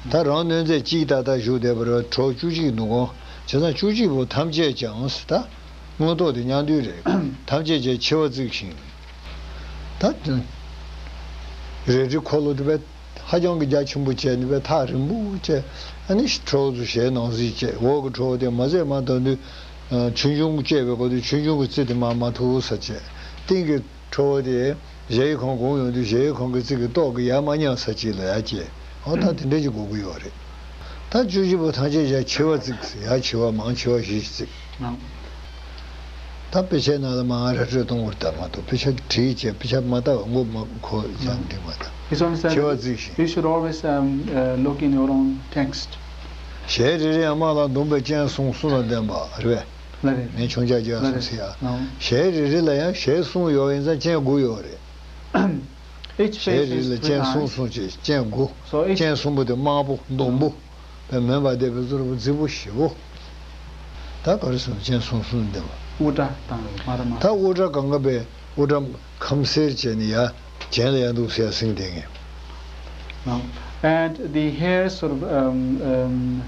ད་རང་གནོད་མཛེས་གཅིག་ཏག་ཏག་བཞུགས་བསྡད་པ་རེད་བ། ཁྲོ་བོ་བཅུ་གཅིག་འདུག་གོ་བྱས་ཙང་བཅུ་གཅིག་པོ་ཐམས་ཅད་ཀྱང་ད་མངོན་རྟོགས་དེ་མཉམ་འདུས་རེད། ཐམས་ཅད་ཀྱང་མཆེ་བ་གཙིགས་ཤིང་། ད་རལ་གྲིའི་འཁོར་ལོ་དེ་བས་ཧ་ཅང་གི་རྒྱ་ཆེན་པོ་བྱས་ནས་བས་ཐག་རིང་པོ་བྱས། ཨ་ནི་ཁྲོ་བོ་ཚོ་ཞལ་ནང་གཟིགས་བྱས། འོག་གི་ཁྲོ་བོ་དེ་མ་ཟད་མ་ད་དུང་ཆོས་འབྱུང་གི་བཅས་པའི་སྐོར་དུ་ཆོས་འབྱུང་གི་རྩི་དེ་མར་མ་ཐུག་ས་བྱས། སྟེང་གི་ཁྲོ་བོ་དེ་གཞལ་ཡས་ཁང་གོང་ཡོང་དུས་གཞལ་ཡས་ཁང་གི་རྩིབས་ཀྱི་ཏོག་གིས་ཡར་མ་མཉམ་ས་གཅིག་ལ་ཡར་བསྐྱལ། འོ་ད་དེ་འདྲ་ཅིག་དགོས་ཀྱི་ཡོད་རེད། ད་བཅུ་གཅིག་པོ་ཐམས་ཅད་ཀྱང་མཆེ་བ་གཙིགས། ཡར་མཆེ་བ་མར་མཆེ་བ་བཞི་གཙིགས། ད་དཔེ་ཆའི་ནང་ལ་མར་ར་སྤྲོད་གཏོང་བར་ལྟ་མ་གཏོགས་དཔེ་ཆ་བྲིས་བྱས་དཔེ་ཆ་མ་ལྟ་བ་མགོ་མ་འཁོར་ཡང་འགྲིག་མ་གཏོགས། It's only said མཆེ་བ་གཙིགས་ཤིང་། You should always um, uh, look in your own text. ཞལ་རེ་རེ་ཡང་དམར་ལ་ཟླུམ་པའི་སྤྱན་ཟུང་གསུམ་ལ་ལྡན་པ་རེད་པས། ལ་རེ། ངས་མཆོང་རྒྱག་རྒྱག་ལ་རེ་སོང་ཟེར་ཡ། ཨང་། ཞལ་རེ་རེ་ལ་ཡང་ཞལ་གསུམ་ཡོད་པ་ཡིན་ཙང་སྤྱན་དགུ་ཡོད་རེད། Each ཞལ་face རེ་is ལ་three སྤྱན་གསུམ་eyes. གསུམ་བྱས་སྤྱན་དགུ། So each སྤྱན་གསུམ་པོ་དེ་དམར་པོ་ཟླུམ་པོ། དཔེ་མེ་འབར་འདེབས་པའི་བཟོ་རུ་རྫིག་པོ་ཞེ་པོ། ད་ག་རེ་ཟེར་ན་སྤྱན་གསུམ་གསུམ་ལྡན་པ། དབུ་སྐྲ་དང་དམར་དམར། ད་དབུ་སྐྲ་གང་ག་པའི་དབུ་སྐྲ་ཁམ་སེར་བྱས་ནས་ཡར་གྱེན་ལ་ཡར་འདུག་སེ་ཡར་སྲིང་བསྡད་མཁན། Now, and the hair sort of um, um,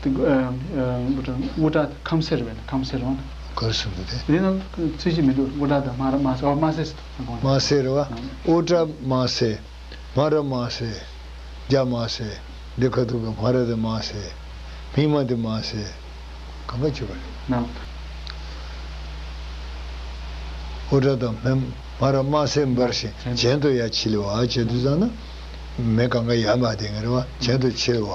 the, um, um, དབུ་སྐྲ་ཁམ་སེར་བས་ན་ཁམ་སེར་བ་ན། གར་སོང་འདུག་དེ། དེ་ནང་ཚིག་གཅིག་མི་འདུག་དབུ་སྐྲ་དང་མ་ར་མ་སེ། ཨོ་མ་སེ་ཟེར་དང་། མ་སེ་རེད་བ། ཨང་། དབུ་སྐྲ་མ་སེ། མ་ར་མ་སེ། རྒྱ་མ་སེ། འདི་ཁ་ཐུག་གི་མ་ར་དེ་མ་སེ། མིག་མ་དེ་མ་སེ། གང་ག་བྱེད་པ་རེད། ནང་། དབུ་སྐྲ་དང་མེ་མ་ར་མ་སེ་འབར་ཞིང་གྱེན་དུ་ཡར་ཆིལ་བ་བྱེད་དུས་ཙམ་ན། མེ་གང་ག་ཡར་མར་དེ་ངེར་བ་གྱེན་དུ་ཆིལ་བ།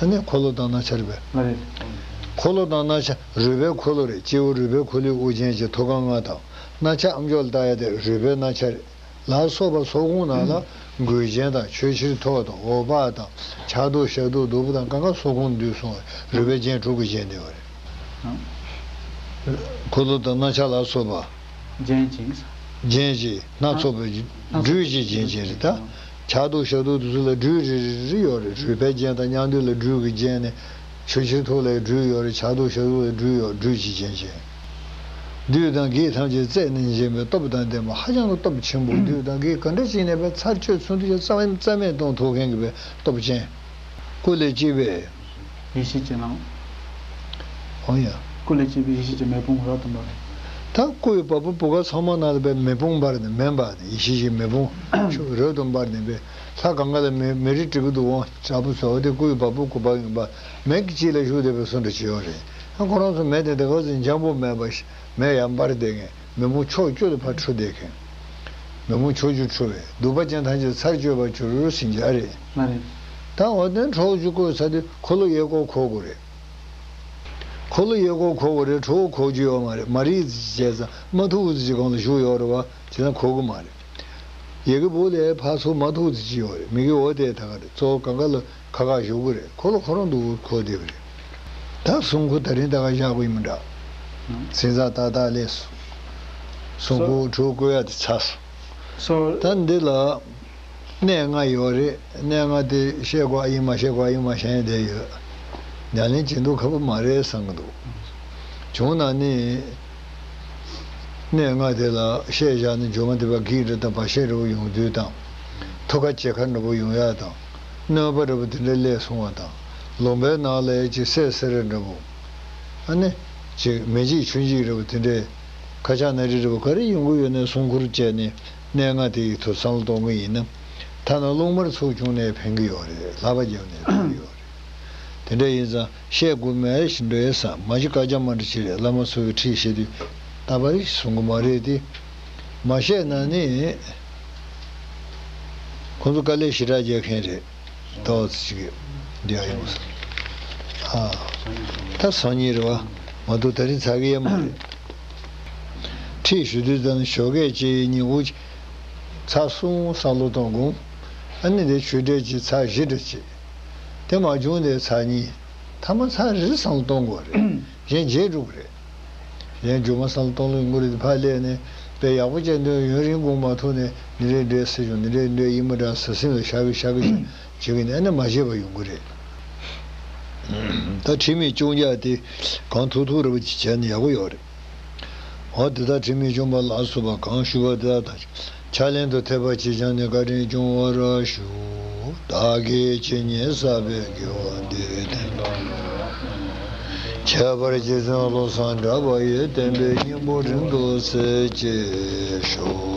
ཨ་ནི་འཁོར་ལོ་དང་རྣམ་ཤེས་རེད་པས། ལགས་རེད། འཁོར་ལོ་དང་རྣམ་ཤེས་རུས་པའི་འཁོར་ལོ་རེད། སྤྱི་བོ་རུས་པའི་ཁོར་ཡུག་དབུ་ཅན་གྱི་ཐུགས་ཀ་ལྔ་དང་རྣམ་ཤེས་ཨ་མཆོག་ལ་བཏགས་ཡ་དེ་རུས་པའི་རྣམ་ཤེས་རེད། ལ་སོགས་པ་སོགས་ཁོང་རྣམས་ལ་མགུལ་ཅན་དང་ཆོས་ཕྱིར་ཐོགས་དང་འོད་དཔག་དང་ཕྱག་རྡོར་ཞབས་རྡོར་བདུག་སྤོས་དང་གང་ག་སོགས་ཁོང་འདུས་སོང་བས་རུས་པའི་རྒྱན་དྲུག་གིས་བརྒྱན་ཏེ་ཡོད་རེད། འཁོར་ལོ་དང་རྣམ་ཤེས་ལ་སོགས་པ། རྒྱན་ཅིང་། རྒྱན་གྱིས་སྣ་ཚོགས་པའི་སྣ་སྦྲུལ་གྱི་རྒྱན་ཅན་རེད་ད། ཕྱག་རྡོར་ཞབས་རྡོར་དེ་ཚོ་ལ་སྦྲུལ་རེ་རེ་རེ་ཡོད་རེད། རུས་པའི་རྒྱན་དང་མཉམ་དུ་ལ་སྦྲུལ་གྱི་རྒྱན་ནས། ཆོས་ཕྱིར་ཐོགས་ལ་སྦྲུལ་ཡོད་རེད། ཕྱག་རྡོར་ཞབས་རྡོར་ལ་སྦྲུལ་ཡོད། སྦྲུལ་གྱི་རྒྱན་ཅན། བདུད་དང་བགེགས་ཐམས་ཅད་རྩད་ནས་འབྱིན་པའི་སྟོབས་དང་ལྡན་པ། ཧ་ཅང་གི་སྟོབས་ཆེན་པོ། བདུད་དང་བགེགས་ག་འདྲ་ཞིག་ཡིན་ནའི་ཚར་གཅོད་ཚུན་ཆད་རྩ་བ་རྩ་མེད་གཏོང་ཐུབ་མཁན་གྱི་པའི་སྟོབས་ཅན། སྐུ་ལས་སྐྱེས་པའི། ཡེ་ཤེས་ཀྱི་ལམ། འོ་ཡ། སྐུ་ལས་སྐྱེས་པའི་ཡེ་ཤེས་ཀྱི་མེ་དཔུང་རབ་ཏུ་འབར་བ། ད་སྐུ་ཡི་བ་སྤུ་བུ་ག་ཚང་མ་ནང་ལ་པའི་མེ་དཔུང་འབར་ནས། མེ་འབར་ནས། ཡེ་ཤེས་ཀྱི་མེ་དཔུང་རབ་ཏུ་འབར་ནས་པའི། ལྷ་གང་ག་ལ་མེ་མེ་རི་དཀྲིག་གི་འདུག་འོང་དྲག་པོ་བཟོ་བ་དེ་སྐུ་ཡི་བ་སྤུ་གུ་བ་ཡིན་པ། མེ་གི་དཀྱིལ་ལ་བཞུགས་བསྡད་པའི་བཟོ་འདྲ་ཅིག་ཡོད་རེད། ཨ་ཁོ་རང་ཚོ་མེ་དེ་དེ་ག་ཚོད་འཇམ་པོ་མེད་པ་ཞིག་མེ་ཡར་འབར་བསྡད་མཁན། མེ་དཔུང་ཕྱོགས་བཅུ་ལ་ཕར་འཕྲོ་བསྡད་མཁན། མེ་དཔུང་ཕྱོགས་བཅུར་འཕྲོ་བས་གདུག་པ་ཅན་ཐམས་ཅད་ཚར་གཅོད་པར་གྱུར་ཟེར་གྱི་ཨ་རེད། ལགས་རེད། ད་འོ་དེ་ཁྲོ་བོ་ཅིག་བསྐོར་ཚར་དུས་འཁོར་ལོ་གཡས་སྐོར་འཁོར་དགོས་རེད། འཁོར་ལོ་གཡས་སྐོར་འཁོར་དགོས་རེད། ཁྲོ་བོ་འཁོར་རྒྱུ་ཡོད་མ་རེད། མ་རིག་བྱས་ཙང་མ་ཐུག་ཙི་ཅིག་སྒང་ལ་བཞུགས་ཡོད་རེད་བ། བྱས་ཙང་འཁོར་གི་མ་རེད། ཡ་གི་བུ་ལས་ཕར་ཚུར་མ་ཐུག་ཙི་ཅིག་ཡོད་རེད། མི་གི་འོ་དེ་ད་ག་རེད། གཙོ་བོ་གང་ག་ལ་ཁ་ཁ་བཞུགས་གི་རེད། འཁོར་ལོ་ཁོ་རང་འདུག་འཁོར་བསྡད་པ་རེད། ད་གསུང་མགུར་དེ་རིང་ད་ག་བཞག་དགོས་ཡིན་མི་འདྲ། ཨང་། ཚིག་མཛངས་ཏག་ཏག་ལས་སོང་། གསུང་མགུར་དྲུག་བཀོད་ཡ་དེ་ཚར་སོང་། སོ། ད་འདི་ལ་གནས་ལྔ་ཡོད་རེད། གནས་ལྔ་དེ་བཤད་དགོས་ཨ་ཡིན་མ་བཤད་དགོས་ཨ་ཡིན་མ་བཤད་ཡ་དེ་ཡོད། ཉམས་ལེན་བྱེད་མདོག་ཁ་པོ་མ་རེད་བསམ་གི་འདུག་བྱུང་ན་ནི། གནས་ལྔ་དེ་ལ་བཤད་བཞག་ནས་མཇུག་མ་དེ་པ་བགེགས་འདྲ་དང་བར་ཆད་འདྲ་པོ་ཡོང་དུས་དང་། ཐུགས་ཁ་ཇེ་ཁ་འདྲ་པོ་ཡོང་ཡག་དང་། གནོད་པ་འདྲ་པོ་དེ་འདྲ་སླེབས་སོང་བ་དང་། ལུང་པའི་ནང་ལ་ཡ་ཅིག་སད་སེར་འདྲ་པོ། ཨ་ནི། ཅིག་མེ་འཇིགས་ཆུ་འཇིགས་འདྲ་པོ་དེ་འདྲའི། ཁ་ཆག་ན་རི་འདྲ་པོ་ག་རེ་ཡོང་གི་ཡོད་ནའི་གསུང་མགུར་བཅས་ནས་གནས་ལྔ་དེ་ཡི་ཐོག་བསམ་བློ་གཏོང་གི་ཡིན་ན། ཐ་ན་རླུང་དམར་ཚུགས་བྱུང་ནའི་ཕན་གི་ཡོད་རེད། ལག་པ་བརྒྱབ་ནའི་ཕན་གི་ཡོད་རེད། དེ་འདྲ་ཡིན་ཙང་བཤད་དགོས་མེད་ཞིག་འགྲོ་ཡས་ས་མ་གཞི་བཀའ་རྒྱ་མ་འདྲ་ཅིག་རེད། བླ་མ་ཚོ་གི་ཁྲིད་བཤད་དུས་ད་བར་ཞིག་གསུང་གི་མ་རེད་དེ། མ་བཤད་ན་ནི་ཁོང་ཚོ་དཀའ་ལས་ཞེ་དྲག་རྒྱག་མཁན་རེད། ཏོག་ཙམ་ཅིག་འདི་ཡང་ཡོང་སོང་། ཨ། ད་སང་ཉིན་རེད་བ། མ་གཏོགས་དེ་རིང་ཚར་གི་ཡོད་མ་རེད། ཁྲིད་ཞུ་དུས་ཙམ་ནས་ཞོགས་ཀས་ཅིག་ཉིན་གུང་ཅིག་ཚར་གསུམ་བསམ་བློ་གཏོང་དགོངས། ཨ་ནི་དེ་ཆོས་འབྲེལ་གྱི་ཚར་བཞི་འདྲ་བྱེད། དེ་མ་བྱུང་དེ་ཚར་གཉིས། ཐ་མ་ཚར་རེ་བསམ་བློ་གཏོང་དགོས་རེད། གཞན་བརྗེད་འགྲོ་གི་རེད། གཞན་རྒྱུ་མ་བསམ་བློ་གཏོང་ལུགས་ཡོང་གི་རེད། དེ་ཕར་སླེབས་ནས་དཔེ་ཡག་པོ་བྱས་འདོན་ཡུན་རིང་དགོངས་མ་ཐུབ་ནས་འདི་འདྲའི་འདྲའི་ཟེར་བྱུང་། འདི་འདྲའི་འདྲའི་ཡིན་མ་འདྲ་ཟེར་སེམས་ལ་ཤག་གི་ཤག་གི་བྱེད་ཀྱི་ནས་ཨ་ནི་མ་བརྗེད་པ་ཡོང་གི་རེད། ད་ཁྲིད་མི་བཅོ་བརྒྱད་དེ་གང་ཐུབ་ཐུབ་རེ་བ་ཅིག་བྱས་ན་ཡག་པོ་ཡོད་རེད། འོ་དེ་དག་ཁྲིད་མི་བཅོམ་པ་ལ་སོགས་པ་གང་ཞུས་པ་དེ་དག་དང་ཕྱག་ལེན་དུ་ཐེབས་པ་ཅིག་བྱས་ནས་བཀའ་དྲིན་སྐྱོང་བར་ཞུ། བདག་གིས་ཇི་སྙེད་བསགས་པའི་དགེ་བ་འདི་ཡིས་ཁྱད་པར་རྗེ་བཙུན་བློ་བཟང་གྲགས་པ་ཡི་བསྟན་པའི་སྙིང་པོ་རིང་དུ་གསལ་བྱེད་ཤོག།